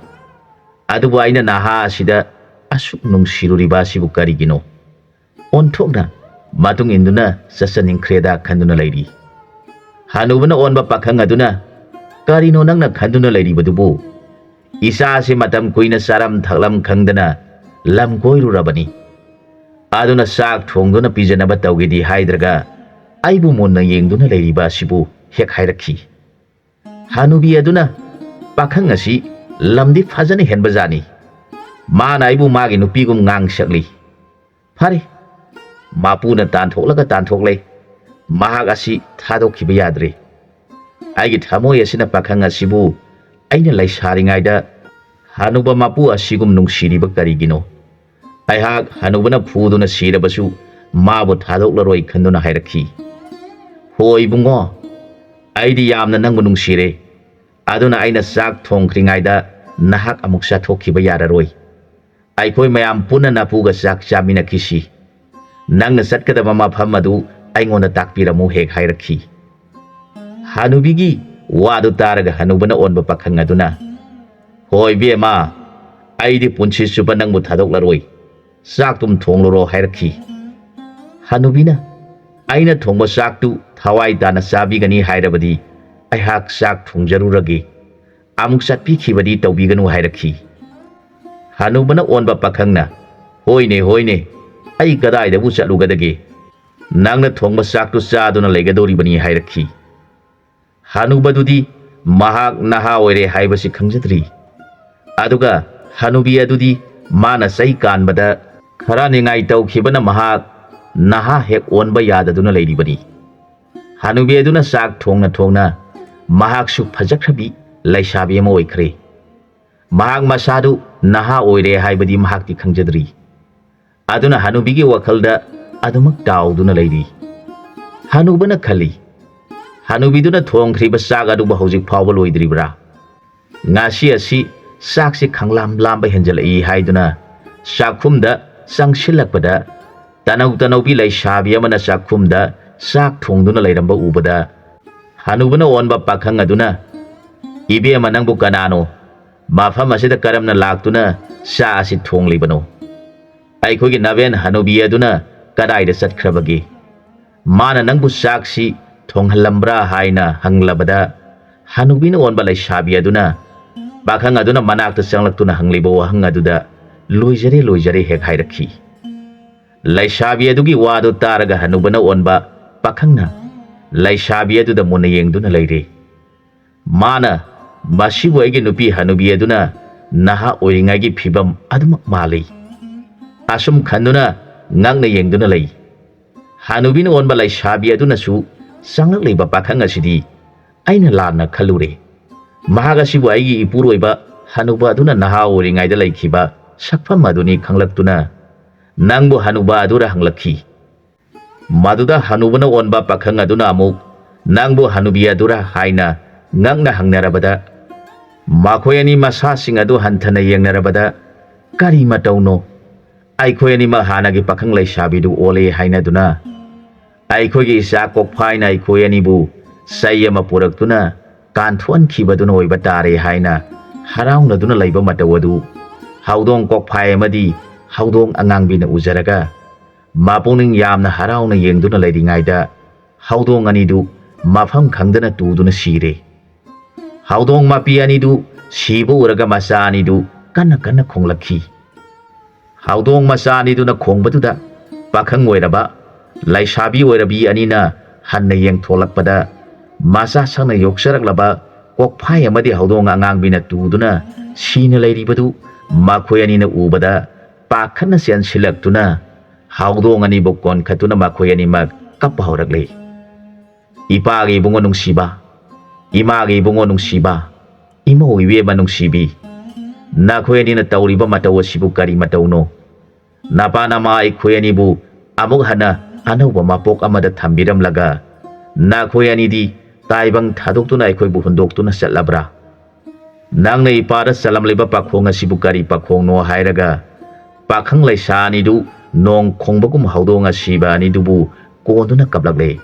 ꯑꯗꯨꯕꯨ ꯑꯩꯅ ꯅꯍꯥ ꯑꯁꯤꯗ ꯑꯁꯨꯛ ꯅꯨꯡꯁꯤꯔꯨꯔꯤꯕ ꯑꯁꯤꯕꯨ ꯀꯔꯤꯒꯤꯅꯣ? ꯑꯣꯟꯊꯣꯛꯅ ꯃꯇꯨꯡ ꯏꯟꯗꯨꯅ ꯆꯠꯆꯅꯤꯡꯈ꯭ꯔꯦꯗ ꯈꯟꯗꯨꯅ ꯂꯩꯔꯤ꯫" ꯍꯅꯨꯕꯅ ꯑꯣꯟꯕ ꯄꯥꯈꯪ ꯑꯗꯨꯅ, "ꯀꯔꯤꯅꯣ ꯅꯪꯅ ꯈꯟꯗꯨꯅ ꯂꯩꯔꯤꯕꯗꯨꯕꯨ? ꯏꯆꯥꯁꯤ ꯃꯇꯝ ꯀꯨꯏꯅ ꯆꯥꯔꯝ ꯊꯛꯂꯝ ꯈꯪꯗꯅ ꯂꯝ ꯀꯣꯏꯔꯨꯔꯕꯅꯤ꯫ ꯑꯗꯨꯅ ꯆꯥꯛ ꯊꯣꯡꯗꯨꯅ ꯄꯤꯖꯅꯕ ꯇꯧꯒꯦꯗꯤ ꯍꯥꯏꯗ꯭ꯔꯒ ꯑꯩꯕꯨ ꯃꯨꯟꯅ ꯌꯦꯡꯗꯨꯅ ꯂꯩꯔꯤꯕ ꯑꯁꯤꯕꯨ ꯍꯦꯛ ꯍꯥꯏꯔꯛꯈꯤ꯫ ꯍꯅꯨꯕꯤ ꯑꯗꯨꯅ ꯄꯥꯈꯪ ꯑꯁꯤ ꯂꯝꯗꯤ ꯐꯖꯅ ꯍꯦꯟꯕꯖꯥꯠꯅꯤ꯫ ꯃꯥꯅ ꯑꯩꯕꯨ ꯃꯥꯒꯤ ꯅꯨꯄꯤꯒꯨꯝ ꯉꯥꯡ ꯁꯛꯂꯤ꯫ ꯐꯔꯦ, ꯃꯄꯨꯅ ꯇꯥꯟꯊꯣꯛꯂꯒ ꯇꯥꯟꯊꯣꯛꯂꯦ, ꯃꯍꯥꯛ ꯑꯁꯤ ꯊꯥꯗꯣꯛꯈꯤꯕ ꯌꯥꯗ꯭ꯔꯦ꯫ ꯑꯩꯒꯤ ꯊꯃꯣꯏ ꯑꯁꯤꯅ ꯄꯥꯈꯪ ꯑꯁꯤꯕꯨ ꯑꯩꯅ ꯂꯩꯁꯥꯔꯤꯉꯩꯗ ꯍꯅꯨꯕ ꯃꯄꯨ ꯑꯁꯤꯒꯨꯝ ꯅꯨꯡꯁꯤꯔꯤꯕ ꯀꯔꯤꯒꯤꯅꯣ? ꯑꯩꯍꯥꯛ ꯍꯅꯨꯕꯅ ꯐꯨꯗꯨꯅ ꯁꯤꯔꯕꯁꯨ ꯃꯥꯕꯨ ꯊꯥꯗꯣꯛꯂꯔꯣꯏ ꯈꯟꯗꯨꯅ ꯍꯥꯏꯔꯛꯈꯤ꯫ ꯍꯣ ꯏꯕꯨꯡꯉꯣ, ꯑꯩꯗꯤ ꯌꯥꯝꯅ ꯅꯪꯕꯨ ꯅꯨꯡꯁꯤꯔꯦ꯫ ꯑꯗꯨꯅ ꯑꯩꯅ ꯆꯥꯛ ꯊꯣꯡꯈ꯭ꯔꯤꯉꯩꯗ ꯅꯍꯥꯛ ꯑꯃꯨꯛ ꯆꯥꯊꯣꯛꯈꯤꯕ ꯌꯥꯔꯔꯣꯏ꯫ ꯑꯩꯈꯣꯏ ꯃꯌꯥꯝ ꯄꯨꯟꯅ ꯅꯄꯨꯒ ꯆꯥꯛ ꯆꯥꯃꯤꯟꯅꯈꯤꯁꯤ꯫ ꯅꯪꯅ ꯆꯠꯀꯗꯕ ꯃꯐꯝ ꯑꯗꯨ ꯑꯩꯉꯣꯟꯗ ꯇꯥꯛꯄꯤꯔꯝꯃꯨ ꯍꯦꯛ ꯍꯥꯏꯔꯛꯈꯤ꯫ ꯍꯅꯨꯕꯤꯒꯤ ꯋꯥꯗꯨ ꯇꯥꯔꯒ ꯍꯅꯨꯕꯅ ꯑꯣꯟꯕ ꯄꯥꯈꯪ ꯑꯗꯨꯅ, "ꯍꯣꯏ ꯏꯕꯦꯝꯃ, ꯑꯩꯗꯤ ꯄꯨꯟꯁꯤ ꯆꯨꯞꯄ ꯅꯪꯕꯨ ꯊꯥꯗꯣꯛꯂꯔꯣꯏ꯫ ꯆꯥꯛꯇꯨꯝ ꯊꯣꯡꯂꯨꯔꯣ" ꯍꯥꯏꯔꯛꯈꯤ꯫ ꯍꯅꯨꯕꯤꯅ, "ꯑꯩꯅ ꯊꯣꯡꯕ ꯆꯥꯛꯇꯨ ꯊꯋꯥꯏ ꯇꯥꯅ ꯆꯥꯕꯤꯒꯅꯤ ꯍꯥꯏꯔꯕꯗꯤ ꯑꯩꯍꯥꯛ ꯆꯥꯛ ꯊꯣꯡꯖꯔꯨꯔꯒꯦ꯫ ꯑꯃꯨꯛ ꯆꯠꯄꯤꯈꯤꯕꯗꯤ ꯇꯧꯕꯤꯒꯅꯨ" ꯍꯥꯏꯔꯛꯈꯤ꯫ ꯍꯅꯨꯕꯅ ꯑꯣꯟꯕ ꯄꯥꯈꯪꯅ, "ꯍꯣꯏꯅꯦ, ꯍꯣꯏꯅꯦ, ꯑꯩ ꯀꯗꯥꯏꯗꯕꯨ ꯆꯠꯂꯨꯒꯗꯒꯦ? ꯅꯪꯅ ꯊꯣꯡꯕ ꯆꯥꯛꯇꯨ ꯆꯥꯗꯨꯅ ꯂꯩꯒꯗꯧꯔꯤꯕꯅꯤ" ꯍꯥꯏꯔꯛꯈꯤ꯫ ꯍꯅꯨꯕꯗꯨꯗꯤ ꯃꯍꯥꯛ ꯅꯍꯥ ꯑꯣꯏꯔꯦ ꯍꯥꯏꯕꯁꯤ ꯈꯪꯖꯗ꯭ꯔꯤ꯫ ꯑꯗꯨꯒ ꯍꯅꯨꯕꯤ ꯑꯗꯨꯗꯤ ꯃꯥꯅ ꯆꯩ ꯀꯥꯟꯕꯗ ꯈꯔ ꯅꯤꯡꯉꯥꯏ ꯇꯧꯈꯤꯕꯅ ꯃꯍꯥꯛ ꯅꯍꯥ ꯍꯦꯛ ꯑꯣꯟꯕ ꯌꯥꯗꯗꯨꯅ ꯂꯩꯔꯤꯕꯅꯤ꯫ ꯍꯅꯨꯕꯤ ꯑꯗꯨꯅ ꯆꯥꯛ ꯊꯣꯡꯅ ꯊꯣꯡꯅ ꯃꯍꯥꯛꯁꯨ ꯐꯖꯈ꯭ꯔꯕꯤ ꯂꯩꯁꯥꯕꯤ ꯑꯃ ꯑꯣꯏꯈ꯭ꯔꯦ꯫ ꯃꯍꯥꯛ ꯃꯁꯥꯗꯨ ꯅꯍꯥ ꯑꯣꯏꯔꯦ ꯍꯥꯏꯕꯗꯤ ꯃꯍꯥꯛꯇꯤ ꯈꯪꯖꯗ꯭ꯔꯤ꯫ ꯑꯗꯨꯅ ꯍꯅꯨꯕꯤꯒꯤ ꯋꯥꯈꯜꯗ ꯑꯗꯨꯃꯛ ꯇꯥꯎꯗꯨꯅ ꯂꯩꯔꯤ꯫ ꯍꯅꯨꯕꯅ ꯈꯜꯂꯤ, "ꯍꯅꯨꯕꯤꯗꯨꯅ ꯊꯣꯡꯈ꯭ꯔꯤꯕ ꯆꯥꯛ ꯑꯗꯨꯕꯨ ꯍꯧꯖꯤꯛ ꯐꯥꯎꯕ ꯂꯣꯏꯗ꯭ꯔꯤꯕ꯭ꯔꯥ? ꯉꯁꯤ ꯑꯁꯤ ꯆꯥꯛꯁꯤ ꯈꯪꯂꯥꯝ ꯂꯥꯝꯕ ꯍꯦꯟꯖꯜꯂꯛꯏ" ꯍꯥꯏꯗꯨꯅ ꯆꯥꯛꯈꯨꯝꯗ ꯆꯪꯁꯤꯜꯂꯛꯄꯗ, ꯇꯅꯧ ꯇꯅꯧꯕꯤ ꯂꯩꯁꯥꯕꯤ ꯑꯃꯅ ꯆꯥꯛꯈꯨꯝꯗ ꯆꯥꯛ ꯊꯣꯡꯗꯨꯅ ꯂꯩꯔꯝꯕ ꯎꯕꯗ, ꯍꯅꯨꯕꯅ ꯑꯣꯟꯕ ꯄꯥꯈꯪ ꯑꯗꯨꯅ, "ꯏꯕꯦꯝꯃ, ꯅꯪꯕꯨ ꯀꯅꯥꯅꯣ? ꯃꯐꯝ ꯑꯁꯤꯗ ꯀꯔꯝꯅ ꯂꯥꯛꯇꯨꯅ ꯆꯥꯛ ꯑꯁꯤ ꯊꯣꯡꯂꯤꯕꯅꯣ? ꯑꯩꯈꯣꯏꯒꯤ ꯅꯕꯦꯟ ꯍꯅꯨꯕꯤ ꯑꯗꯨꯅ ꯀꯗꯥꯏꯗ ꯆꯠꯈ꯭ꯔꯕꯒꯦ? ꯃꯥꯅ ꯅꯪꯕꯨ ꯆꯥꯛꯁꯤ ꯊꯣꯡꯍꯜꯂꯝꯕ꯭ꯔꯥ?" ꯍꯥꯏꯅ ꯍꯪꯂꯕꯗ, ꯍꯅꯨꯕꯤꯅ ꯑꯣꯟꯕ ꯂꯩꯁꯥꯕꯤ ꯑꯗꯨꯅ ꯄꯥꯈꯪ ꯑꯗꯨꯅ ꯃꯅꯥꯛꯇ ꯆꯪꯂꯛꯇꯨꯅ ꯍꯪꯂꯤꯕ ꯋꯥꯍꯪ ꯑꯗꯨꯗ, "ꯂꯣꯏꯖꯔꯦ, ꯂꯣꯏꯖꯔꯦ" ꯍꯦꯛ ꯍꯥꯏꯔꯛꯈꯤ꯫ ꯂꯩꯁꯥꯕꯤ ꯑꯗꯨꯒꯤ ꯋꯥꯗꯨ ꯇꯥꯔꯒ ꯍꯅꯨꯕꯅ ꯑꯣꯟꯕ ꯄꯥꯈꯪꯅ ꯂꯩꯁꯥꯕꯤ ꯑꯗꯨꯗ ꯃꯨꯟꯅ ꯌꯦꯡꯗꯨꯅ ꯂꯩꯔꯦ꯫ ꯃꯥꯅ, "ꯃꯁꯤꯕꯨ ꯑꯩꯒꯤ ꯅꯨꯄꯤ ꯍꯅꯨꯕꯤ ꯑꯗꯨꯅ ꯅꯍꯥ ꯑꯣꯏꯔꯤꯉꯩꯒꯤ ꯐꯤꯕꯝ ꯑꯗꯨꯃꯛ ꯃꯥꯜꯂꯤ," ꯑꯁꯨꯝ ꯈꯟꯗꯨꯅ ꯉꯛꯅ ꯌꯦꯡꯗꯨꯅ ꯂꯩ꯫ ꯍꯅꯨꯕꯤꯅ ꯑꯣꯟꯕ ꯂꯩꯁꯥꯕꯤ ꯑꯗꯨꯅꯁꯨ ꯆꯪꯂꯛꯂꯤꯕ ꯄꯥꯈꯪ ꯑꯁꯤꯗꯤ ꯑꯩꯅ ꯂꯥꯟꯅ ꯈꯜꯂꯨꯔꯦ꯫ ꯃꯍꯥꯛ ꯑꯁꯤꯕꯨ ꯑꯩꯒꯤ ꯏꯄꯨꯔꯣꯏꯕ ꯍꯅꯨꯕ ꯑꯗꯨꯅ ꯅꯍꯥ ꯑꯣꯏꯔꯤꯉꯩꯗ ꯂꯩꯈꯤꯕ ꯁꯛꯐꯝ ꯑꯗꯨꯅꯤ ꯈꯪꯂꯛꯇꯨꯅ, "ꯅꯪꯕꯨ ꯍꯅꯨꯕ ꯑꯗꯨꯔ?" ꯍꯪꯂꯛꯈꯤ꯫ ꯃꯗꯨꯗ ꯍꯅꯨꯕꯅ ꯑꯣꯟꯕ ꯄꯥꯈꯪ ꯑꯗꯨꯅ ꯑꯃꯨꯛ, "ꯅꯪꯕꯨ ꯍꯅꯨꯕꯤ ꯑꯗꯨꯔ?" ꯍꯥꯏꯅ ꯉꯛꯅ ꯍꯪꯅꯔꯕꯗ, ꯃꯈꯣꯏ ꯑꯅꯤ ꯃꯁꯥꯁꯤꯡ ꯑꯗꯨ ꯍꯟꯊꯅ ꯌꯦꯡꯅꯔꯕꯗ, "ꯀꯔꯤ ꯃꯇꯧꯅꯣ? ꯑꯩꯈꯣꯏ ꯑꯅꯤꯃꯛ ꯍꯥꯟꯅꯒꯤ ꯄꯥꯈꯪ ꯂꯩꯁꯥꯕꯤꯗꯨ ꯑꯣꯜꯂꯦ" ꯍꯥꯏꯅꯗꯨꯅ, ꯑꯩꯈꯣꯏꯒꯤ ꯏꯆꯥ ꯀꯣꯛꯐꯥꯏꯅ ꯑꯩꯈꯣꯏ ꯑꯅꯤꯕꯨ ꯆꯩ ꯑꯃ ꯄꯨꯔꯛꯇꯨꯅ ꯀꯥꯟꯊꯣꯛꯍꯟꯈꯤꯕꯗꯨꯅ ꯑꯣꯏꯕ ꯇꯥꯔꯦ ꯍꯥꯏꯅ ꯍꯔꯥꯎꯅꯗꯨꯅ ꯂꯩꯕ ꯃꯇꯧ ꯑꯗꯨ ꯍꯧꯗꯣꯡ ꯀꯣꯛꯐꯥꯏ ꯑꯃꯗꯤ ꯍꯧꯗꯣꯡ ꯑꯉꯥꯡꯕꯤꯅ ꯎꯖꯔꯒ, ꯃꯄꯨꯛꯅꯤꯡ ꯌꯥꯝꯅ ꯍꯔꯥꯎꯅ ꯌꯦꯡꯗꯨꯅ ꯂꯩꯔꯤꯉꯩꯗ, ꯍꯧꯗꯣꯡ ꯑꯅꯤꯗꯨ ꯃꯐꯝ ꯈꯪꯗꯅ ꯇꯨꯗꯨꯅ ꯁꯤꯔꯦ꯫ ꯍꯧꯗꯣꯡ ꯃꯄꯤ ꯑꯅꯤꯗꯨ ꯁꯤꯕ ꯎꯔꯒ ꯃꯆꯥ ꯑꯅꯤꯗꯨ ꯀꯟꯅ ꯀꯟꯅ ꯈꯣꯡꯂꯛꯈꯤ꯫ ꯍꯧꯗꯣꯡ ꯃꯆꯥ ꯑꯅꯤꯗꯨꯅ ꯈꯣꯡꯕꯗꯨꯗ ꯄꯥꯈꯪ ꯑꯣꯏꯔꯕ ꯂꯩꯁꯥꯕꯤ ꯑꯣꯏꯔꯕꯤ ꯑꯅꯤꯅ ꯍꯟꯅ ꯌꯦꯡꯊꯣꯛꯂꯛꯄꯗ, ꯃꯆꯥ ꯁꯛꯅ ꯌꯣꯛꯆꯔꯛꯂꯕ ꯀꯣꯛꯐꯥꯏ ꯑꯃꯗꯤ ꯍꯧꯗꯣꯡ ꯑꯉꯥꯡꯕꯤꯅ ꯇꯨꯗꯨꯅ ꯁꯤꯅ ꯂꯩꯔꯤꯕꯗꯨ ꯃꯈꯣꯏ ꯑꯅꯤꯅ ꯎꯕꯗ, ꯄꯥꯈꯠꯅ ꯆꯦꯟꯁꯤꯜꯂꯛꯇꯨꯅ ꯍꯧꯗꯣꯡ ꯑꯅꯤꯕꯨ ꯀꯣꯟꯈꯠꯇꯨꯅ ꯃꯈꯣꯏ ꯑꯅꯤꯃꯛ ꯀꯞꯄ ꯍꯧꯔꯛꯂꯦ꯫ "ꯏꯄꯥꯒꯤ ꯏꯕꯨꯡꯉꯣ ꯅꯨꯡꯁꯤꯕ, ꯏꯃꯥꯒꯤ ꯏꯕꯨꯡꯉꯣ ꯅꯨꯡꯁꯤꯕ, ꯏꯃꯧ ꯏꯕꯦꯝꯃ ꯅꯨꯡꯁꯤꯕꯤ, ꯅꯈꯣꯏ ꯑꯅꯤꯅ ꯇꯧꯔꯤꯕ ꯃꯇꯧ ꯑꯁꯤꯕꯨ ꯀꯔꯤ ꯃꯇꯧꯅꯣ? ꯅꯄꯥ ꯅꯃꯥ ꯑꯩꯈꯣꯏ ꯑꯅꯤꯕꯨ ꯑꯃꯨꯛ ꯍꯟꯅ ꯑꯅꯧꯕ ꯃꯄꯣꯛ ꯑꯃꯗ ꯊꯝꯕꯤꯔꯝꯂꯒ, ꯅꯈꯣꯏ ꯑꯅꯤꯗꯤ ꯇꯥꯏꯕꯪ ꯊꯥꯗꯣꯛꯇꯨꯅ ꯑꯩꯈꯣꯏꯕꯨ ꯍꯨꯟꯗꯣꯛꯇꯨꯅ ꯆꯠꯂꯕ꯭ꯔꯥ? ꯅꯪꯅ ꯏꯄꯥꯗ ꯆꯜꯂꯝꯂꯤꯕ ꯄꯥꯈꯣꯡ ꯑꯁꯤꯕꯨ ꯀꯔꯤ ꯄꯥꯈꯣꯡꯅꯣ?" ꯍꯥꯏꯔꯒ, ꯄꯥꯈꯪ ꯂꯩꯁꯥ ꯑꯅꯤꯗꯨ ꯅꯣꯡ ꯈꯣꯡꯕꯒꯨꯝ ꯍꯧꯗꯣꯡ ꯑꯁꯤꯕ ꯑꯅꯤꯗꯨꯕꯨ ꯀꯣꯟꯗꯨꯅ ꯀꯞꯂꯛꯂꯦ꯫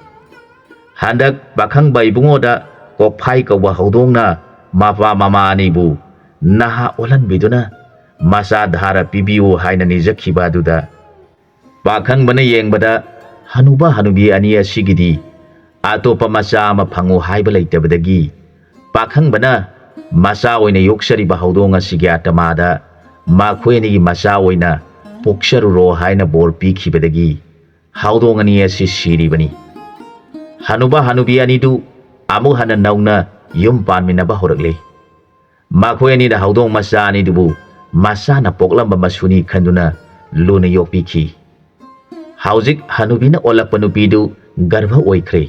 ꯍꯟꯗꯛ ꯄꯥꯈꯪꯕ ꯏꯕꯨꯡꯉꯣꯗ ꯀꯣꯛꯐꯥꯏ ꯀꯧꯕ ꯍꯧꯗꯣꯡꯅ ꯃꯄꯥ ꯃꯃꯥ ꯑꯅꯤꯕꯨ ꯅꯍꯥ ꯑꯣꯜꯍꯟꯕꯤꯗꯨꯅ ꯃꯆꯥ ꯙꯥꯔ ꯄꯤꯕꯤꯌꯨ ꯍꯥꯏꯅ ꯅꯤꯖꯈꯤꯕ ꯑꯗꯨꯗ, ꯄꯥꯈꯪꯕꯅ ꯌꯦꯡꯕꯗ ꯍꯅꯨꯕ ꯍꯅꯨꯕꯤ ꯑꯅꯤ ꯑꯁꯤꯒꯤꯗꯤ ꯑꯇꯣꯞꯄ ꯃꯆꯥ ꯑꯃ ꯐꯪꯉꯨ ꯍꯥꯏꯕ ꯂꯩꯇꯕꯗꯒꯤ, ꯄꯥꯈꯪꯕꯅ ꯃꯆꯥ ꯑꯣꯏꯅ ꯌꯣꯛꯆꯔꯤꯕ ꯍꯧꯗꯣꯡ ꯑꯁꯤꯒꯤ ꯑꯇꯃꯥꯗ ꯃꯈꯣꯏ ꯑꯅꯤꯒꯤ ꯃꯆꯥ ꯑꯣꯏꯅ ꯄꯣꯛꯆꯔꯨꯔꯣ ꯍꯥꯏꯅ ꯕꯣꯔ ꯄꯤꯈꯤꯕꯗꯒꯤ ꯍꯧꯗꯣꯡ ꯑꯅꯤ ꯑꯁꯤ ꯁꯤꯔꯤꯕꯅꯤ꯫ ꯍꯅꯨꯕ ꯍꯅꯨꯕꯤ ꯑꯅꯤꯗꯨ ꯑꯃꯨꯛ ꯍꯟꯅ ꯅꯧꯅ ꯌꯨꯝ ꯄꯥꯟꯃꯤꯟꯅꯕ ꯍꯧꯔꯛꯂꯦ꯫ ꯃꯈꯣꯏ ꯑꯅꯤꯅ ꯍꯧꯗꯣꯡ ꯃꯆꯥ ꯑꯅꯤꯗꯨꯕꯨ ꯃꯁꯥꯅ ꯄꯣꯛꯂꯝꯕ ꯃꯁꯨꯅꯤ ꯈꯟꯗꯨꯅ ꯂꯨꯅ ꯌꯣꯛꯄꯤꯈꯤ꯫ ꯍꯧꯖꯤꯛ ꯍꯅꯨꯕꯤꯅ ꯑꯣꯜꯂꯛꯄ ꯅꯨꯄꯤꯗꯨ ꯒꯔꯚ ꯑꯣꯏꯈ꯭ꯔꯦ꯫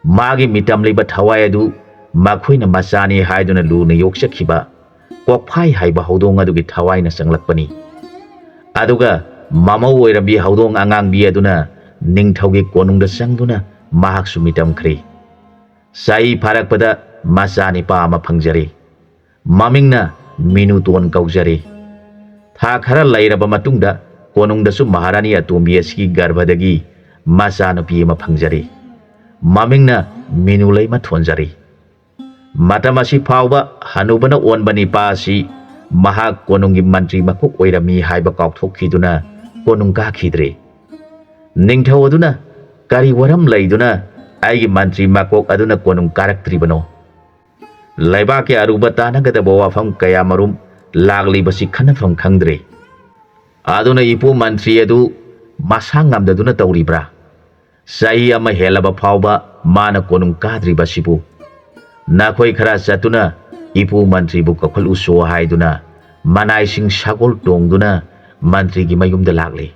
ꯃꯥꯒꯤ ꯃꯤꯇꯝꯂꯤꯕ ꯊꯋꯥꯏ ꯑꯗꯨ ꯃꯈꯣꯏꯅ ꯃꯆꯥꯅꯤ ꯍꯥꯏꯗꯨꯅ ꯂꯨꯅ ꯌꯣꯛꯆꯈꯤꯕ ꯀꯣꯛꯐꯥꯏ ꯍꯥꯏꯕ ꯍꯧꯗꯣꯡ ꯑꯗꯨꯒꯤ ꯊꯋꯥꯏꯅ ꯆꯪꯂꯛꯄꯅꯤ꯫ ꯑꯗꯨꯒ ꯃꯃꯧ ꯑꯣꯏꯔꯝꯕꯤ ꯍꯧꯗꯣꯡ ꯑꯉꯥꯡꯕꯤ ꯑꯗꯨꯅ ꯅꯤꯡꯊꯧꯒꯤ ꯀꯣꯅꯨꯡꯗ ꯆꯪꯗꯨꯅ ꯃꯍꯥꯛꯁꯨ ꯃꯤꯇꯝꯈ꯭ꯔꯦ꯫ ꯆꯍꯤ ꯐꯥꯔꯛꯄꯗ ꯃꯆꯥ ꯅꯤꯄꯥ ꯑꯃ ꯐꯪꯖꯔꯦ꯫ ꯃꯃꯤꯡꯅ ꯃꯤꯅꯨꯇꯣꯟ ꯀꯧꯖꯔꯦ꯫ ꯊꯥ ꯈꯔ ꯂꯩꯔꯕ ꯃꯇꯨꯡꯗ ꯀꯣꯅꯨꯡꯗꯁꯨ ꯃꯍꯥꯔꯥꯅꯤ ꯑꯇꯣꯝꯕꯤ ꯑꯁꯤꯒꯤ ꯒꯔꯚꯗꯒꯤ ꯃꯆꯥꯅꯨꯄꯤ ꯑꯃ ꯐꯪꯖꯔꯦ꯫ ꯃꯃꯤꯡꯅ ꯃꯤꯅꯨꯂꯩꯃ ꯊꯣꯟꯖꯔꯦ꯫ ꯃꯇꯝ ꯑꯁꯤ ꯐꯥꯎꯕ ꯍꯅꯨꯕꯅ ꯑꯣꯟꯕ ꯅꯤꯄꯥ ꯑꯁꯤ ꯃꯍꯥꯛ ꯀꯣꯅꯨꯡꯒꯤ ꯃꯟꯇ꯭ꯔꯤ ꯃꯀꯣꯛ ꯑꯣꯏꯔꯝꯃꯤ ꯍꯥꯏꯕ ꯀꯥꯎꯊꯣꯛꯈꯤꯗꯨꯅ ꯀꯣꯅꯨꯡ ꯀꯥꯈꯤꯗ꯭ꯔꯦ꯫ ꯅꯤꯡꯊꯧ ꯑꯗꯨꯅ ꯀꯔꯤ ꯋꯥꯔꯝ ꯂꯩꯗꯨꯅ ꯑꯩꯒꯤ ꯃꯟꯇ꯭ꯔꯤ ꯃꯀꯣꯛ ꯑꯗꯨꯅ ꯀꯣꯅꯨꯡ ꯀꯥꯔꯛꯇ꯭ꯔꯤꯕꯅꯣ? ꯂꯩꯕꯥꯛꯀꯤ ꯑꯔꯨꯕ ꯇꯥꯟꯅꯒꯗꯕ ꯋꯥꯐꯝ ꯀꯌꯥꯃꯔꯨꯝ ꯂꯥꯛꯂꯤꯕꯁꯤ ꯈꯟꯅꯐꯝ ꯈꯪꯗ꯭ꯔꯦ꯫ ꯑꯗꯨꯅ ꯏꯄꯨ ꯃꯟꯇ꯭ꯔꯤ ꯑꯗꯨ ꯃꯁꯥ ꯉꯝꯗꯗꯨꯅ ꯇꯧꯔꯤꯕ꯭ꯔꯥ? ꯆꯍꯤ ꯑꯃ ꯍꯦꯜꯂꯕ ꯐꯥꯎꯕ ꯃꯥꯅ ꯀꯣꯅꯨꯡ ꯀꯥꯗ꯭ꯔꯤꯕꯁꯤꯕꯨ? ꯅꯈꯣꯏ ꯈꯔ ꯆꯠꯇꯨꯅ ꯏꯄꯨ ꯃꯟꯇ꯭ꯔꯤꯕꯨ ꯀꯧꯈꯠꯂꯨꯁꯣ ꯍꯥꯏꯗꯨꯅ ꯃꯅꯥꯏꯁꯤꯡ ꯁꯒꯣꯜ ꯇꯣꯡꯗꯨꯅ ꯃꯟꯇ꯭ꯔꯤꯒꯤ ꯃꯌꯨꯝꯗ ꯂꯥꯛꯂꯦ꯫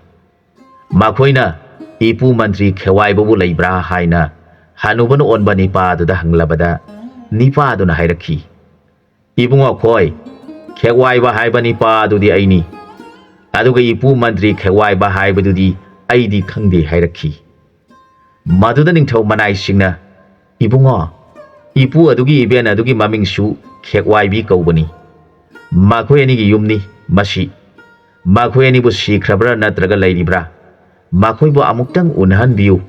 ꯃꯈꯣꯏꯅ ꯏꯄꯨ ꯃꯟꯇ꯭ꯔꯤ ꯈꯦꯋꯥꯏꯕꯕꯨ ꯂꯩꯕ꯭ꯔꯥ ꯍꯥꯏꯅ ꯍꯅꯨꯕꯅ ꯑꯣꯟꯕ ꯅꯤꯄꯥ ꯑꯗꯨꯗ ꯍꯪꯂꯕꯗ, ꯅꯤꯄꯥ ꯑꯗꯨꯅ ꯍꯥꯏꯔꯛꯈꯤ, "ꯏꯕꯨꯡꯉꯣ ꯈꯣꯏ, ꯈꯦꯋꯥꯏꯕ ꯍꯥꯏꯕ ꯅꯤꯄꯥ ꯑꯗꯨꯗꯤ ꯑꯩꯅꯤ, ꯑꯗꯨꯒ ꯏꯄꯨ ꯃꯟꯇ꯭ꯔꯤ ꯈꯦꯋꯥꯏꯕ ꯍꯥꯏꯕꯗꯨꯗꯤ ꯑꯩꯗꯤ ꯈꯪꯗꯦ" ꯍꯥꯏꯔꯛꯈꯤ꯫ ꯃꯗꯨꯗ ꯅꯤꯡꯊꯧ ꯃꯅꯥꯏꯁꯤꯡꯅ, "ꯏꯕꯨꯡꯉꯣ, ꯏꯄꯨ ꯑꯗꯨꯒꯤ ꯏꯕꯦꯟ ꯑꯗꯨꯒꯤ ꯃꯃꯤꯡꯁꯨ ꯈꯦꯛꯋꯥꯏꯕꯤ ꯀꯧꯕꯅꯤ꯫ ꯃꯈꯣꯏ ꯑꯅꯤꯒꯤ ꯌꯨꯝꯅꯤ ꯃꯁꯤ꯫ ꯃꯈꯣꯏ ꯑꯅꯤꯕꯨ ꯁꯤꯈ꯭ꯔꯕ꯭ꯔꯥ ꯅꯠꯇ꯭ꯔꯒ ꯂꯩꯔꯤꯕ꯭ꯔꯥ? ꯃꯈꯣꯏꯕꯨ ꯑꯃꯨꯛꯇꯪ ꯎꯅꯍꯟꯕꯤꯌꯨ꯫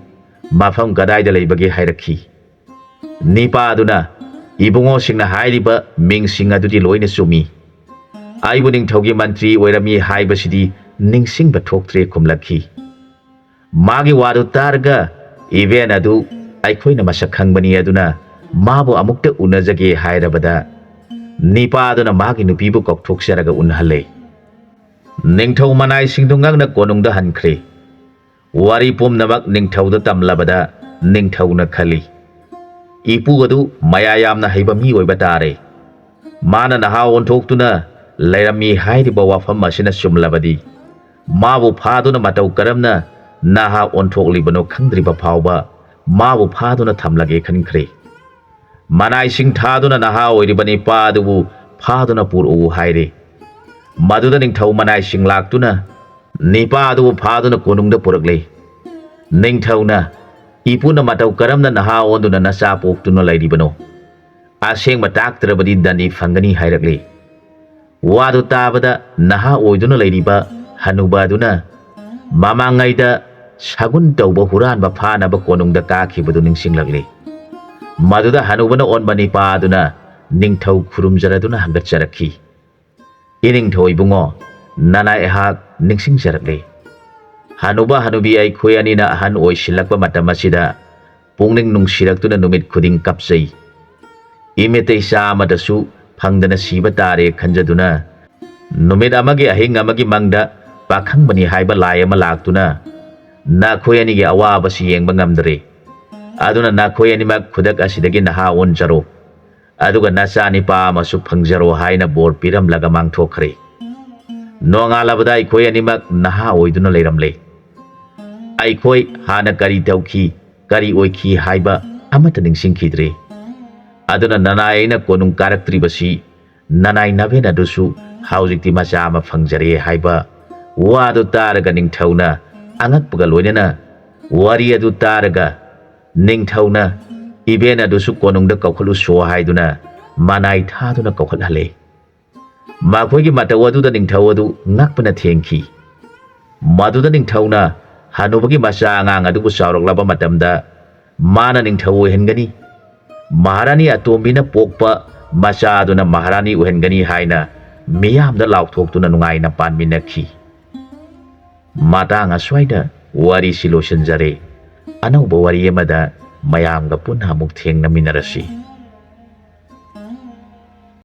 ꯃꯐꯝ ꯀꯗꯥꯏꯗ ꯂꯩꯕꯒꯦ?" ꯍꯥꯏꯔꯛꯈꯤ꯫ ꯅꯤꯄꯥ ꯑꯗꯨꯅ, "ꯏꯕꯨꯡꯉꯣꯁꯤꯡꯅ ꯍꯥꯏꯔꯤꯕ ꯃꯤꯡꯁꯤꯡ ꯑꯗꯨꯗꯤ ꯂꯣꯏꯅ ꯆꯨꯝꯃꯤ꯫ ꯑꯩꯕꯨ ꯅꯤꯡꯊꯧꯒꯤ ꯃꯟꯇ꯭ꯔꯤ ꯑꯣꯏꯔꯝꯃꯤ ꯍꯥꯏꯕꯁꯤꯗꯤ ꯅꯤꯡꯁꯤꯡꯕ ꯊꯣꯛꯇ꯭ꯔꯦ" ꯈꯨꯝꯂꯛꯈꯤ꯫ ꯃꯥꯒꯤ ꯋꯥꯗꯨ ꯇꯥꯔꯒ ꯏꯕꯦꯟ ꯑꯗꯨ ꯑꯩꯈꯣꯏꯅ ꯃꯁꯛ ꯈꯪꯕꯅꯤ, ꯑꯗꯨꯅ ꯃꯥꯕꯨ ꯑꯃꯨꯛꯇ ꯎꯅꯖꯒꯦ ꯍꯥꯏꯔꯕꯗ, ꯅꯤꯄꯥ ꯑꯗꯨꯅ ꯃꯥꯒꯤ ꯅꯨꯄꯤꯕꯨ ꯀꯧꯊꯣꯛꯆꯔꯒ ꯎꯅꯍꯜꯂꯦ꯫ ꯅꯤꯡꯊꯧ ꯃꯅꯥꯏꯁꯤꯡꯗꯨ ꯉꯛꯅ ꯀꯣꯅꯨꯡꯗ ꯍꯟꯈ꯭ꯔꯦ꯫ ꯋꯥꯔꯤ ꯄꯨꯝꯅꯃꯛ ꯅꯤꯡꯊꯧꯗ ꯇꯝꯂꯕꯗ ꯅꯤꯡꯊꯧꯅ ꯈꯜꯂꯤ, "ꯏꯄꯨ ꯑꯗꯨ ꯃꯌꯥ ꯌꯥꯝꯅ ꯍꯩꯕ ꯃꯤ ꯑꯣꯏꯕ ꯇꯥꯔꯦ꯫ ꯃꯥꯅ ꯅꯍꯥ ꯑꯣꯟꯊꯣꯛꯇꯨꯅ ꯂꯩꯔꯝꯃꯤ ꯍꯥꯏꯔꯤꯕ ꯋꯥꯐꯝ ꯑꯁꯤꯅ ꯆꯨꯝꯂꯕꯗꯤ, ꯃꯥꯕꯨ ꯐꯥꯗꯨꯅ ꯃꯇꯧ ꯀꯔꯝꯅ ꯅꯍꯥ ꯑꯣꯟꯊꯣꯛꯂꯤꯕꯅꯣ ꯈꯪꯗ꯭ꯔꯤꯕ ꯐꯥꯎꯕ ꯃꯥꯕꯨ ꯐꯥꯗꯨꯅ ꯊꯝꯂꯒꯦ" ꯈꯟꯈ꯭ꯔꯦ꯫ ꯃꯅꯥꯏꯁꯤꯡ ꯊꯥꯗꯨꯅ ꯅꯍꯥ ꯑꯣꯏꯔꯤꯕ ꯅꯤꯄꯥ ꯑꯗꯨꯕꯨ ꯐꯥꯗꯨꯅ ꯄꯨꯔꯛꯎ ꯍꯥꯏꯔꯦ꯫ ꯃꯗꯨꯗ ꯅꯤꯡꯊꯧ ꯃꯅꯥꯏꯁꯤꯡ ꯂꯥꯛꯇꯨꯅ ꯅꯤꯄꯥ ꯑꯗꯨꯕꯨ ꯐꯥꯗꯨꯅ ꯀꯣꯅꯨꯡꯗ ꯄꯨꯔꯛꯂꯦ꯫ ꯅꯤꯡꯊꯧꯅ, "ꯏꯄꯨꯅ ꯃꯇꯧ ꯀꯔꯝꯅ ꯅꯍꯥ ꯑꯣꯟꯗꯨꯅ ꯅꯆꯥ ꯄꯣꯛꯇꯨꯅ ꯂꯩꯔꯤꯕꯅꯣ? ꯑꯁꯦꯡꯕ ꯇꯥꯛꯇ꯭ꯔꯕꯗꯤ ꯗꯟꯗꯤ ꯐꯪꯒꯅꯤ" ꯍꯥꯏꯔꯛꯂꯦ꯫ ꯋꯥꯗꯨ ꯇꯥꯕꯗ ꯅꯍꯥ ꯑꯣꯏꯗꯨꯅ ꯂꯩꯔꯤꯕ ꯍꯅꯨꯕ ꯑꯗꯨꯅ ꯃꯃꯥꯡꯉꯩꯗ ꯁꯒꯨꯟ ꯇꯧꯕ ꯍꯨꯔꯥꯟꯕ ꯐꯥꯅꯕ ꯀꯣꯅꯨꯡꯗ ꯀꯥꯈꯤꯕꯗꯨ ꯅꯤꯡꯁꯤꯡꯂꯛꯂꯦ꯫ ꯃꯗꯨꯗ ꯍꯅꯨꯕꯅ ꯑꯣꯟꯕ ꯅꯤꯄꯥ ꯑꯗꯨꯅ ꯅꯤꯡꯊꯧ ꯈꯨꯔꯨꯝꯖꯔꯗꯨꯅ ꯍꯪꯒꯠꯆꯔꯛꯈꯤ, "ꯏꯅꯤꯡꯊꯧ ꯏꯕꯨꯡꯉꯣ, ꯅꯅꯥꯏ ꯑꯩꯍꯥꯛ ꯅꯤꯡꯁꯤꯡꯖꯔꯛꯂꯦ꯫ ꯍꯅꯨꯕ ꯍꯅꯨꯕꯤ ꯑꯩꯈꯣꯏ ꯑꯅꯤꯅ ꯑꯍꯟ ꯑꯣꯏꯁꯤꯜꯂꯛꯄ ꯃꯇꯝ ꯑꯁꯤꯗ ꯄꯨꯛꯅꯤꯡ ꯅꯨꯡꯁꯤꯔꯛꯇꯨꯅ ꯅꯨꯃꯤꯠ ꯈꯨꯗꯤꯡ ꯀꯞꯆꯩ꯫ ꯏꯃꯤꯠꯇꯩ ꯆꯥ ꯑꯃꯗꯁꯨ ꯐꯪꯗꯅ ꯁꯤꯕ ꯇꯥꯔꯦ ꯈꯟꯖꯗꯨꯅ ꯅꯨꯃꯤꯠ ꯑꯃꯒꯤ ꯑꯍꯤꯡ ꯑꯃꯒꯤ ꯃꯪꯗ ꯄꯥꯈꯪꯕꯅꯤ ꯍꯥꯏꯕ ꯂꯥꯏ ꯑꯃ ꯂꯥꯛꯇꯨꯅ ꯅꯈꯣꯏ ꯑꯅꯤꯒꯤ ꯑꯋꯥꯕꯁꯤ ꯌꯦꯡꯕ ꯉꯝꯗ꯭ꯔꯦ꯫ ꯑꯗꯨꯅ ꯅꯈꯣꯏ ꯑꯅꯤꯃꯛ ꯈꯨꯗꯛ ꯑꯁꯤꯗꯒꯤ ꯅꯍꯥ ꯑꯣꯟꯖꯔꯣ, ꯑꯗꯨꯒ ꯅꯆꯥ ꯅꯤꯄꯥ ꯑꯃꯁꯨ ꯐꯪꯖꯔꯣ" ꯍꯥꯏꯅ ꯕꯣꯔ ꯄꯤꯔꯝꯂꯒ ꯃꯥꯡꯊꯣꯛꯈ꯭ꯔꯦ꯫ ꯅꯣꯡꯉꯥꯜꯂꯕꯗ ꯑꯩꯈꯣꯏ ꯑꯅꯤꯃꯛ ꯅꯍꯥ ꯑꯣꯏꯗꯨꯅ ꯂꯩꯔꯝꯂꯦ꯫ ꯑꯩꯈꯣꯏ ꯍꯥꯟꯅ ꯀꯔꯤ ꯇꯧꯈꯤ, ꯀꯔꯤ ꯑꯣꯏꯈꯤ ꯍꯥꯏꯕ ꯑꯃꯠꯇ ꯅꯤꯡꯁꯤꯡꯈꯤꯗ꯭ꯔꯦ꯫ ꯑꯗꯨꯅ ꯅꯅꯥꯏ ꯑꯩꯅ ꯀꯣꯅꯨꯡ ꯀꯥꯔꯛꯇ꯭ꯔꯤꯕꯁꯤ ꯅꯅꯥꯏ ꯅꯕꯦꯟ ꯑꯗꯨꯁꯨ ꯍꯧꯖꯤꯛꯇꯤ ꯃꯆꯥ ꯑꯃ ꯐꯪꯖꯔꯦ ꯍꯥꯏꯕ ꯋꯥꯗꯨ ꯇꯥꯔꯒ ꯅꯤꯡꯊꯧꯅ ꯑꯉꯛꯄꯒ ꯂꯣꯏꯅꯅ ꯋꯥꯔꯤ ꯑꯗꯨ ꯇꯥꯔꯒ ꯅꯤꯡꯊꯧꯅ ꯏꯕꯦꯟ ꯑꯗꯨꯁꯨ ꯀꯣꯅꯨꯡꯗ ꯀꯧꯈꯠꯂꯨꯁꯣ ꯍꯥꯏꯗꯨꯅ ꯃꯅꯥꯏ ꯊꯥꯗꯨꯅ ꯀꯧꯈꯠꯍꯜꯂꯦ꯫ ꯃꯈꯣꯏꯒꯤ ꯃꯇꯧ ꯑꯗꯨꯗ ꯅꯤꯡꯊꯧ ꯑꯗꯨ ꯉꯛꯄꯅ ꯊꯦꯡꯈꯤ꯫ ꯃꯗꯨꯗ ꯅꯤꯡꯊꯧꯅ ꯍꯅꯨꯕꯒꯤ ꯃꯆꯥ ꯑꯉꯥꯡ ꯑꯗꯨꯕꯨ ꯆꯥꯎꯔꯛꯂꯕ ꯃꯇꯝꯗ ꯃꯥꯅ ꯅꯤꯡꯊꯧ ꯑꯣꯏꯍꯟꯒꯅꯤ, ꯃꯍꯥꯔꯥꯅꯤ ꯑꯇꯣꯝꯕꯤꯅ ꯄꯣꯛꯄ ꯃꯆꯥ ꯑꯗꯨꯅ ꯃꯍꯥꯔꯥꯅꯤ ꯑꯣꯏꯍꯟꯒꯅꯤ ꯍꯥꯏꯅ ꯃꯤꯌꯥꯝꯗ ꯂꯥꯎꯊꯣꯛꯇꯨꯅ ꯅꯨꯡꯉꯥꯏꯅ ꯄꯥꯟꯃꯤꯟꯅꯈꯤ꯫ ꯃꯇꯥꯡ ꯑꯁ꯭ꯋꯥꯏꯗ ꯋꯥꯔꯤꯁꯤ ꯂꯣꯏꯁꯤꯟꯖꯔꯦ꯫ ꯑꯅꯧꯕ ꯋꯥꯔꯤ ꯑꯃꯗ ꯃꯌꯥꯝꯒ ꯄꯨꯟꯅ ꯑꯃꯨꯛ ꯊꯦꯡꯅꯃꯤꯟꯅꯔꯁꯤ꯫